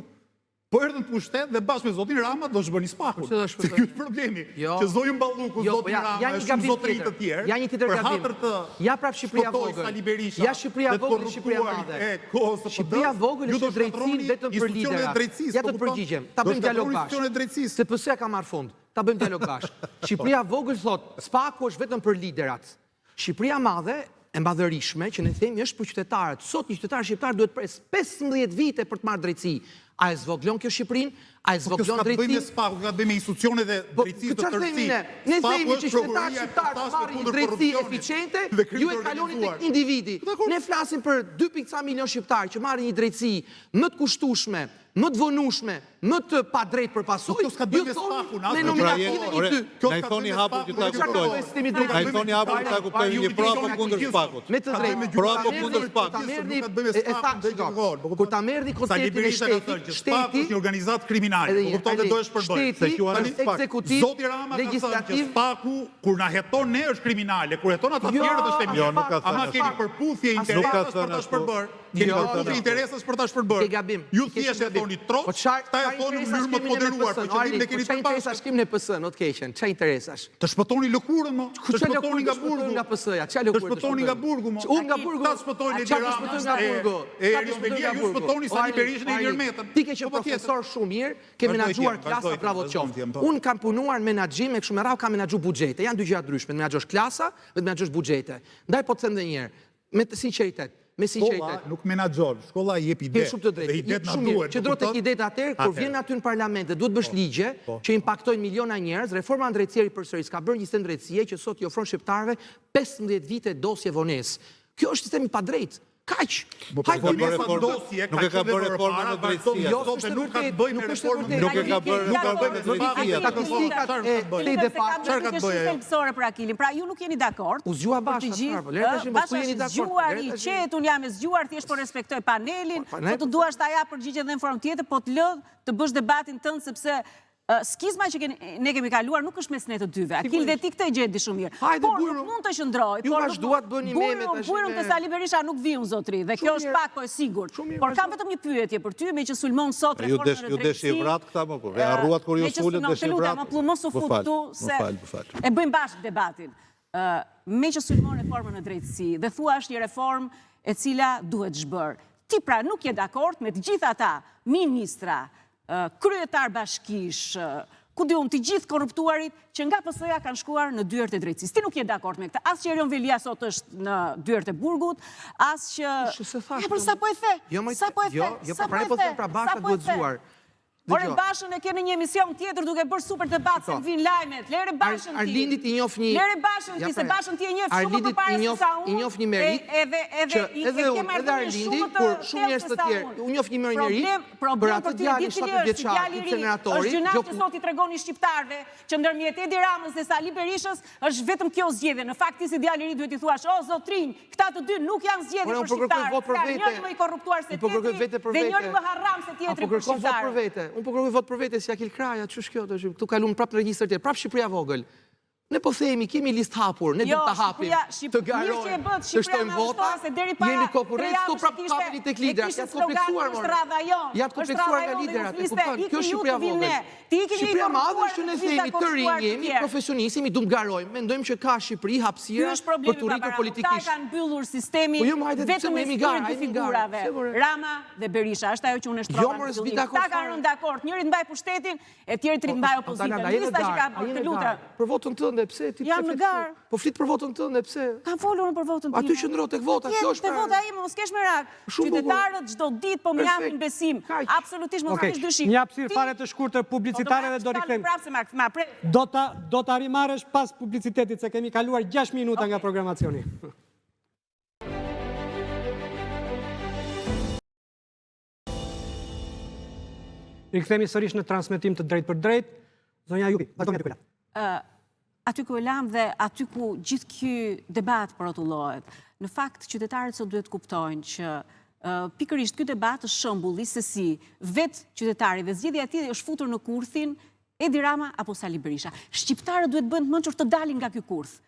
Po erdhën në pushtet dhe bashkë me zotin Rama do zhbëni SPAK-un. Po Se ky është problemi. Jo. Që zonjën Balluku, jo, po zotin ja, Rama, ja e shumë zotërinj të tjerë. Ja një tjetër për gabim. hatër të Ja prap Shqipëria vogël. Sali Berisha, Ja Shqipëria vogël, Shqipëria madhe. E kohës së Shqipëria vogël është drejtësinë vetëm për liderat. Ja të po përgjigjem. Ta bëjmë dialog bashkë. Se PS-ja ka marrë fund. Ta bëjmë dialog bashkë. Shqipëria vogël thotë, SPAK-u është vetëm për liderat. Shqipëria e madhe, e madhërishme, që ne themi është për qytetarët. Sot një qytetar shqiptar duhet presë 15 vite për të marrë drejtësi. A e zvogëlon kjo Shqipërinë? A e po zvogëlon drejtësinë? Kjo s'ka të bëjë me SPAK-un, ka të bëjë me institucionet e po, drejtësisë të tërësi. Ne? Ne themi që qytetarët shqiptarë të marrin një drejtësi eficiente, ju e kaloni tek individi. Ne flasim për 2. ca milion shqiptarë që marrin një drejtësi më të kushtueshme, më të vonueshme, më të padrejtë për pasojë, Kjo s'ka të bëjë ju me thoni SPAK-un, as me me nominative një dy. Kjo Na i s'ka të thoni bëjë me hapur që SPAK-un, ta kjo s'ka të kuptojmë. bëjë me sistemin Na i drejtësor. thoni hapur që ta kuptojmë një pro apo kundër SPAK-ut. Me të drejtë. Pro apo kundër SPAK-ut. Ta merrni Nuk ka të bëjë me e tha, SPAK-un, dhe shiko, gjithkohë, po kur ta merrni Sali konceptin e Berisha ka thënë shtetit, që SPAK shteti është një organizatë kriminale, edhe po një, kupton dhe Ali, do e shpërbëjë. shteti Se quan është SPAK. ekzekutiv, Zoti Rama ka thënë që legjislativ, SPAK-u kur na heton ne është kriminale, kur heton ata Jo, tjerët është e mirë. Jo, nuk ka thënë Ama ashtu. keni përputhje Nuk ka interesash për thënë ta ashtu. shpërbërë. Keni Nuk ka përputhje thënë ashtu. interesash për ta shpërbërë. Ke gabim. Ju Ke thjesht shumë e gabim. thoni troç, Po çfarë ta e thoni në mënyrë më të moderuar, po qëllimin e Po keni çfarë të interesash përbashkët. kemi në PS, në të keqen? Çfarë interesash? Të shpëtoni lëkurën mo, të Çfarë shpëtoni lëkurë nga të shpëtojnë burgu. nga PS-ja? Çfarë Të lëkurë të shpëtoni nga shpëtojnë? burgu mo. Unë nga burgu. Ta shpëtojnë Edi Çfarë të Rama. shpëtojnë nga e- burgu? E Çfarë të Erion shpëtojnë Veliaj, nga ju burgu? shpëtoni O, Sali Arli, Berishën e Ilir Arli, Metën. Ti ke qenë Po, patjetër. profesor shumë mirë, ke Vazhdoj menaxhuar tjem, klasa, vazhdoj bravo tjem, qoftë. vazhdoj tjem, po. Unë kam punuar në menaxhim e kështu me radhë kam menaxhu buxhete. Janë dy gjëra të ndryshme, të menaxhosh klasa dhe të menaxhosh buxhete. Ndaj po të them edhe një herë, me të sinqeritet, Me sinqeritet. Shkolla nuk menaxhon, shkolla jep ide. Ke shumë të drejtë. Dhe idetë na duhen. Qëndro tek idetë atëherë, kur vjen aty në parlament dhe duhet bësh po, ligje po. që impaktojnë miliona njerëz, reforma në drejtësi përsëris ka bërë një sistem drejtësie që sot i ofron shqiptarëve 15 vite dosje vonesë. Kjo është sistem i padrejtë. Kaq. Po, po, Hajde, vonesa dosje, nuk e ka bërë reformën në drejtësi. Jo, s'është nuk ka të bëjë me reformën. Nuk e ka bërë, nuk ka bëjë me drejtësi. Statistikat e State Department. Çfarë ka të bëjë ajo? Thelbësore për Akilin. Pra ju nuk jeni dakord. U zgjua Basha, çfarë po? Lëre tash mos jeni dakord. Zgjuar i qetë, unë jam e zgjuar, thjesht po respektoj panelin. Po, po të duash ta jap përgjigje dhe në formë tjetër, po të lë të bësh debatin tënd sepse Skizma që ne kemi kaluar nuk është mes ne të dyve. Akil dhe ti këtë gjë e di shumë mirë. Por nuk mund të qëndroj. Ju vazhduat bëni meme tash. Bujrum te Sali Berisha nuk vi unë zotri dhe kjo është pak po e sigurt. Por kam vetëm një pyetje për ty, meqë sulmon sot reformën në drejtësi. Ju deshi i vrat këta më po. E harruat kur ju sulët deshi i vrat. Të lutem, mos u fut këtu se e bëjmë bashkë debatin. Meqë sulmon reformën në drejtësi dhe thua është një reformë e cila duhet zhbërë. Ti pra nuk je dakord me të gjithë ata ministra, kryetarë bashkish, ku di unë të gjithë korruptuarit që nga PS-ja kanë shkuar në dyert e drejtësisë. Ti nuk je dakord me këtë, as që Erion Veliaj sot është në dyert e burgut, as që... Ja, për sa po e the, jo, sa po e the, jo, jo, sa po e the, pra sa po e the. Ore Bashën e ke në një emision tjetër duke bërë super debat se vijnë lajmet. Lere Bashën ti. Arlindit i njoh një Lere Bashën ti, se Bashën ti e njeh shumë më përpara se sa unë. I njoh një merit. Edhe edhe edhe unë, edhe Arlindi, por shumë njerëz të tjerë. Unë njoh një mirë njeri. Problem për atë djalin 7 vjeçar, inceneratori. Është gjynah që sot i tregoni shqiptarëve që ndërmjet Edi Ramës dhe Sali Berishës është vetëm kjo zgjedhje. Në fakt ti si djalë i ri duhet t'i thuash, "O zotrinj, këta të dy nuk janë zgjedhje për po shqiptarët. Janë njëri më i korruptuar se po tjetri dhe njëri më harram se tjetri për shqiptarët." Po kërkon votë për vete. Unë po kërkoj votë për vete si Akil Kraja, ç'është kjo tash? Këtu kalum prapë në regjistër tjetër, prapë Shqipëria vogël. Ne po themi, kemi listë hapur, ne jo, duhet ta hapim, të garojmë, të shtojmë vota, jemi konkurrencë, këtu prapë kapeni tek liderat, janë të kompleksuar, është radha jonë, janë të kompleksuar nga liderat, e kupton, kjo është Shqipëria vogël. Shqipëria madhe është që ne themi, të rinj jemi, profesionistë jemi, duam të garojmë, mendojmë që ka Shqipëri hapësira për t'u rritur politikisht. Ata kanë mbyllur sistemin po jo, vetëm me këtyre dy figurave, Rama dhe Berisha, është ajo që unë e shtrova jo, në fillim. Ata kanë rënë dakord, njëri të mbajë pushtetin, E tjetri të mbajë opozitën. Lista që ka bërë, të lutem. Për votën tënde, pse ti Jam në garë. Po flit për votën tënde, pse? Kam folur unë për votën time. Aty qëndro tek vota, kjo është. Te vota ime, mos kesh merak. Qytetarët çdo ditë po më japin besim. Absolutisht mos kesh dyshim. Një hapësirë fare të shkurtër publicitare dhe do rikthehemi. Prapë se ma ma pre. Do ta do ta rimarrësh pas publicitetit se kemi kaluar 6 minuta nga programacioni. Rikthehemi sërish në transmetim të drejtpërdrejtë. Zonja Jupi, vazhdoni aty ku e lamë. Aty ku e lamë dhe aty ku gjithë ky debat po rrotullohet. Në fakt, qytetarët sot duhet të kuptojnë që pikërisht ky debat është shembulli se si vetë qytetari dhe zgjedhja e tij është futur në kurthin Edi Rama apo Sali Berisha. Shqiptarët duhet të bëhen të mençur të dalin nga ky kurth.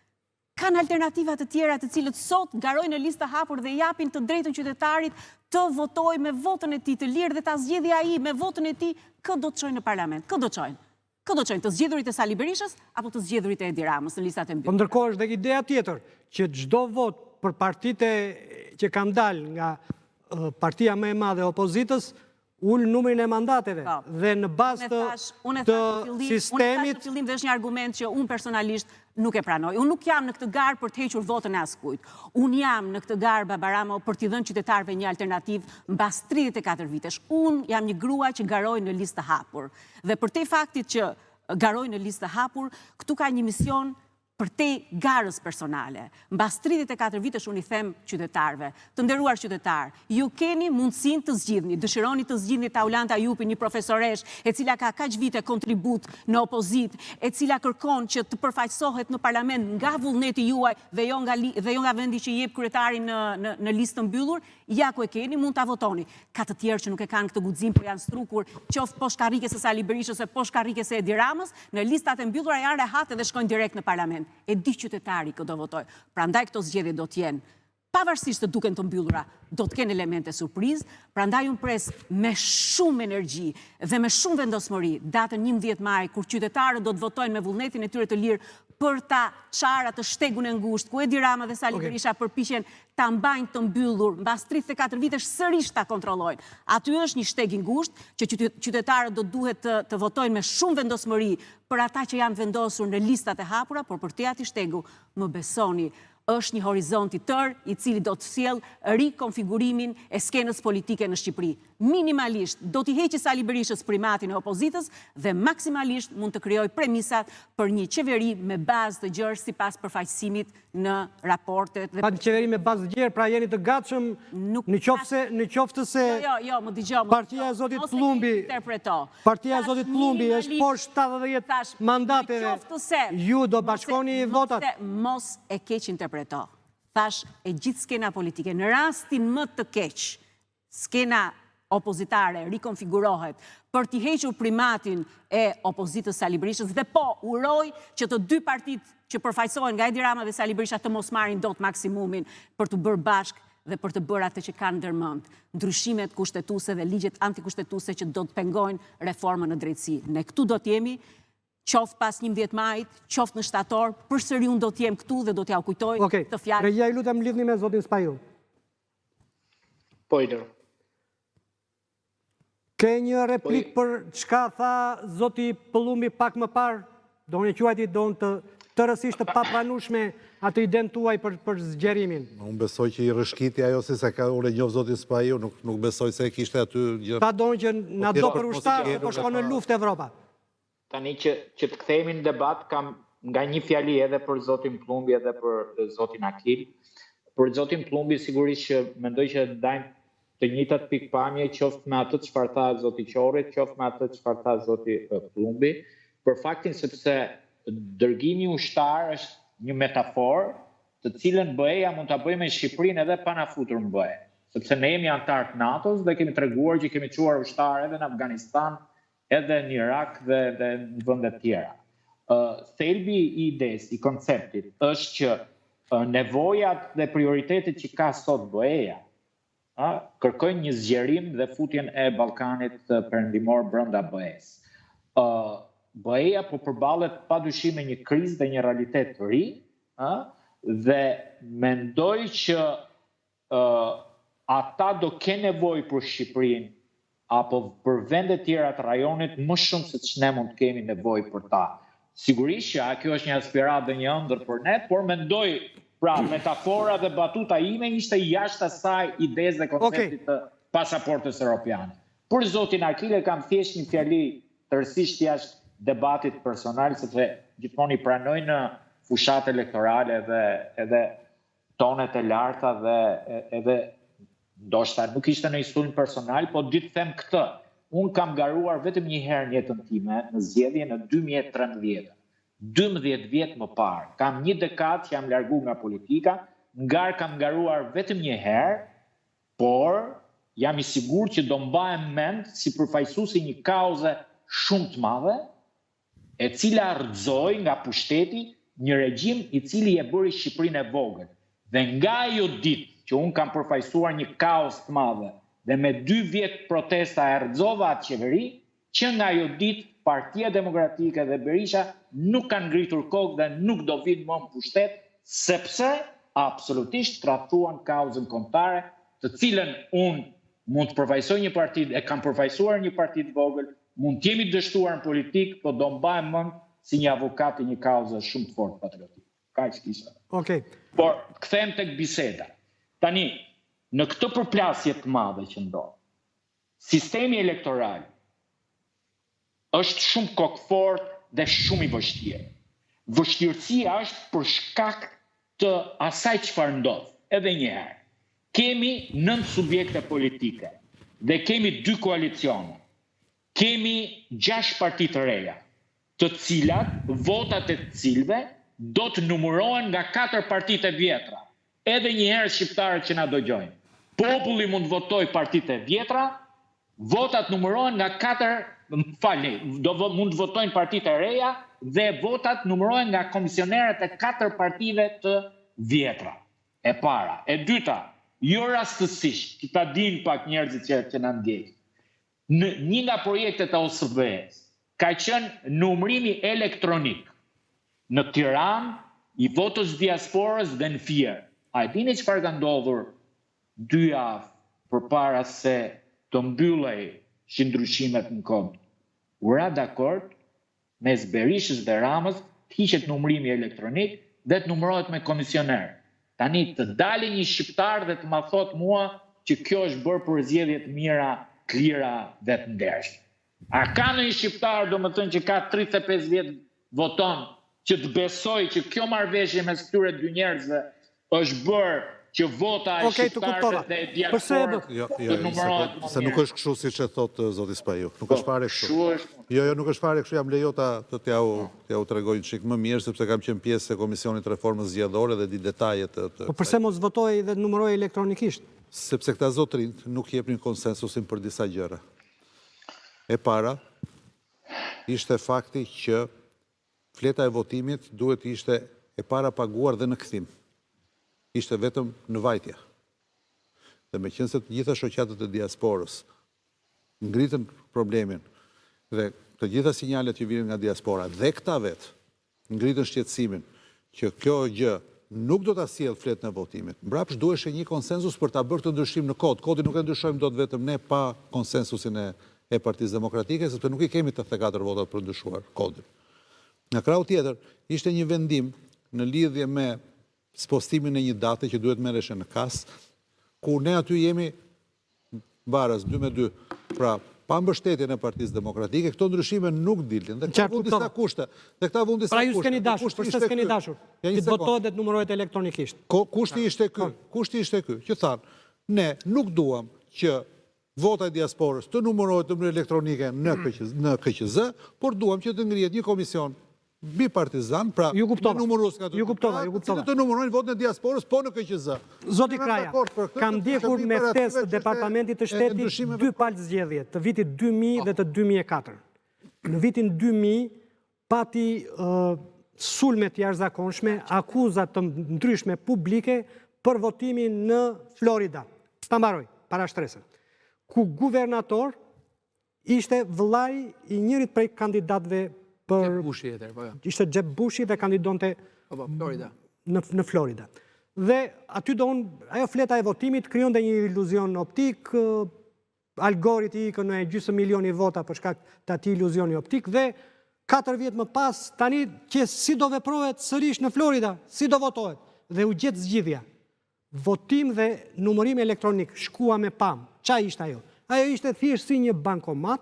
Kanë alternativa të tjera të cilët sot garojnë në listë të hapur dhe japin të drejtën qytetarit të votojë me votën e tij të lirë dhe ta zgjedhë ai me votën e tij kë do të çojë në parlament. Kë do çojnë? Kë do çojnë? Të zgjedhurit e Sali Berishës apo të zgjedhurit e Edi Ramës në listat e mbyllura? Po ndërkohë është dhe ideja tjetër, që çdo votë për partitë që kanë dalë nga partia më e madhe e opozitës, ul numrin e mandateve po. dhe në bazë të të sistemit... Unë e thashë në fillim dhe është një argument që unë personalisht nuk e pranoj. Unë nuk jam në këtë garë për të hequr votën e askujt. Unë jam në këtë garë, Babaramo, për t'i dhënë qytetarëve një alternativë mbas 34 vitesh. Unë jam një grua që garoj në listë të hapur. Dhe përtej faktit që garoj në listë të hapur, këtu ka një mision përtej garës personale. Mbas 34 vitesh unë i them qytetarëve, të nderuar qytetarë, ju keni mundësinë të zgjidhni, dëshironi të zgjidhni Taulant Ajupin, një profesoreshë, e cila ka kaq vite kontribut në opozitë, e cila kërkon që të përfaqësohet në parlament nga vullneti juaj dhe jo nga dhe jo nga vendi që i jep kryetari në në në listë të mbyllur, Ja ku e keni, mund ta votoni. Ka të tjerë që nuk e kanë këtë guxim, por janë strukur, qoftë poshtë karrikes së Sali Berishës e poshtë karrikes së Edi Ramës, në listat e mbyllura janë rehat edhe shkojnë direkt në parlament. E di qytetari kë do votojë. Prandaj këto zgjedhje do të jenë pavarësisht të duken të mbyllura, do të kenë elemente surprizë, prandaj unë pres me shumë energji dhe me shumë vendosmëri datën 11 maj kur qytetarët do të votojnë me vullnetin e tyre të lirë për ta çarë atë shtegun e ngushtë ku Edi Rama dhe Sali Berisha përpiqen ta mbajnë të mbyllur, mbas 34 vitesh sërish ta kontrollojnë. Aty është një shteg i ngushtë që qytetarët do duhet të, të votojnë me shumë vendosmëri për ata që janë vendosur në listat e hapura, por përtej atij shtegu, më besoni, Është një horizont i tërë i cili do të sjellë rikonfigurimin e skenës politike në Shqipëri. Minimalisht do t'i heqë Sali Berishës primatin e opozitës dhe maksimalisht mund të krijojë premisat për një qeveri me bazë të gjerë sipas përfaqësimit në raportet dhe Pa një qeveri me bazë të gjerë, pra jeni të gatshëm në qoftë se në qoftë se Jo, jo, jo, më dëgjo, më Partia e zotit Pëllumbi Partia e zotit Pëllumbi është poshtë 70 mandateve. Ju do bashkoni votat. Mos e keqinterpreto. Thashë e gjithë skena politike në rastin më të keq skena opozitare rikonfigurohet për t'i hequr primatin e opozitës Sali Berishës dhe po uroj që të dy partitë që përfaqësohen nga Edi Rama dhe Sali Berisha të mos marrin dot maksimumin për t'u bërë bashkë dhe për të bërë atë që kanë ndërmend, ndryshimet kushtetuese dhe ligjet antikushtetuese që do të pengojnë reformën në drejtësi. Ne këtu do të jemi, qoftë pas 11 majit, qoftë në shtator, përsëri unë do të jem këtu dhe do t'jua kujtoj Okej. këtë fjalë. Regjia ju lutem lidhni me zotin Spahiu. Po, Ilir. Ke një replikë për çka tha zoti Pëllumbi pak më parë? Do unë e quajti do unë të tërësisht të papranueshme atë idenë tuaj për për zgjerimin. Unë besoj që i rrëshkiti ajo se sa ka unë e njoh zotin Spahiu, nuk nuk besoj se e kishte aty gjë. Tha do unë që na do për ushtarë, po shkon në luftë Evropa. Tani që që të kthehemi në debat kam nga një fjali edhe për zotin Pëllumbi edhe për zotin Akil. Për zotin Pëllumbi sigurisht që mendoj që ndajmë të njëjtat pikëpamje qoftë me atë çfarë tha zoti Qorri, qoftë me atë çfarë tha zoti Pëllumbi, për faktin sepse dërgimi ushtar është një metaforë të cilën BE-ja mund ta bëjë me Shqipërinë edhe pa na futur në BE. Sepse ne jemi anëtarë të NATO-s dhe kemi treguar që kemi çuar ushtarë edhe në Afganistan, edhe në Irak dhe dhe në vende të tjera. Ë thelbi i idesë, i konceptit është që nevojat dhe prioritetet që ka sot BE-ja, ë kërkojnë një zgjerim dhe futjen e Ballkanit Perëndimor brenda BE-së. Ë BE-ja po përballet padyshim me një krizë dhe një realitet të ri, ë dhe mendoj që ë ata do kenë nevojë për Shqipërinë apo për vendet tjera të rajonit më shumë se ç'ne mund të kemi nevojë për ta. Sigurisht që kjo është një aspiratë dhe një ëndërr për ne, por mendoj, pra metafora dhe batuta ime ishte jashtë asaj idesë dhe konceptit të pasaportës europiane. Për zotin Akil e kam thjesht një fjali tërësisht jashtë debatit personal, sepse gjithmonë i pranoj në fushatë elektorale edhe edhe tonet e larta dhe edhe ndoshta nuk ishte një sulm personal, po di të them këtë. Unë kam garuar vetëm një herë në jetën time në zgjedhje në 2013. 12 vjet më parë. Kam një dekadë që jam largu nga politika, në garë kam garuar vetëm një herë, por jam i sigurt që do mbahem mend si përfaqësues i një kauze shumë të madhe, e cila rrëzoi nga pushteti një regjim i cili e bëri Shqipërinë e vogël dhe nga ajo ditë që unë kam përfaqësuar një kauzë të madhe dhe me dy vjet protesta e rrëzova atë qeveri, që nga ajo ditë Partia Demokratike dhe Berisha nuk kanë ngritur kokë dhe nuk do vijnë më në pushtet sepse absolutisht tradhtuan kauzën kombëtare të cilën unë mund të përfaqësoj një parti e kam përfaqësuar një parti të vogël Mund të jem i dështuar në politikë, po do mbahem mend si një avokat i një kauze shumë të fortë patriotike. Kaq kisha. Okej. Por, kthehem tek biseda. Tani, në këtë përplasje të madhe që ndodh, sistemi elektoral është shumë kokëfortë dhe shumë i vështirë. Vështirësia është për shkak të asaj çfarë ndodh. Edhe një herë, Kemi nëntë subjekte politike dhe kemi dy koalicione. Kemi gjashtë parti të reja, të cilat votat e të cilëve do të numërohen nga katër partitë e vjetra. Edhe një herë shqiptarët që na dëgjojnë. Populli mund të votojë partitë e vjetra, votat numërohen nga katër, më falni, do mund të votojnë partitë e reja dhe votat numërohen nga komisionerët e katër partive të vjetra. E para. E dyta, jo rastësisht, që ta dinë pak njerëzit që që na ndjekin. Në një nga projektet e OSBE-së ka qenë numërimi elektronik në Tiranë, i votës diasporës dhe në Fier. A e dini çfarë ka ndodhur dy javë përpara se të mbylleshin ndryshimet në kod? U ra dakord mes Berishës dhe Ramës të hiqet numërimi elektronik dhe të numërohet me komisionerë. Tani të dali një shqiptar dhe të ma thotë mua që kjo është bërë për zgjedhje të mira, të lira dhe të ndershme. A ka ndonjë shqiptar domethënë që ka 35 vjet voton që të besojë që kjo marrëveshje mes këtyre dy njerëzve është bërë që vota e Okej, të shqiptarëve kuptova. dhe e Përse e diasporës bë? Jo, të jo, një numërohet sekond, më se nuk mirë. është kështu siç e thotë zoti Spahiu. Nuk Po, është fare kështu. kështu është. Jo, jo, nuk është fare kështu, jam lejo ta të t'jau t'jau tregoj një çik më mirë sepse kam qenë pjesë e Komisionit të Reformës Zgjedhore dhe di detaje të të Po përse mos votohej dhe numërohej elektronikisht? Sepse këta zotrinjtë nuk jepnin konsensusin për disa gjëra. E para, ishte fakti që fleta e votimit duhet të ishte e para paguar dhe në kthim. Ishte vetëm në vajtje. Dhe meqenëse të gjitha shoqatat e diasporës ngritën problemin dhe të gjitha sinjalet që vinin nga diaspora dhe këta vetë ngritën shqetësimin që kjo gjë nuk do ta sjellë fletën e votimit. Mbrapsht duheshe një konsensus për ta bërë këtë ndryshim në kod. Kodin nuk e ndryshojmë dot vetëm ne pa konsensusin e e Partisë Demokratike, sepse nuk i kemi 84 votat për të ndryshuar kodin. Nga krahu tjetër, ishte një vendim në lidhje me spostimin e një date që duhet merreshe në kas, ku ne aty jemi baras 2 me 2. Pra, pa mbështetjen e Partisë Demokratike, këto ndryshime nuk dilnin. Dhe këta Qartë, vunë disa kuptova. kushte. Dhe këta vunë disa Pra ju kushte. s'keni Dhe dashur, kushti përse ishte s'keni ky. dashur? Ja, një Që të sekond. votohet dhe të numërohet elektronikisht. Ko, kushti ishte ky, kushti ishte ky, që thanë, ne nuk duam që vota e diasporës të numërohet në mënyrë elektronike në KQZ, në KQZ, por duam që të ngrihet një komision bipartizan, pra Ju kuptova. me numërues nga të Ju dy kuptova, krahët, ju të kuptova. cilët të numërojnë votën e diasporës po në KQZ. Zoti Jam Kraja, dakord për këtë, kam sepse ndjekur shërbimi me operative ftesë të që është Departamentit të e- e Shtetit ndryshimeve dy palë zgjedhje, të vitit 2000 dhe të 2004. Në vitin 2000 pati ë, sulme të jashtëzakonshme, akuza të ndryshme publike për votimin në Florida. Ta mbaroj, para shtresën. Ku guvernator ishte vëllai i njërit prej kandidatëve për Jeb Bushi atëherë, po jo. ishte Jeb Bushi dhe kandidonte Po po, Florida. në, në Florida. Dhe aty do unë, ajo fleta e votimit krijonte një iluzion optik, ë, Al Gore-it i ikën në gjysmë milioni vota për shkak të atij iluzioni optik dhe 4 vjet më pas tani që si do veprohet sërish në Florida, si do votohet dhe u gjet zgjidhja. Votim dhe numërim elektronik, shkua me pam. Ça ishte ajo? Ajo ishte thjesht si një bankomat,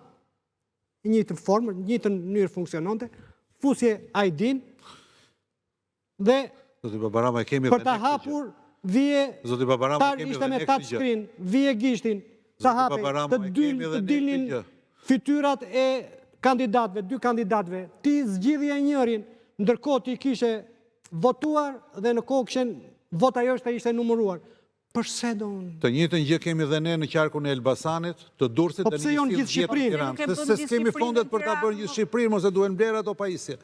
i njëjtën formë, në njëjtën mënyrë funksiononte, fusje ID-n dhe Zoti Babarama e kemi për dhe ta ne këtë gjë. hapur vije Zoti Babarama, tar kemi ishte dhe me ne këtë touch gjë. screen, vije gishtin, ta Zoti hapej, Babarama, të e kemi dyl, dhe të ne këtë dilnin gjë. fytyrat e kandidatëve, dy kandidatëve. Ti zgjidhje njërin, ndërkohë ti kishe votuar dhe në kohë kishe vota joshte ishte numëruar. Përse do unë? Të njëjtën gjë kemi dhe ne në qarkun e Elbasanit, të Durrësit Po dhe pse në jo në njësinë gjithë 10 të Shqipërinë? Tiranës. Nuk e Se bëm se gjithë s'kemi Shqipërinë fondet në për ta Tiranë, bërë gjithë po. Shqipërinë, mos e duhen blerë ato pajisje.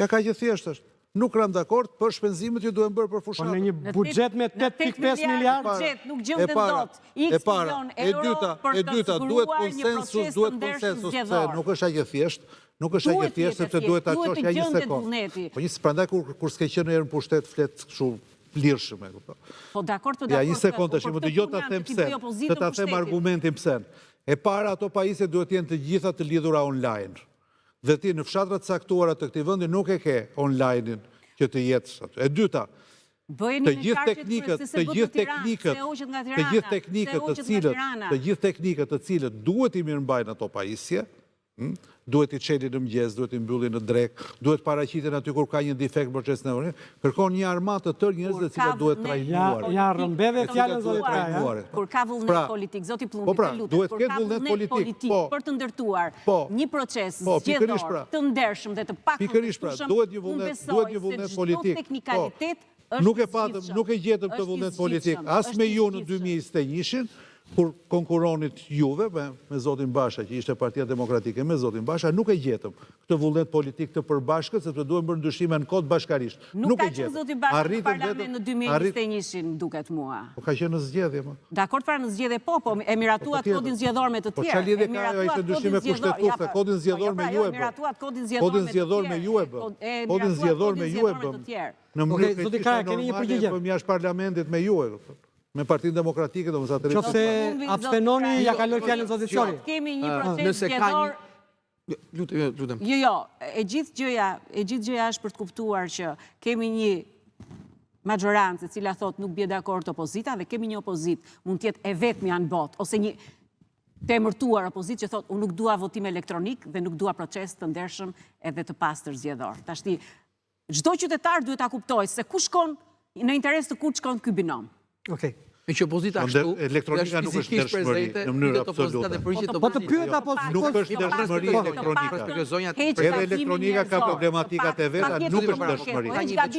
Ja kaq e thjeshtë është. Nuk ram dakord për shpenzimet që duhen bërë për Po në fushatën. një Në buxhet me në 8 8.5 miliard, buxhet nuk E gjendet para, dot e X para, milion e euro dyta, për e të dyta, duhet siguruar një konsensus, proces të duhet ndershëm konsensus, pse zgjedhor. nuk është aq e thjeshtë, nuk është aq e Duhet thjeshtë jetë e sepse duhet ta thjeshtë, duhet çosh të ja një gjendet sekond. vullneti. Po një prandaj kur kur s'ke qenë në herë në pushtet flet kështu lirshëm, e kupton. Po dakord, po Ja, dakord. një sekond po tash, për më këtë dëgjoj punë ta jam them që t'i pse. bëj Të opozitën ta them pushtetit. argumentin pse. E para ato pajisje duhet jenë të gjitha të lidhura online. Dhe ti në fshatra të caktuara të këtij vendi nuk e ke online-in që të jetë aty. E dyta, Bëjeni të në gjithë qarqet teknikët, kryesore, se të bë gjithë të Tiranë, teknikët, se hoqët nga të gjithë Tirana, teknikët se të hoqët nga cilët, Tirana. të gjithë teknikët të cilët duhet i mirëmbajnë ato pajisje, hm, duhet i çelin në mëngjes, duhet i mbyllin në drek, duhet paraqiten aty kur ka një defekt në procesin e votimit, kërkon një armatë të tërë njerëz Kur të cilët ka duhet vullnet trajnuar. Ja, ja rrëmbeve E cilët fjalën duhet zoti Kraja. trajnuar. Kur ka vullnet Pra, politik, zoti Plumbi, po pra, të lutem, duhet kur ketë ka vullnet vullnet politik, politik po. për të ndërtuar Po. një proces Po, pikërisht zgjedhor pra. të ndershëm dhe të Pikërisht pra, pakontestueshëm, duhet një unë vullnet, besoj duhet një se vullnet çdo politik. Po. teknikalitet është Nuk e i patëm, zgjidhshëm. nuk e gjetëm këtë Është i vullnet politik, zgjidhshëm, as është me i ju në zgjidhshëm. 2021-shin, kur konkuronit juve me, me zotin Basha, që ishte Partia Demokratike me zotin Basha, nuk e gjetëm këtë vullnet politik të përbashkët, sepse duhen bërë ndryshime në kod bashkarisht. Nuk Nuk ka e qenë gjetëm. zoti Basha në Arritëm parlament vetëm- në 2021-shin, duket mua. Po ka qenë në zgjedhje, më. Dakord pra në zgjedhje po, po e miratuat Po, tjetër. kodin zgjedhor me të Po tjerë. çfarë lidhje e ka ajo miratuat ishte ndryshime kodin zgjedhor, kushtetuese, ja, pra, kodin zgjedhor po, jo, me pra, ju jo, e bëm. miratuat kodin zgjedhor Kodin me të zgjedhor me tjerë, ju e e bëm. kod- e Kodin miratuat zgjedhor kodin me ju e zgjedhor me bëm. të tjerë. Në Okej, mënyrë zoti krejtësisht Kraja, keni një normale e përgjigje? bëm jashtë parlamentit me ju e kupton. Me Partinë Demokratike, domethënë atë Qofse Zoti abstenoni, Kraja, ja kaloj fjalën zotit Qori. Sot kemi një proces Nëse ka zgjedhor një Jo, Lutem, jo, lutem. Jo, jo, e gjithë gjëja, e gjithë gjëja është për të kuptuar që kemi një. maxhorancë e cila thotë nuk bie dakord opozita dhe kemi një opozitë, mund të jetë e vetmja në botë ose një të emërtuar opozitë që thotë unë nuk dua votim elektronik dhe nuk dua proces të ndershëm edhe të pastër zgjedhor. Tashti çdo qytetar duhet ta kuptojë se ku shkon në interes të kujt shkon ky binom. Okej. Me që opozita ashtu, elektronika nuk është ndershmëri në mënyrë absolute. Po, po të pyeta po nuk është ndershmëri elektronika. Edhe elektronika ka problematikat e veta, nuk është ndershmëri.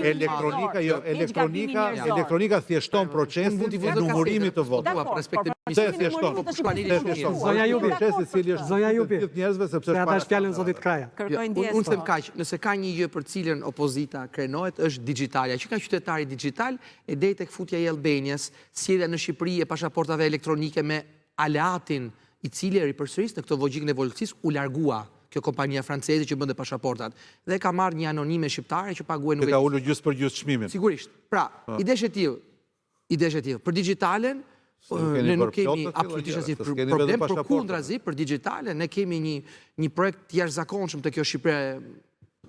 Elektronika, jo, elektronika, elektronika thjeshton procesin e numërimit të votës. Pse e thjeshton? Pse e thjeshton? Zonja Jupi, procesi i cili është Zonja Jupi, gjithë njerëzve sepse është para. fjalën zotit Kraja. Kërkoj ndjesë. Unë them kaq, nëse ka një gjë për cilën opozita krenohet është dixhitalja. Që nga qytetari dixhital e deri tek futja e e-Albanias, sjellja në Shqipëri e pashaportave elektronike me aleatin i cili e ripërsëris në këtë logjikën e volitësisë u largua kjo kompania franceze që bënte pashaportat dhe ka marrë një anonime shqiptare që paguhej nuk e ka ulur gjysmë për gjysmë çmimin. Sigurisht. Pra, po. ide është e tillë, ide është e tillë. Për dixhitalen ne nuk kemi absolutisht asnjë problem, përkundrazi për dixhitalen ne kemi një një projekt të jashtëzakonshëm te kjo Shqipëri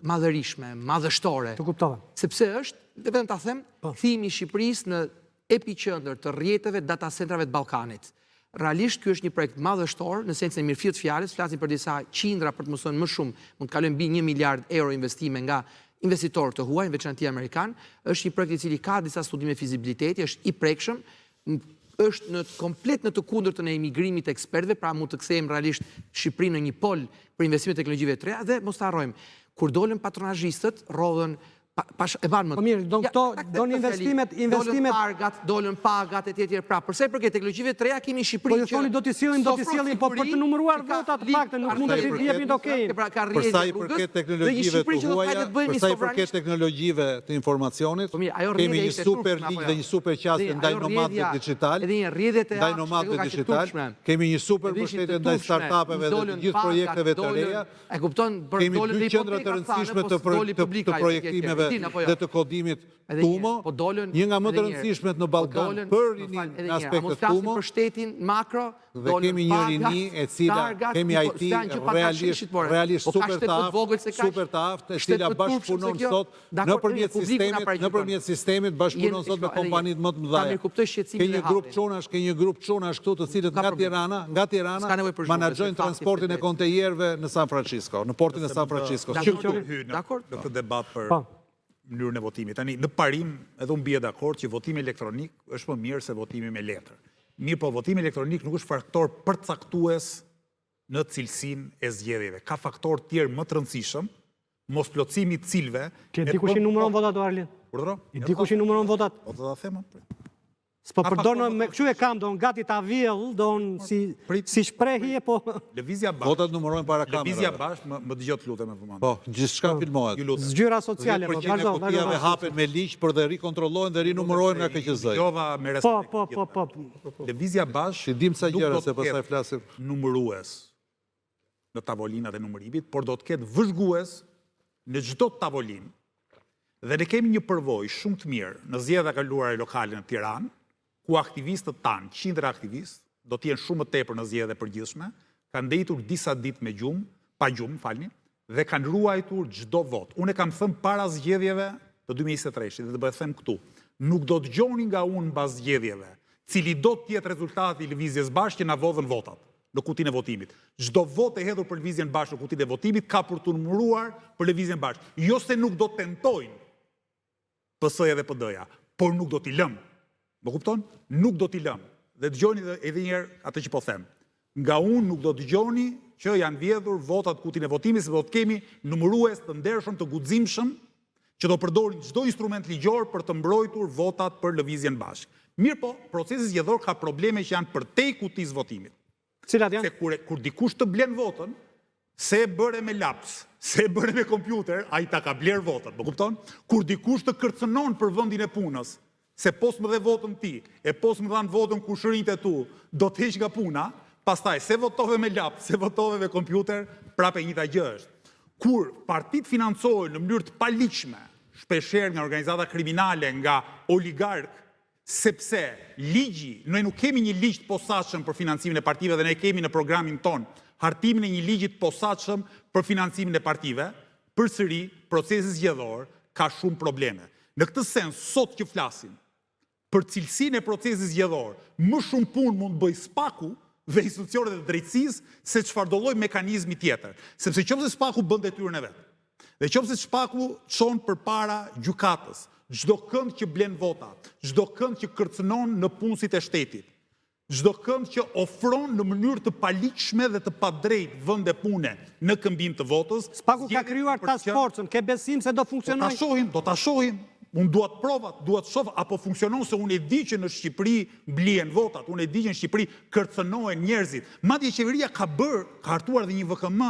madhërishme, madhështore. Të kuptova. Sepse është, dhe vetëm ta them, po. kthimi i Shqipërisë në epiqendër të rrjeteve data centrave të Ballkanit. Realisht ky është një projekt madhështor në sensin e mirëfilltë të fjalës, flasim për disa qindra për të mos thënë më shumë, mund të kalojmë mbi 1 miliard euro investime nga investitorë të huaj, në veçanti amerikanë. Është një projekt i cili ka disa studime fizibiliteti, është i prekshëm, është në komplet në të kundërtën e emigrimit të ekspertëve, pra mund të kthejmë realisht Shqipërinë në një pol për investime të teknologjive të reja dhe mos ta harrojmë, kur dolën patronazhistët, rrodhën pash e ban më. Po mirë, do këto do investimet, investimet dolën pagat, dolën pagat etj etj. Pra, për sa i përket teknologjive të reja kemi Shqipëri po që Po ju thoni do t'i sjellim, do t'i sjellim, po për të numëruar votat të paktën nuk mund të jepni okay. Pra ka rrjedhje Për sa i përket teknologjive të huaja, për sa i përket teknologjive të informacionit, po kemi një super ligj dhe një super qasje ndaj nomadëve dixhital, ndaj nomadëve dixhital, kemi një super mbështetje ndaj startupeve dhe të gjithë projekteve të reja. E kupton, kemi dy qendra të rëndësishme të projektimeve jo? dhe të kodimit Tumo, po një nga më të rëndësishmet në po Ballkan për rininë në aspektet Tumo. Për shtetin makro, dhe kemi një rini e cila kemi IT realisht realisht po super të aftë, super të aftë, e cila bashkëpunon sot nëpërmjet sistemit, nëpërmjet sistemit bashkëpunon sot me kompanitë më të mëdha. Ke një grup çunash, ke një grup çunash këtu të cilët nga Tirana, nga Tirana menaxhojnë transportin e kontejnerëve në San Francisco, në portin e San Francisco. Dakor, në këtë debat për po mënyrën e votimit. Tani, në parim, edhe unë bie dakord që votimi elektronik është më mirë se votimi me letër. Mirëpo, votimi elektronik nuk është faktor përcaktues në cilësinë e zgjedhjeve. Ka faktorë tjerë më të rëndësishëm, mosplotësimi i të cilëve... Ti e di kush i numëron votat o Arlind? Urdhëro? E di kush i numëron votat? Po të ta them, S'po përdor në me kështu e kam don gati ta vjell don si si shprehje po Lëvizja Bashkë. Votat numërohen para kamerave. Lëvizja Bashkë më më dëgjo të lutem me vëmendje. Po, gjithçka po. filmohet. Ju lutem. Zyra sociale po vazhdo, vazhdo. hapen me ligj por dhe rikontrollohen dhe rinumërohen nga KQZ. Dëgjova me respekt. Po, po, po, po. Lëvizja Bashkë. T'i dim ca gjëra se pastaj flasim. Numërues në tavolinat e numërimit, por do të ketë vëzhgues në çdo tavolinë. Dhe ne kemi një përvojë shumë të mirë në zgjedhjet e kaluara lokale në Tiranë, ku aktivistët tanë, qindra aktivistë, do të jenë shumë më tepër në zgjedhjet e përgjithshme, kanë ndejtur disa ditë me gjumë, pa gjumë, falni, dhe kanë ruajtur çdo votë. Unë e kam thënë para zgjedhjeve të 2023-shit dhe do e them këtu. Nuk do të dëgjoni nga unë mbas zgjedhjeve, cilido të jetë rezultati i lëvizjes Bashkë që na vodhën votat në kutinë e votimit. Çdo votë e hedhur për lëvizjen Bashkë në kutinë e votimit ka për t'u numëruar për lëvizjen Bashkë. Jo se nuk do të tentojnë PS-ja dhe PD-ja, por nuk do t'i lëmë. Më kupton? Nuk do t'i lëmë. Dhe dëgjoni edhe një herë atë që po them. Nga unë nuk do dëgjoni që janë vjedhur votat në kutinë e votimit, sepse do të kemi numërues të ndershëm, të guximshëm, që do përdorin çdo instrument ligjor për të mbrojtur votat për lëvizjen Bashkë. Mirëpo, procesi zgjedhor ka probleme që janë përtej kutisë votimit. Cilat janë? Se kur, kur dikush të blen votën, se e bëre me laps, se e bëre me kompjuter, ai ta ka blerë votën, më kupton? Kur dikush të kërcënon për vendin e punës, se po s'më dhe votën ti, e po s'më dhanë votën kushërinjtë e tu, do të heq nga puna, pastaj se votove me laps, se votove me kompjuter, prapë e njëjta gjë është. Kur partitë financohen në mënyrë të paligjshme, shpeshherë nga organizata kriminale, nga oligarkë, Sepse ligji, ne nuk kemi një ligj të posaçëm për financimin e partive dhe ne kemi në programin tonë hartimin e një ligji të posaçëm për financimin e partive, përsëri procesi zgjedhor ka shumë probleme. Në këtë sens, sot që flasim për cilësinë e procesit zgjedhor, më shumë punë mund të bëjë SPAK-u dhe institucionet e drejtësisë se çfarëdolloj mekanizmi tjetër. Sepse qoftë se SPAK-u bën detyrën e vet, dhe qoftë se SPAK-u çon përpara gjykatës çdokënd që blen vota, çdokënd që kërcënon nëpunësit e shtetit, Çdokënd që ofron në mënyrë të paligjshme dhe të padrejtë vende pune në këmbim të votës, SPAK-u ka krijuar task forcën, ke besim se do funksionojë? Do ta shohim, do ta shohim. Unë dua të provat, dua të shoh a po funksionon se unë e di që në Shqipëri blihen votat, unë e di që në Shqipëri kërcënohen njerëzit. Madje qeveria ka bërë, ka hartuar dhe një VKM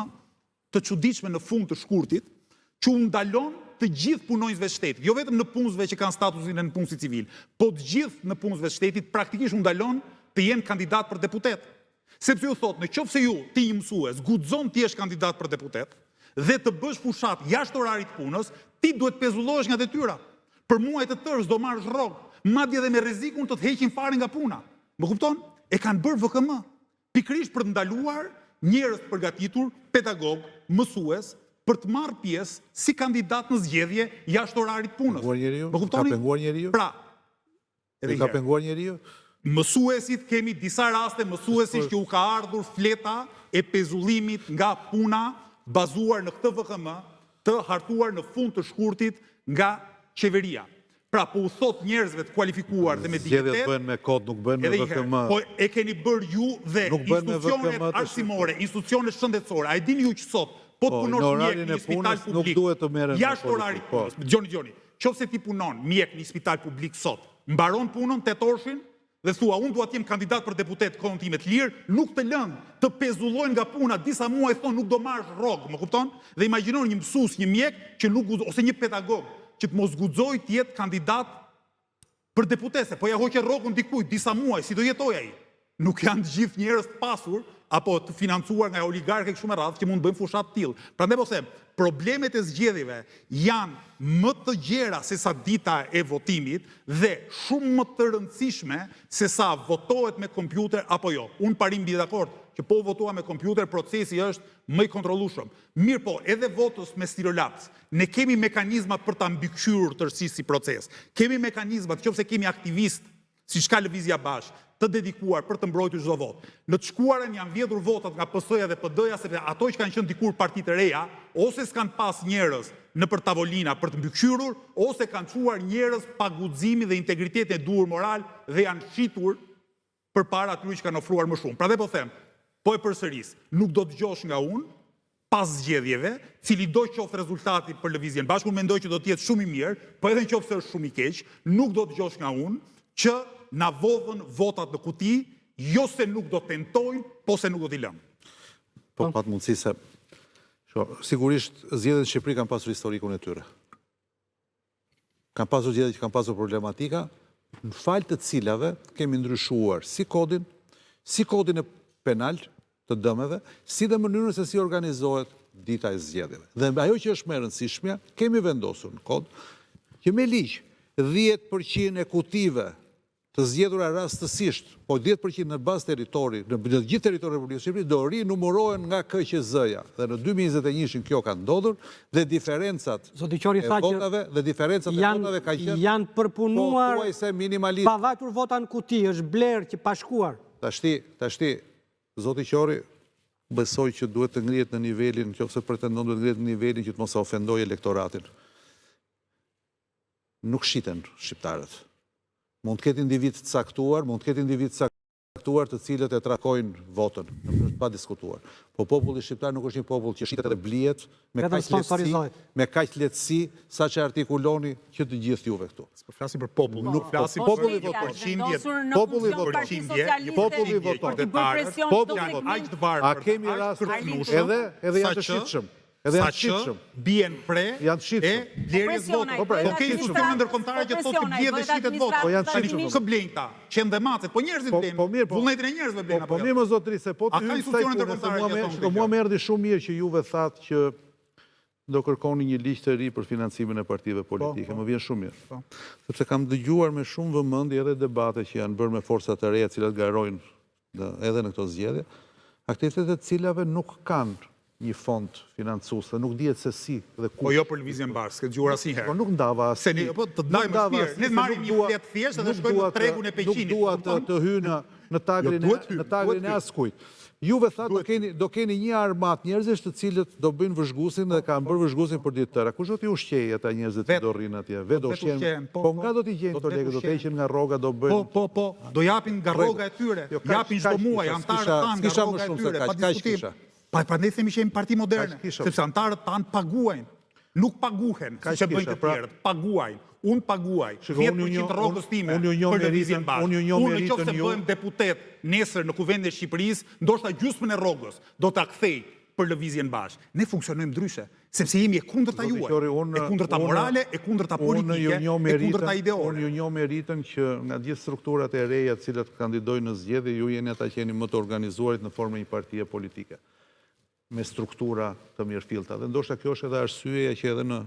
të çuditshme në fund të shkurtit, që u ndalon të gjithë punonjësve të shtetit, jo vetëm nëpunësve që kanë statusin e nëpunësit civil, po të gjithë nëpunësve të shtetit praktikisht u ndalon të jenë kandidatë për deputetë. Sepse ju thotë, në qoftë se ju, ti një mësues, guxon të jesh kandidat për deputet dhe të bësh fushatë jashtë orarit të punës, ti duhet të pezullohesh nga detyra. Për muaj të tërë s'do marrësh rrogë, madje edhe me rrezikun të të heqin fare nga puna. Më kupton? E kanë bërë VKM. Pikërisht për të ndaluar njerëz të përgatitur, pedagogë, mësues, për të marrë pjesë si kandidatë në zgjedhje jashtë orarit të punës. Më kuptoni? Ka penguar njeriu? Pra, edhe një herë. Ka penguar njeriu? Mësuesit kemi disa raste mësuesish që u ka ardhur fleta e pezullimit nga puna bazuar në këtë VKM të hartuar në fund të shkurtit nga qeveria. Pra po u thotë njerëzve të kualifikuar dhe me dinjitet. Zgjedhjet bëhen me kod, nuk bëhen me VKM. Po e keni bërë ju dhe institucionet arsimore, institucionet shëndetësore. A e dini ju që sot po të po, punosh mjek në një spital publik, nuk duhet të merren jashtë orarit po. punës. Dëgjoni, dëgjoni. Qoftë se ti punon mjek në një spital publik sot, mbaron punën tetëorëshin, dhe thua unë dua të jem kandidat për deputet kohën time të lirë, nuk të lënë, të pezullojnë nga puna disa muaj thonë nuk do marrësh rrogë, më kupton? Dhe imagjino një mësues, një mjek që nuk guxon ose një pedagog që të mos guxojë të jetë kandidat për deputet, se po ia hoqe rrogën dikujt disa muaj, si do jetojë ai? Nuk janë të gjithë njerëz të pasur apo të financuar nga oligarkë e kështu me radhë që mund të bëjnë fushatë të tillë. Prandaj po them, problemet e zgjedhjeve janë më të gjera sesa dita e votimit dhe shumë më të rëndësishme sesa votohet me kompjuter apo jo. Unë parim bie dakord që po u votua me kompjuter procesi është më i kontrollueshëm. Mirëpo, edhe votës me stilolaps, ne kemi mekanizmat për ta mbikëqyrur tërësisht si proces. Kemi mekanizmat, qoftë se kemi aktivistë siç ka Lëvizja Bashkë, të dedikuar për të mbrojtur çdo votë. Në të shkuarën janë vjedhur votat nga PS-ja dhe PD-ja sepse ato që kanë qenë dikur parti të reja, ose s'kanë pas njerëz nëpër tavolina për të mbikëqyrur, ose kanë çuar njerëz pa guximin dhe integritetin e duhur moral dhe janë shitur përpara atyre që kanë ofruar më shumë. Prandaj po them, po e përsëris, nuk do dëgjosh nga unë pas zgjedhjeve, cilido qoftë rezultati për Lëvizjen Bashkë, unë mendoj që do të jetë shumë i mirë, po edhe në qoftë se është shumë i keq, nuk do dëgjosh nga unë që na vodhën votat në kuti, jo se nuk do tentojnë, po se nuk do t'i lëmë. Po pat mundësi se sigurisht zgjedhjet në Shqipëri kanë pasur historikun e tyre. Kanë pasur zgjedhje që kanë pasur problematika, në falë të cilave kemi ndryshuar si kodin, si kodin e penal të dëmeve, si dhe mënyrën se si organizohet dita e zgjedhjeve. Dhe ajo që është më e rëndësishmja, kemi vendosur në kod që me ligj 10% e kutive të zgjedhura rastësisht, po 10% në bazë territori, në të gjithë territorin e Republikës së Shqipërisë do rinumërohen nga KQZ-ja. Dhe në 2021-shin kjo ka ndodhur dhe diferencat Zoti Qori e tha që votave dhe diferencat e votave ka qenë janë përpunuar pothuajse minimaliste. Pa vajtur vota në kuti, është blerë që pa shkuar. Tashti, tashti, zoti Qori, besoj që duhet të ngrihet në nivelin, qoftë se pretendon duhet të ngrihet në nivelin që të mos e ofendojë elektoratin. Nuk shiten shqiptarët. Mund të ketë individë të caktuar, mund të ketë individë të caktuar të cilët e trafikojnë votën, në mënyrë të padiskutuar. Po populli shqiptar nuk është një popull që shitet dhe blihet me kaq lehtësi, me kaq lehtësi sa që artikuloni që të gjithë juve këtu. S'po flasim për popull, nuk flasim po, populli voton. Populli voton. Populli voton. Populli voton. Aq të varfër, A kemi rast edhe edhe janë të shitshëm. Edhe janë të shitshëm. Bien pre e blerjes votës. Po pra, po ke institucione ndërkombëtare që thotë që blihet dhe shitet vota. Po janë të shitshëm. Kë blejnë këta? Qentë dhe macet, po njerëzit po, blejnë. Po mirë, po. Vullnetin e njerëzve blejnë apo jo? Po mirë, mo zotëri, se po të hyjmë kësaj pune, se mua më shiko, mua më erdhi shumë mirë që juve thatë që do kërkoni një ligj të ri për financimin e partive po, politike. Po. Më vjen shumë mirë. Po. Sepse kam dëgjuar me shumë vëmendje edhe debate që janë bërë me forca të reja, të cilat garojnë edhe në këto zgjedhje, aktivitetet e të cilave nuk kanë. Një fond financues dhe nuk dihet se si dhe kush. Po jo për Lëvizjen Bashkë, s'ke dëgjuar asnjëherë. Po nuk ndava as. Se ne po të ndajmë është mirë. Ne marrim një fletë thjesht dhe shkojmë në tregun e Peqinit. Nuk dua të të hyj në në tagrin e në tagrin e askujt. Juve thatë do keni do keni një armatë njerëzish të cilët do bëjnë vëzhguesin dhe kanë bërë vëzhguesin për ditë të tëra. Kush do t'i ushqejë ata njerëzit që do rrinë atje? Vetë do ushqehen. Po, po nga do t'i gjejnë këto lekë, do të heqin nga rroga, do bëjnë. Po, po, po, do japin nga rroga e tyre. Jo, japin çdo muaj anëtarët tanë nga rroga e tyre, pa diskutim. Pa prandaj themi që jemi parti moderne, sepse anëtarët tanë paguajnë. Nuk paguhen, siç e bëjnë të pra- tjerët, paguajnë. Unë paguaj 10% të rrogës time për lëvizjen bashkë. Unë në qoftë se bëhem deputet nesër në Kuvendin e Shqipërisë, ndoshta gjysmën e rrogës do ta kthej për lëvizjen bashkë. Ne funksionojmë ndryshe, sepse jemi e kundërta juaj, e kundërta morale, e kundërta politike, e kundërta ideore. Unë ju njoh meritën që nga gjithë strukturat e reja të cilat kandidojnë në zgjedhje, ju jeni ata që jeni më të organizuarit në formën e një partie politike, me struktura të mirëfillta. Dhe ndoshta kjo është edhe arsyeja që edhe në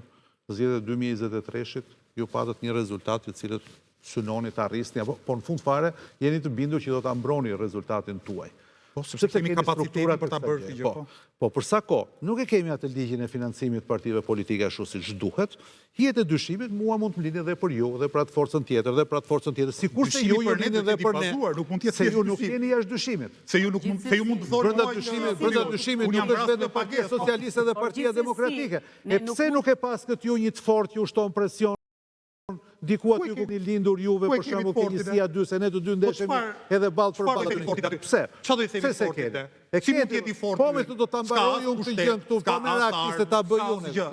zgjedhjet e 2023-shit ju patët një rezultat të cilët synoni ta rrisni apo po në fund fare jeni të bindur që do ta mbroni rezultatin tuaj. Po, sepse kemi kapacitetin për ta bërë këtë gjë, po. po. Po, për sa kohë nuk e kemi atë ligjin e financimit të partive politike ashtu siç duhet, hijet e dyshimit mua mund të më lindin dhe për ju, dhe për atë forcën tjetër, dhe për atë forcën tjetër, sikurse ju ju lindin dhe për ne. Nuk mund të jetë se ju nuk jeni jashtë dyshimit. Se ju nuk mund, se ju mund të thoni brenda dyshimit, brenda dyshimit nuk është vetëm Partia Socialiste dhe Partia Demokratike. E pse nuk e paskët ju një të fortë që ushtron presion Diku aty ku keni lindur juve për shembull ke njësia 2 se ne të dy ndeshemi edhe ballë për ballë. Pse? Çfarë do i themi fortit? E si mund të jetë i fortë? Po me të do ta mbaroj unë këtë gjë këtu, pa merak ti se ta bëj unë.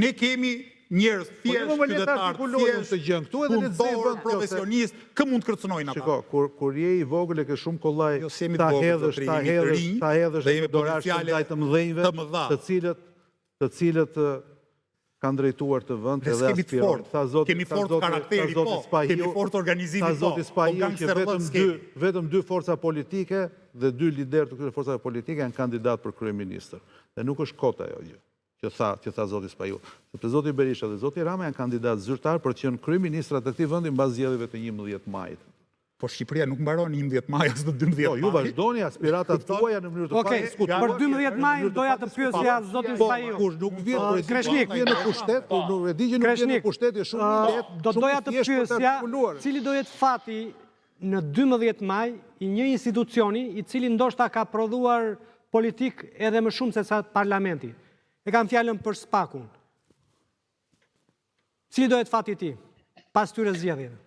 Ne kemi njerëz po, thjesht qytetarë thjesht, këtë gjë këtu edhe le të zëjë vend profesionist, kë mund të kërcënojnë ata? Shiko, kur kur je i vogël e ke shumë kollaj jo, ta hedhësh, ta hedhësh, ta hedhësh dhe jemi dorashëm ndaj të mëdhenjve, të cilët të cilët kanë drejtuar këtë vend edhe aspirojnë. Tha zoti, kemi forcë karakteri, po, kemi forcë organizimi, po, tha zoti Spahiu po që vetëm dy, vetëm dy forca politike dhe dy liderë të këtyre forcave politike janë kandidatë për kryeministër. Dhe nuk është kot ajo gjë që tha, që tha zoti Spahiu. Sepse zoti Berisha dhe zoti Rama janë kandidatë zyrtarë për të qenë kryeministra të këtij vendi mbas zgjedhjeve të 11 majit. Po Shqipëria nuk mbaron në 11 maj as në 12 maj. Jo, ju vazhdoni aspiratat tuaja në mënyrë të padiskutuar. Për 12 maj doja të pyesja zotin po, Spahiu. Kur nuk vjen po, Kreshnik vjen në pushtet, kur nuk e di që nuk vjen në pushtet, është shumë i lehtë. Do doja të pyesja, cili do jetë fati në 12 maj i një institucioni i cili ndoshta ka prodhuar politikë edhe më shumë sesa parlamenti. E kam fjalën për SPAK-un. Cili do jetë fati i tij pas këtyre zgjedhjeve?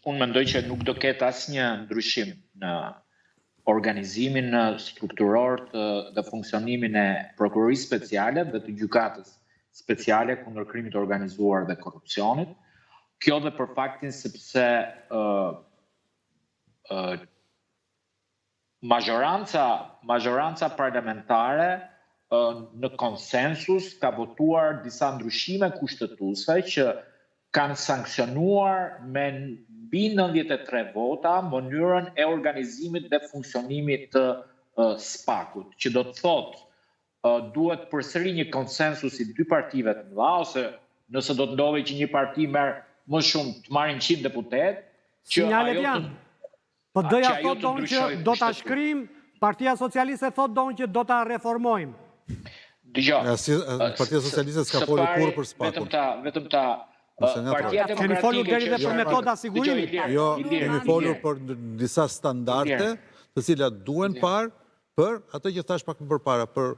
Unë mendoj që nuk do ketë asnjë ndryshim në organizimin strukturor të dhe funksionimin e Prokurorisë Speciale dhe të Gjykatës Speciale kundër krimit të organizuar dhe korrupsionit. Kjo dhe për faktin sepse ë ë Mazhoranca, mazhoranca parlamentare në konsensus ka votuar disa ndryshime kushtetuese që kanë sanksionuar me mbi 93 vota mënyrën e organizimit dhe funksionimit të SPAK-ut, që do të thotë duhet përsëri një konsensus i dy partive të mëdha ose nëse do të ndodhë që një parti merr më shumë të marrin 100 deputetë, që ajo të PD-ja thotë donë që do ta shkrijmë, Partia Socialiste thotë donë që do ta reformojmë. Dëgjo. Partia Socialiste s'ka folur kurrë për SPAK-un. Vetëm ta, vetëm ta Partia Demokratike Keni folur deri dhe për metoda sigurimi. Jo, kemi folur për disa standarde, të cilat duhen parë për atë që thashë pak më përpara, për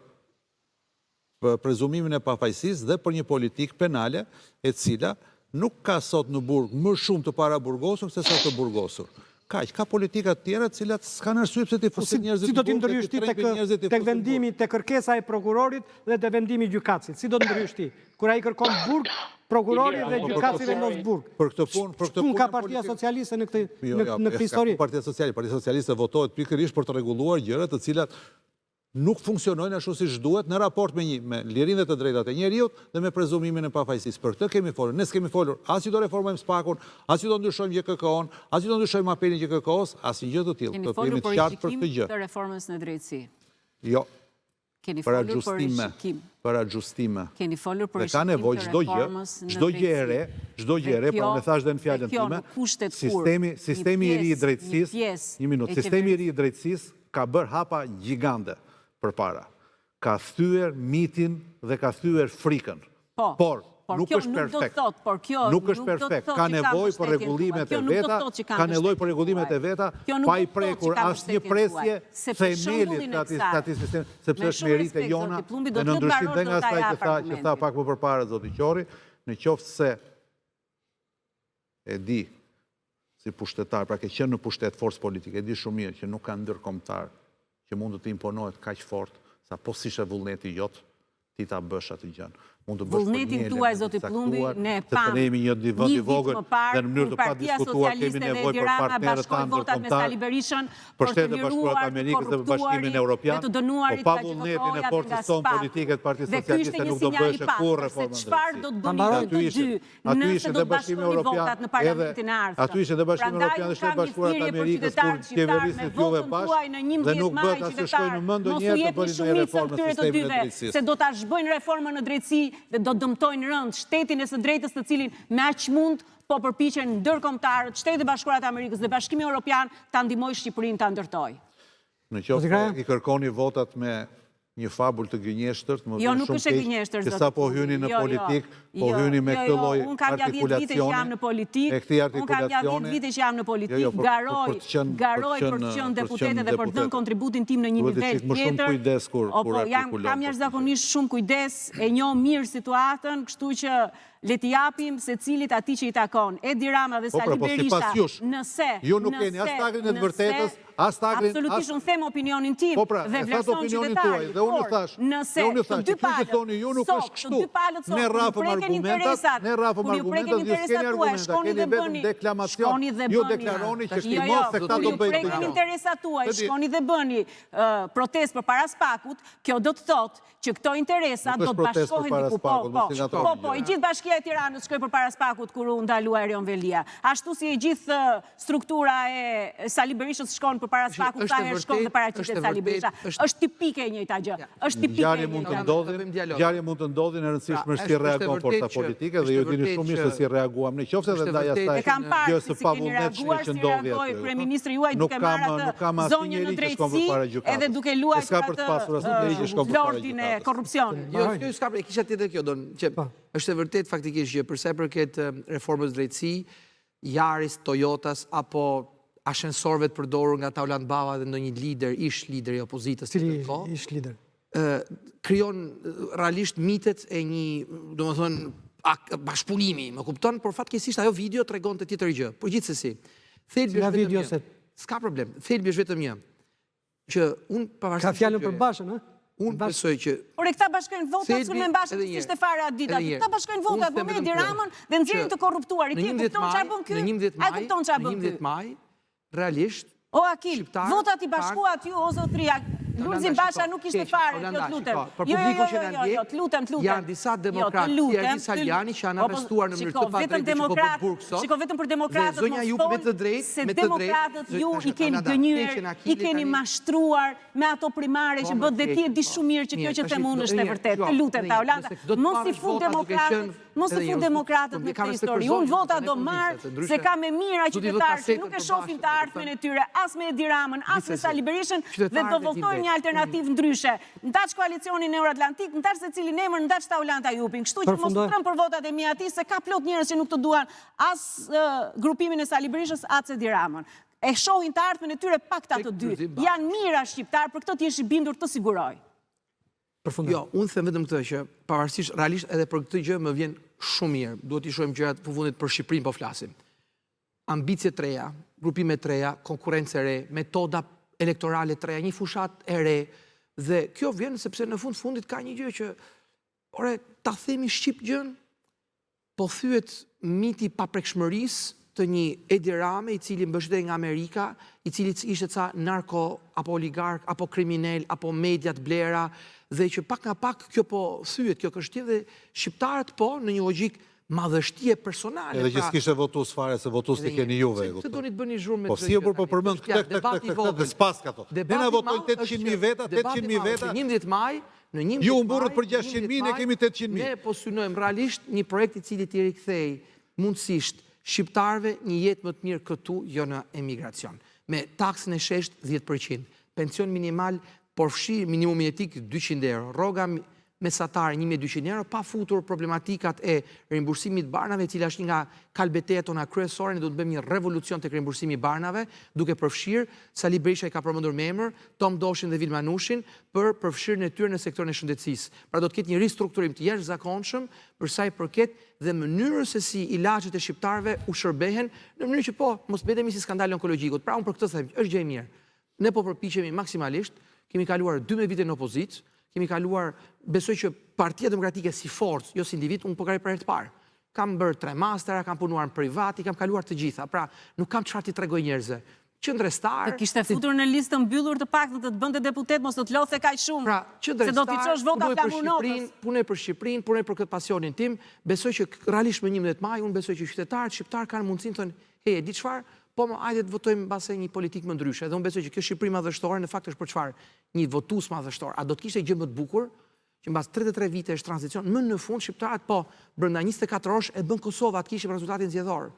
prezumimin e pafajësisë dhe për një politikë penale e cila nuk ka sot në burg më shumë të paraburgosur sesa të burgosur. Kaq, ka politika të tjera të cilat s'kanë arsye pse t'i po fusin njerëzit në burg. Si do t'i ndërhysh ti tek tek vendimi, tek kërkesa e prokurorit dhe te vendimi i gjykatësit? Si do të ndërhysh ti? Kur ai kërkon burg, prokurori dhe gjykatësi vendos burg. Për këtë punë, për këtë punë ka Partia Socialiste në këtë jo, jo, në këtë histori. Partia Socialiste, Partia Socialiste votohet pikërisht për të rregulluar gjëra të cilat nuk funksionojnë ashtu siç duhet në raport me një me lirinë dhe të drejtat e njeriut dhe me prezumimin e pafajësisë. Për këtë kemi folur. Ne s'kemi folur as që do reformojmë SPAK-un, as që do ndryshojmë GJKKO-n, as që do ndryshojmë apelin e GJKKO-s, asnjë gjë të tillë. Keni folur për rishikim të reformës në drejtësi. Jo. Keni folur për rishikim. Për axhustime. Keni folur për rishikim të reformës në drejtësi. Çdo gjë e re, çdo gjë e re, pra unë e thashë dhe në fjalën time, sistemi, sistemi i ri i drejtësisë, një minutë, sistemi i ri i drejtësisë ka bërë hapa gjigande përpara. Ka thyer mitin dhe ka thyer frikën. Po. Por, nuk është perfekt. Nuk është perfekt. Ka nevojë për rregullimet e veta, ka nevojë për rregullimet e veta, pa i prekur asnjë presje themelit të atij të atij sistemi, sepse është meritë e jona dhe në ndryshim dhe nga asaj që tha që tha pak më përpara zoti Qorri, në qoftë se e di si pushtetar, pra ke qenë në pushtet forcë politike, e di shumë mirë që nuk ka ndërkombëtar që mund të të imponohet kaq fort sa po s'ishte vullneti jot, ti ta bësh atë gjënë. Mund të bësh për një tuaj, zoti Pëllumbi, ne e pamë ne jemi një vend i vogël dhe në mënyrë të padiskutuar kemi nevojë për partnerët tanë ndërkombëtarë, për Shtetet e Bashkuara të Amerikës dhe për Bashkimin Evropian, po pa vullnetin e forcës tonë politike të Partisë Socialiste nuk do bëheshe kurrë reforma në drejtësi. Aty ishin dhe Bashkimi Evropian, edhe aty ishin dhe Bashkimi Evropian dhe Shtetet e Bashkuara të Amerikës kur qeverisnit juve bashkë dhe nuk bëhet as të shkojë në mend ndonjëherë të bëni ndonjë reformë në sistemin e drejtësisë. Se do ta zhbëjnë reformën në drejtësi dhe do dëmtojnë rëndë shtetin e së drejtës të cilin me aq mund po përpiqen ndërkombëtarët, Shtetet e Bashkuara të Amerikës dhe Bashkimi Evropian ta ndihmojë Shqipërinë ta ndërtojë. Në qoftë se i kërkoni votat me një fabul të gënjeshtërt, më jo, vjen shumë keq që sapo hyni në jo, jo. politikë, po hyni me këtë lloj artikulacioni, me këtë artikulacioni. Unë kam ja 10 vite që jam në politikë, garoj, garoj për të qenë deputete dhe për të dhënë kontributin tim në një nivel tjetër. Duhet të më shumë kujdes kur po, artikulon. Kam jashtëzakonisht shumë kujdes, e njoh mirë situatën, kështu që Le t'i japim secilit atij që i takon. Edi Rama dhe po, pra, Sali po, Berisha, nëse, ju nuk keni as tagrin e të vërtetës, as tagrin, absolutisht unë them opinionin tim po, pra, dhe vlerëson qytetari, por nëse të dy palët sot, të dy palët sot, ne rrafëm argumentat, ne rrafëm argumentat, ju s'keni argumenta, keni vetëm deklamacion, ju deklaroni që jo, jo, se këta do bëjnë këtë. Ju preken interesat tuaj, shkoni dhe bëni protestë përpara SPAK-ut, kjo do të thotë që këto interesa do të bashkohen diku, po, po, po, po, e gjithë bashkia e Tiranës shkoi përpara SPAK-ut kur u ndalua Erion Veliaj. Ashtu si e gjithë struktura e Sali Berishës shkon përpara SPAK-ut, sa herë shkon dhe paraqitet Sali Berisha. Është tipike e njëjta gjë. Është tipike e njëjta gjë. Ngjarje mund të ndodhin, e rëndësishme është si pra, reagon forca politike dhe ju e dini shumë mirë se si reaguam ne, qoftë edhe ndaj asaj gjësë së pavullnetshme që ndodhi aty. Kryeministri juaj duke marrë atë zonjën në drejtësi edhe duke luajtur atë lordin e korrupsionit. Jo, kjo s'ka, e kisha tjetër kjo, don, që po. është e vërtetë faktikisht që për sa i përket reformës drejtësi, Yaris, Toyotas apo ashensorëve të përdorur nga Taulant Balla dhe ndonjë lider, ish lider i opozitës Cili ish lider? krijon realisht mitet e një, domethënë, bashkëpunimi, më kupton, por fatkeqësisht ajo video tregonte tjetër gjë. Por gjithsesi, thelbi është vetëm një. S'ka problem. Thelbi është vetëm një. Që unë pavarësisht Ka fjalën për Bashën, ë? Unë besoj që Ore këta bashkojnë votat me Bashën s'ishte fare atë ditë aty. Këta bashkojnë votat me Edi Ramën dhe nxjerrin të korruptuarit. Ti e kupton çfarë bën ky? A e kupton çfarë bën ky? Në 11 maj, realisht O Akil, votat i bashkuat ju o zotëria. Lulzim Basha nuk ishte fare, jo të lutem. Për jo, jo, publikun që na ndjek, jo, të lutem, të lutem. Janë disa demokratë, si Ervin Salianji që janë po, arrestuar në mënyrë të padrejtë që po bëjnë burg sot. Shiko vetëm për demokratët zonja ju me të drejtë, se demokratët ju i keni gënjyer, i keni mashtruar me ato primare që po, bëtë dhe ti e di shumë mirë që kjo që them unë është e vërtetë. Të lutem Taulant, mos i fut demokratët Mos i fut demokratët në këtë histori. Unë vota do marr se ka me mijëra qytetarë që nuk e shohin të ardhmen e tyre as me Edi Ramën, as me Sali Berishën dhe do votojnë një alternativë ndryshe. Ndaç koalicionin Euroatlantik, ndaç secilin emër, ndaç Taulant Ajupin. Kështu që mos u tremb për votat e mia ti se ka plot njerëz që nuk të duan as grupimin e Sali Berishës, as Edi Ramën. E shohin të ardhmen e tyre pa këta të dy. Janë mijëra shqiptarë, për këtë të jesh i bindur të siguroj. Përfundoj. Jo, unë them vetëm këtë që pavarësisht realisht edhe për këtë gjë më vjen shumë mirë. Duhet t'i shohim gjërat në fundit për Shqipërinë po flasim. Ambicie të reja, grupime të reja, konkurrencë e re, metoda elektorale të reja, një fushatë e re dhe kjo vjen sepse në fund fundit ka një gjë që ore ta themi shqip gjën, Po thyhet miti i paprekshmërisë të një Edi Rame i cili mbështetej nga Amerika, i cili ishte ca narko apo oligark apo kriminel apo media të blera dhe që pak nga pak kjo po thyhet kjo kështjellë dhe shqiptarët po në një logjikë madhështie personale. Edhe që pra s'kishte votues fare, se votues t'i keni juve. Se doni të bëni zhurmë me Po si e bërë po përmend këtë, këtë, këtë, këtë, këtë, dhe s'paska to. Ne na votojnë 800.000 veta, 800.000 veta. 11 maj, Në 11 Ju u mburrët për 600.000, ne kemi 800.000. Ne po synojmë realisht një projekt i cili t'i rikthejë mundësisht shqiptarëve një jetë më të mirë këtu, jo në emigracion. Me taksën e sheshtë 10%, pension minimal përfshi minimumin jetik 200 euro, rroga mesatare 1200 euro, pa futur problematikat e rimbursimit të barnave, e cila është një nga kalbetejat tona kryesore, ne do të bëjmë një revolucion tek rimbursimi i barnave, duke përfshirë, Sali Berisha i ka përmendur me emër, Tom Doshin dhe Vilma Nushin, për përfshirjen e tyre në sektorin e shëndetësisë. Pra do të ketë një ristrukturim të jashtëzakonshëm për sa i përket dhe mënyrës se si ilaçet e shqiptarëve u shërbehen në mënyrë që po, mos mbetemi si skandali i onkologjikut. Pra unë për këtë them, është gjë e mirë. Ne po përpiqemi maksimalisht, kemi kaluar 12 vite në opozitë, kemi kaluar, besoj që Partia Demokratike si forcë, jo si individ, unë po garoj për herë të parë. Kam bërë tre mastera, kam punuar në privat, i kam kaluar të gjitha. Pra, nuk kam çfarë t'i tregoj njerëzve. Qëndrestar... Të kishte futur në listë të mbyllur të paktën të të bënte deputet, mos të të lodhte kaq shumë. Pra, se do t'i çosh vota Flamur Notës. Punoj për Shqipërinë, punoj për këtë pasionin tim, besoj që realisht më 11 maj, unë besoj që qytetarët shqiptarë kanë mundësinë të thonë, hej, e di çfarë? Po më hajde të votojmë mbase një politikë më ndryshe. Dhe unë besoj që kjo Shqipëri madhështore në fakt është për çfarë? Një votues madhështor. A do të kishte gjë më të bukur që mbas 33 vitesh tranzicion, më në fund shqiptarët po brenda 24 orësh e bën Kosova të kishim rezultatin zgjedhor.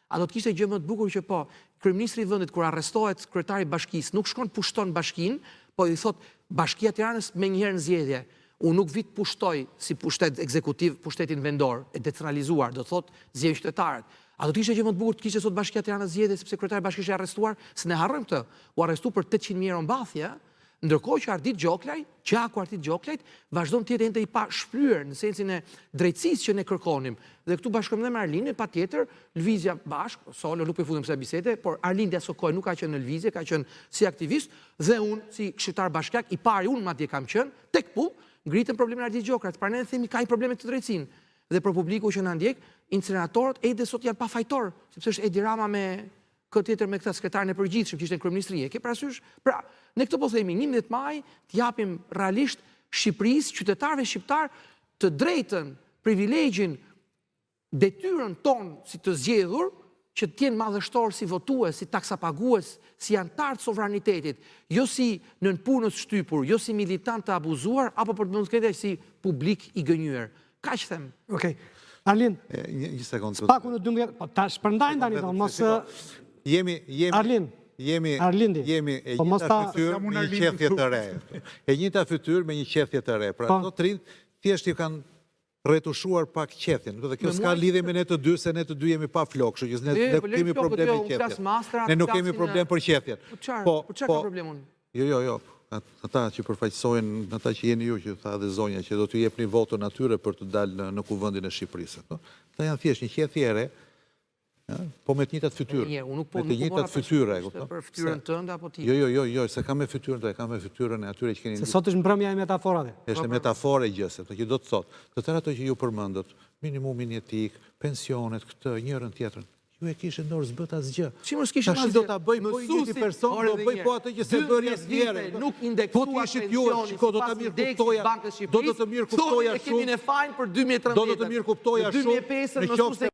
A do të kishte gjë më të bukur që po kryeministri i vendit kur arrestohet kryetari i bashkisë, nuk shkon pushton bashkinë, po i thot Bashkia e Tiranës menjëherë në zgjedhje. Unë nuk vi të pushtoj si pushtet ekzekutiv pushtetin vendor, e decentralizuar, do të thotë zgjedhin qytetarët. A do të ishte gjë më të bukur të kishte sot Bashkia e Tiranës zgjedhje sepse kryetari i bashkisë është arrestuar, se ne harrojmë këtë. U arrestu për 800.000 euro mbathje, Ndërkohë që Ardit Gjoklaj, gjaku i Ardit Gjoklajt, vazhdon të jetë ende i pashplyer në sensin e drejtësisë që ne kërkonim. Dhe këtu bashkohem dhe me Arlindin, patjetër, Lëvizja Bashkë, solo, nuk po i futem kësaj bisede, por Arlindi aso kohe nuk ka qenë në lëvizje, ka qenë si aktivist, dhe unë si këshilltar bashkiak, i pari unë madje kam qenë, tek pu, ngritëm problemin e Ardit Gjoklajt. Pra ne themi ka një problem me të drejtësinë. Dhe për publikun që na ndjek, inceneratorët ende sot janë pa fajtor, sepse është Edi Rama me Kë tjetër me këtë sekretarin e përgjithshëm që ishte në kryeministri, e ke parasysh? Pra, ne këtë po themi, 11 maj t'i japim realisht Shqipërisë, qytetarëve shqiptarë të drejtën, privilegjin, detyrën tonë si të zgjedhur që të jenë madhështorë si votues, si taksapagues, si anëtarë të sovranitetit, jo si nëpunës të shtypur, jo si militantë të abuzuar apo për të mos thënë si publik i gënjyer. Kaq them. Okej. Arlind. Një një sekondë. SPAK-u në 12, po ta shpërndajnë tani do mos jemi jemi Arlind. Jemi Arlindi. Jemi e po njëjta fytyrë me një qethje të re. E njëjta fytyrë me një qethje të re. Pra, po. të rinjtë thjesht ju kanë retushuar pak qethjen. Do të kjo s'ka lidhje me ne të dy se ne të dy jemi pa flokë, kështu që ne nuk po kemi problem me qethjen. Ne nuk kemi problem për qethjen. Po çfarë? Po, po çfarë ka problem unë? Jo, jo, jo. Ata që përfaqësojnë, ata që jeni ju, që tha dhe zonja, që do t'ju jepni votën atyre për të dalë në, në kuvendin e Shqipërisë. Po? Ata janë thjesht një qethje e re, ja, po me të njëjtat fytyrë. Një, unë nuk po, me të njëjtat fytyrë, e kupton? Për fytyrën tënde apo ti? Jo, jo, jo, jo, s'e kam me fytyrën tënde, e kam me fytyrën e atyre që keni. Se sot është mbrëmja e metaforave. Është po, po. metaforë e gjësë, që do të thotë, të tëra ato që ju përmendët, minimumin jetik, pensionet, këtë, njërën tjetrën. Ju e kishit në dorë s'bëtë asgjë. Si mos kishim asgjë? Tash do ta bëj po i njëjti person, do bëj po atë që s'e bëri asnjëherë. Nuk indeksuat po të ishit ju, shiko, do ta mirëkuptoja. Do të të mirëkuptoja shumë. Kemi në fajin për 2013. Do të të mirëkuptoja shumë. 2005 në qoftë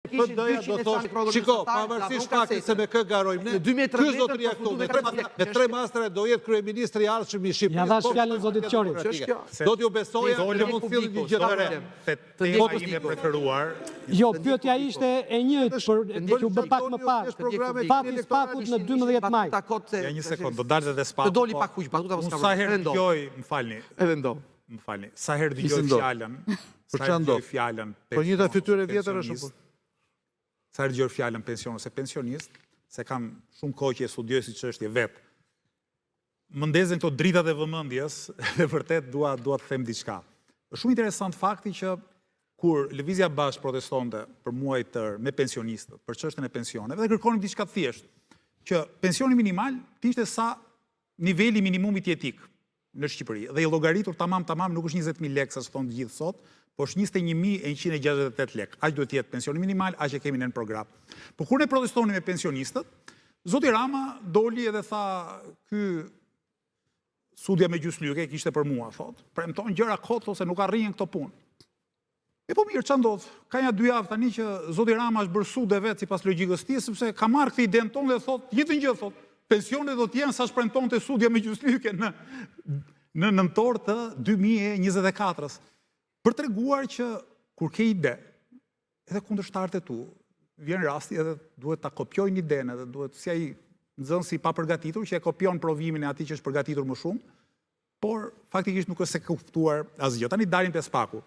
PD-ja do thoshte, shiko, pavarësisht faktit se me kë garojmë ne, ky zotëria këtu, me tre, me tre mastere do jetë kryeministri i ardhshëm i Shqipërisë. Ja dhashë fjalën zotit Qori. Do t'ju besoja që mund të sillni një gjë të re. Te tema ime e preferuar. Jo, pyetja ishte e njëjtë për që u bë pak më parë. Fati i SPAK-ut në 12 maj. Ja një sekond, do dalë edhe SPAK-u. Të doli pak kuq batuta apo s'ka. Sa herë dëgjoj, më falni. Edhe ndo. Më falni. Sa herë dëgjoj fjalën, sa herë dëgjoj fjalën. Po njëjta fytyrë e vjetër është po. Sa herë dëgjoj fjalën pension ose pensionist, se kam shumë kohë që e studioj si çështje vetë. Më ndezen këto dritat e vëmendjes dhe vërtet dua dua të them diçka. Është shumë interesant fakti që kur Lëvizja Bashkë protestonte për muaj të tërë me pensionistët për çështjen e pensioneve dhe kërkonim diçka të thjeshtë, që pensioni minimal të ishte sa niveli i minimumit jetik në Shqipëri dhe i llogaritur tamam tamam nuk është 20000 lekë sa thonë të gjithë sot, po është 21168 lekë. Aq duhet të jetë pensioni minimal, aq e kemi ne në program. Po kur ne protestonim me pensionistët, Zoti Rama doli edhe tha ky Sudja me gjyslyke e kishte për mua, thot, premton gjëra kot ose nuk arrihen këto punë. E po mirë, ça ndodh? Ka nja dy javë tani që zoti Rama është bërë sude vetë sipas logjikës tij, sepse ka marrë këtë idenë tonë dhe thot, njëjtën gjë thot, pensionet do të jenë sa ç'premtonte Sudja me gjyslyke në në nëntor të 2024-ës. Për treguar që kur ke ide, edhe kundërshtarët e tu, vjen rasti edhe duhet ta kopjojnë idenë edhe duhet si ai nxënësi i papërgatitur që e kopjon provimin e atij që është përgatitur më shumë. Por, faktikisht nuk është se kuptuar asgjë. Tani dalim te SPAK-u.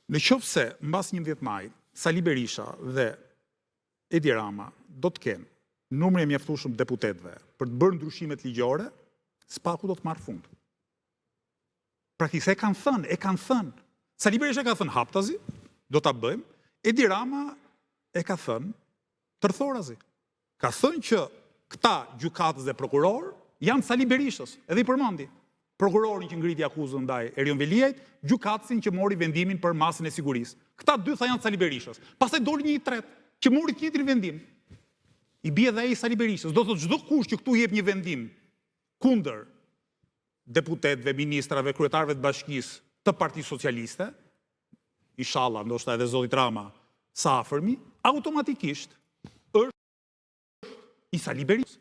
Në qoftë se mbas 11 majit, Sali Berisha dhe Edi Rama do të kenë numrin e mjaftueshëm të deputetëve për të bërë ndryshimet ligjore, SPAK-u do të marrë fund. Praktikisht e kanë thënë, e kanë thënë. Sali Berisha e ka thënë haptazi, do ta bëjmë. Edi Rama e ka thënë tërthorazi. Ka thënë që këta gjykatës dhe prokurorë janë Sali Berishës, edhe i përmendi. Prokurorin që ngriti akuzën ndaj Erion Veliajt, gjykatësin që mori vendimin për masën e sigurisë. Këta dy tha janë Sali Berishës. Pastaj doli një i tretë që mori të njëjtin vendim. I bie dhe ai Sali Berishës. Do thotë çdokush që këtu jep një vendim kundër deputetëve, ministrave, kryetarëve të bashkisë të Partisë Socialiste, ishalla, ndoshta edhe zotit Rama, së afërmi, automatikisht është i Sali Berishës.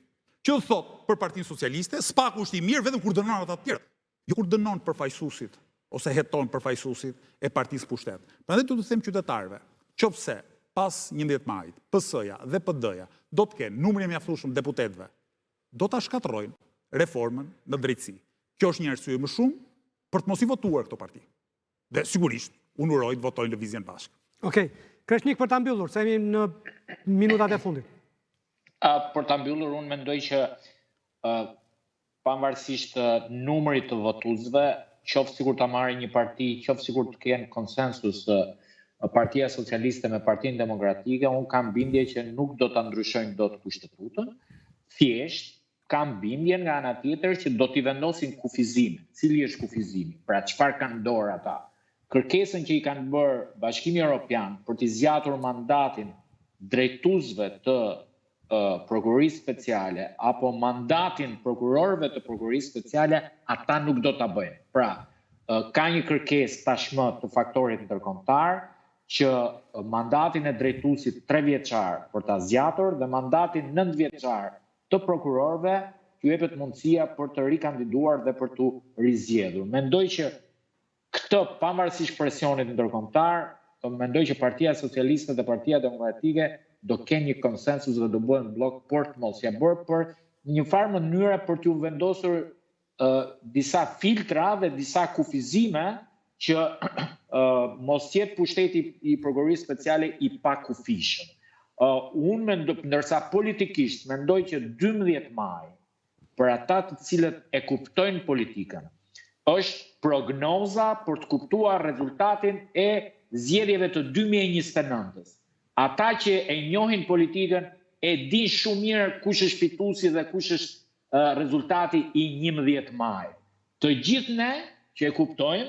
Që do thotë për Partinë Socialiste, SPAK-u është i mirë vetëm kur dënon ata të tjerët, jo kur dënon përfaqësuesit ose heton përfaqësuesit e partisë në pushtet. Prandaj do t'u them qytetarëve, qoftë se pas 11 majit, PS-ja dhe PD-ja do të kenë numrin e mjaftueshëm të deputetëve do ta shkatërrojnë reformën në drejtësi. Kjo është një arsye më shumë për të mos i votuar këto parti. Dhe sigurisht, unë uroj të votojnë Lëvizjen Bashkë. Okej. Kreshnik për ta mbyllur, se jemi në minutat e fundit. Uh, për ta mbyllur, unë mendoj që uh, pavarësisht numrit të votuesve, qoftë sikur ta marrë një parti, qoftë sikur të kenë konsensus Partia Socialiste me Partinë Demokratike, unë kam bindje që nuk do ta ndryshojnë dot kushtetutën. Thjesht kam bindje nga ana tjetër që do t'i vendosin kufizime. Cili është kufizimi? Pra çfarë kanë dorë ata? Kërkesën që i kanë bërë Bashkimi Evropian për t'i zgjatur mandatin drejtuesve të Prokurorisë Speciale apo mandatin prokurorëve të Prokurorisë Speciale, ata nuk do ta bëjnë. Pra, ka një kërkesë tashmë të faktorit ndërkombëtar që mandatin e drejtuesit 3 vjeçar për ta zgjatur dhe mandatin 9 vjeçar të prokurorëve t'ju jepet mundësia për të rikandiduar dhe për t'u rizgjedhur. Mendoj që Këtë, pavarësisht presionit ndërkombëtar, mendoj që Partia Socialiste dhe Partia Demokratike do kenë një konsensus dhe do bëhen bllok për të mos ja bërë për në një farë mënyre për t'ju vendosur disa filtra dhe disa kufizime që mos jetë pushteti i prokurorisë speciale i pakufishëm. Unë mendoj, ndërsa politikisht mendoj që 12 maj për ata të cilët e kuptojnë politikën, është prognoza për të kuptuar rezultatin e zgjedhjeve të 2029-ës. Ata që e njohin politikën e dinë shumë mirë kush është fituesi dhe kush është rezultati i 11 majit. Të gjithë ne që e kuptojmë,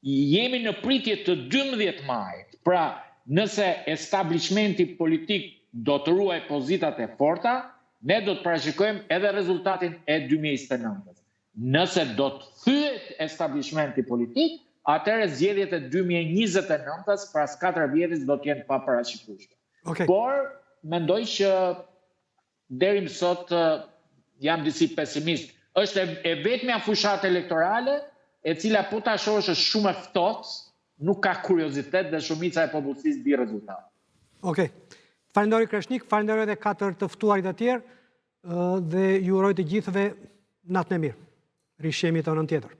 Jemi në pritje të 12 majit. Pra, nëse establishmenti politik do të ruajë pozitat e forta, ne do të parashikojmë edhe rezultatin e 2029-ës. Nëse do të thyhet establishmenti politik, atëherë zgjedhjet e 2029-ës pas 4 vjetës do të jenë paparashikueshme. Okay. Por mendoj që deri më sot jam disi pesimist. Është e vetmja fushatë elektorale e cila po ta shohësh është shumë e ftohtë, nuk ka kuriozitet dhe shumica e popullsisë di rezultatin. Okej. Falenderoj Kreshnik, falenderoj edhe katër të ftuarit e tjerë dhe ju uroj të gjithëve natën e mirë. Rishihemi të hënën tjetër.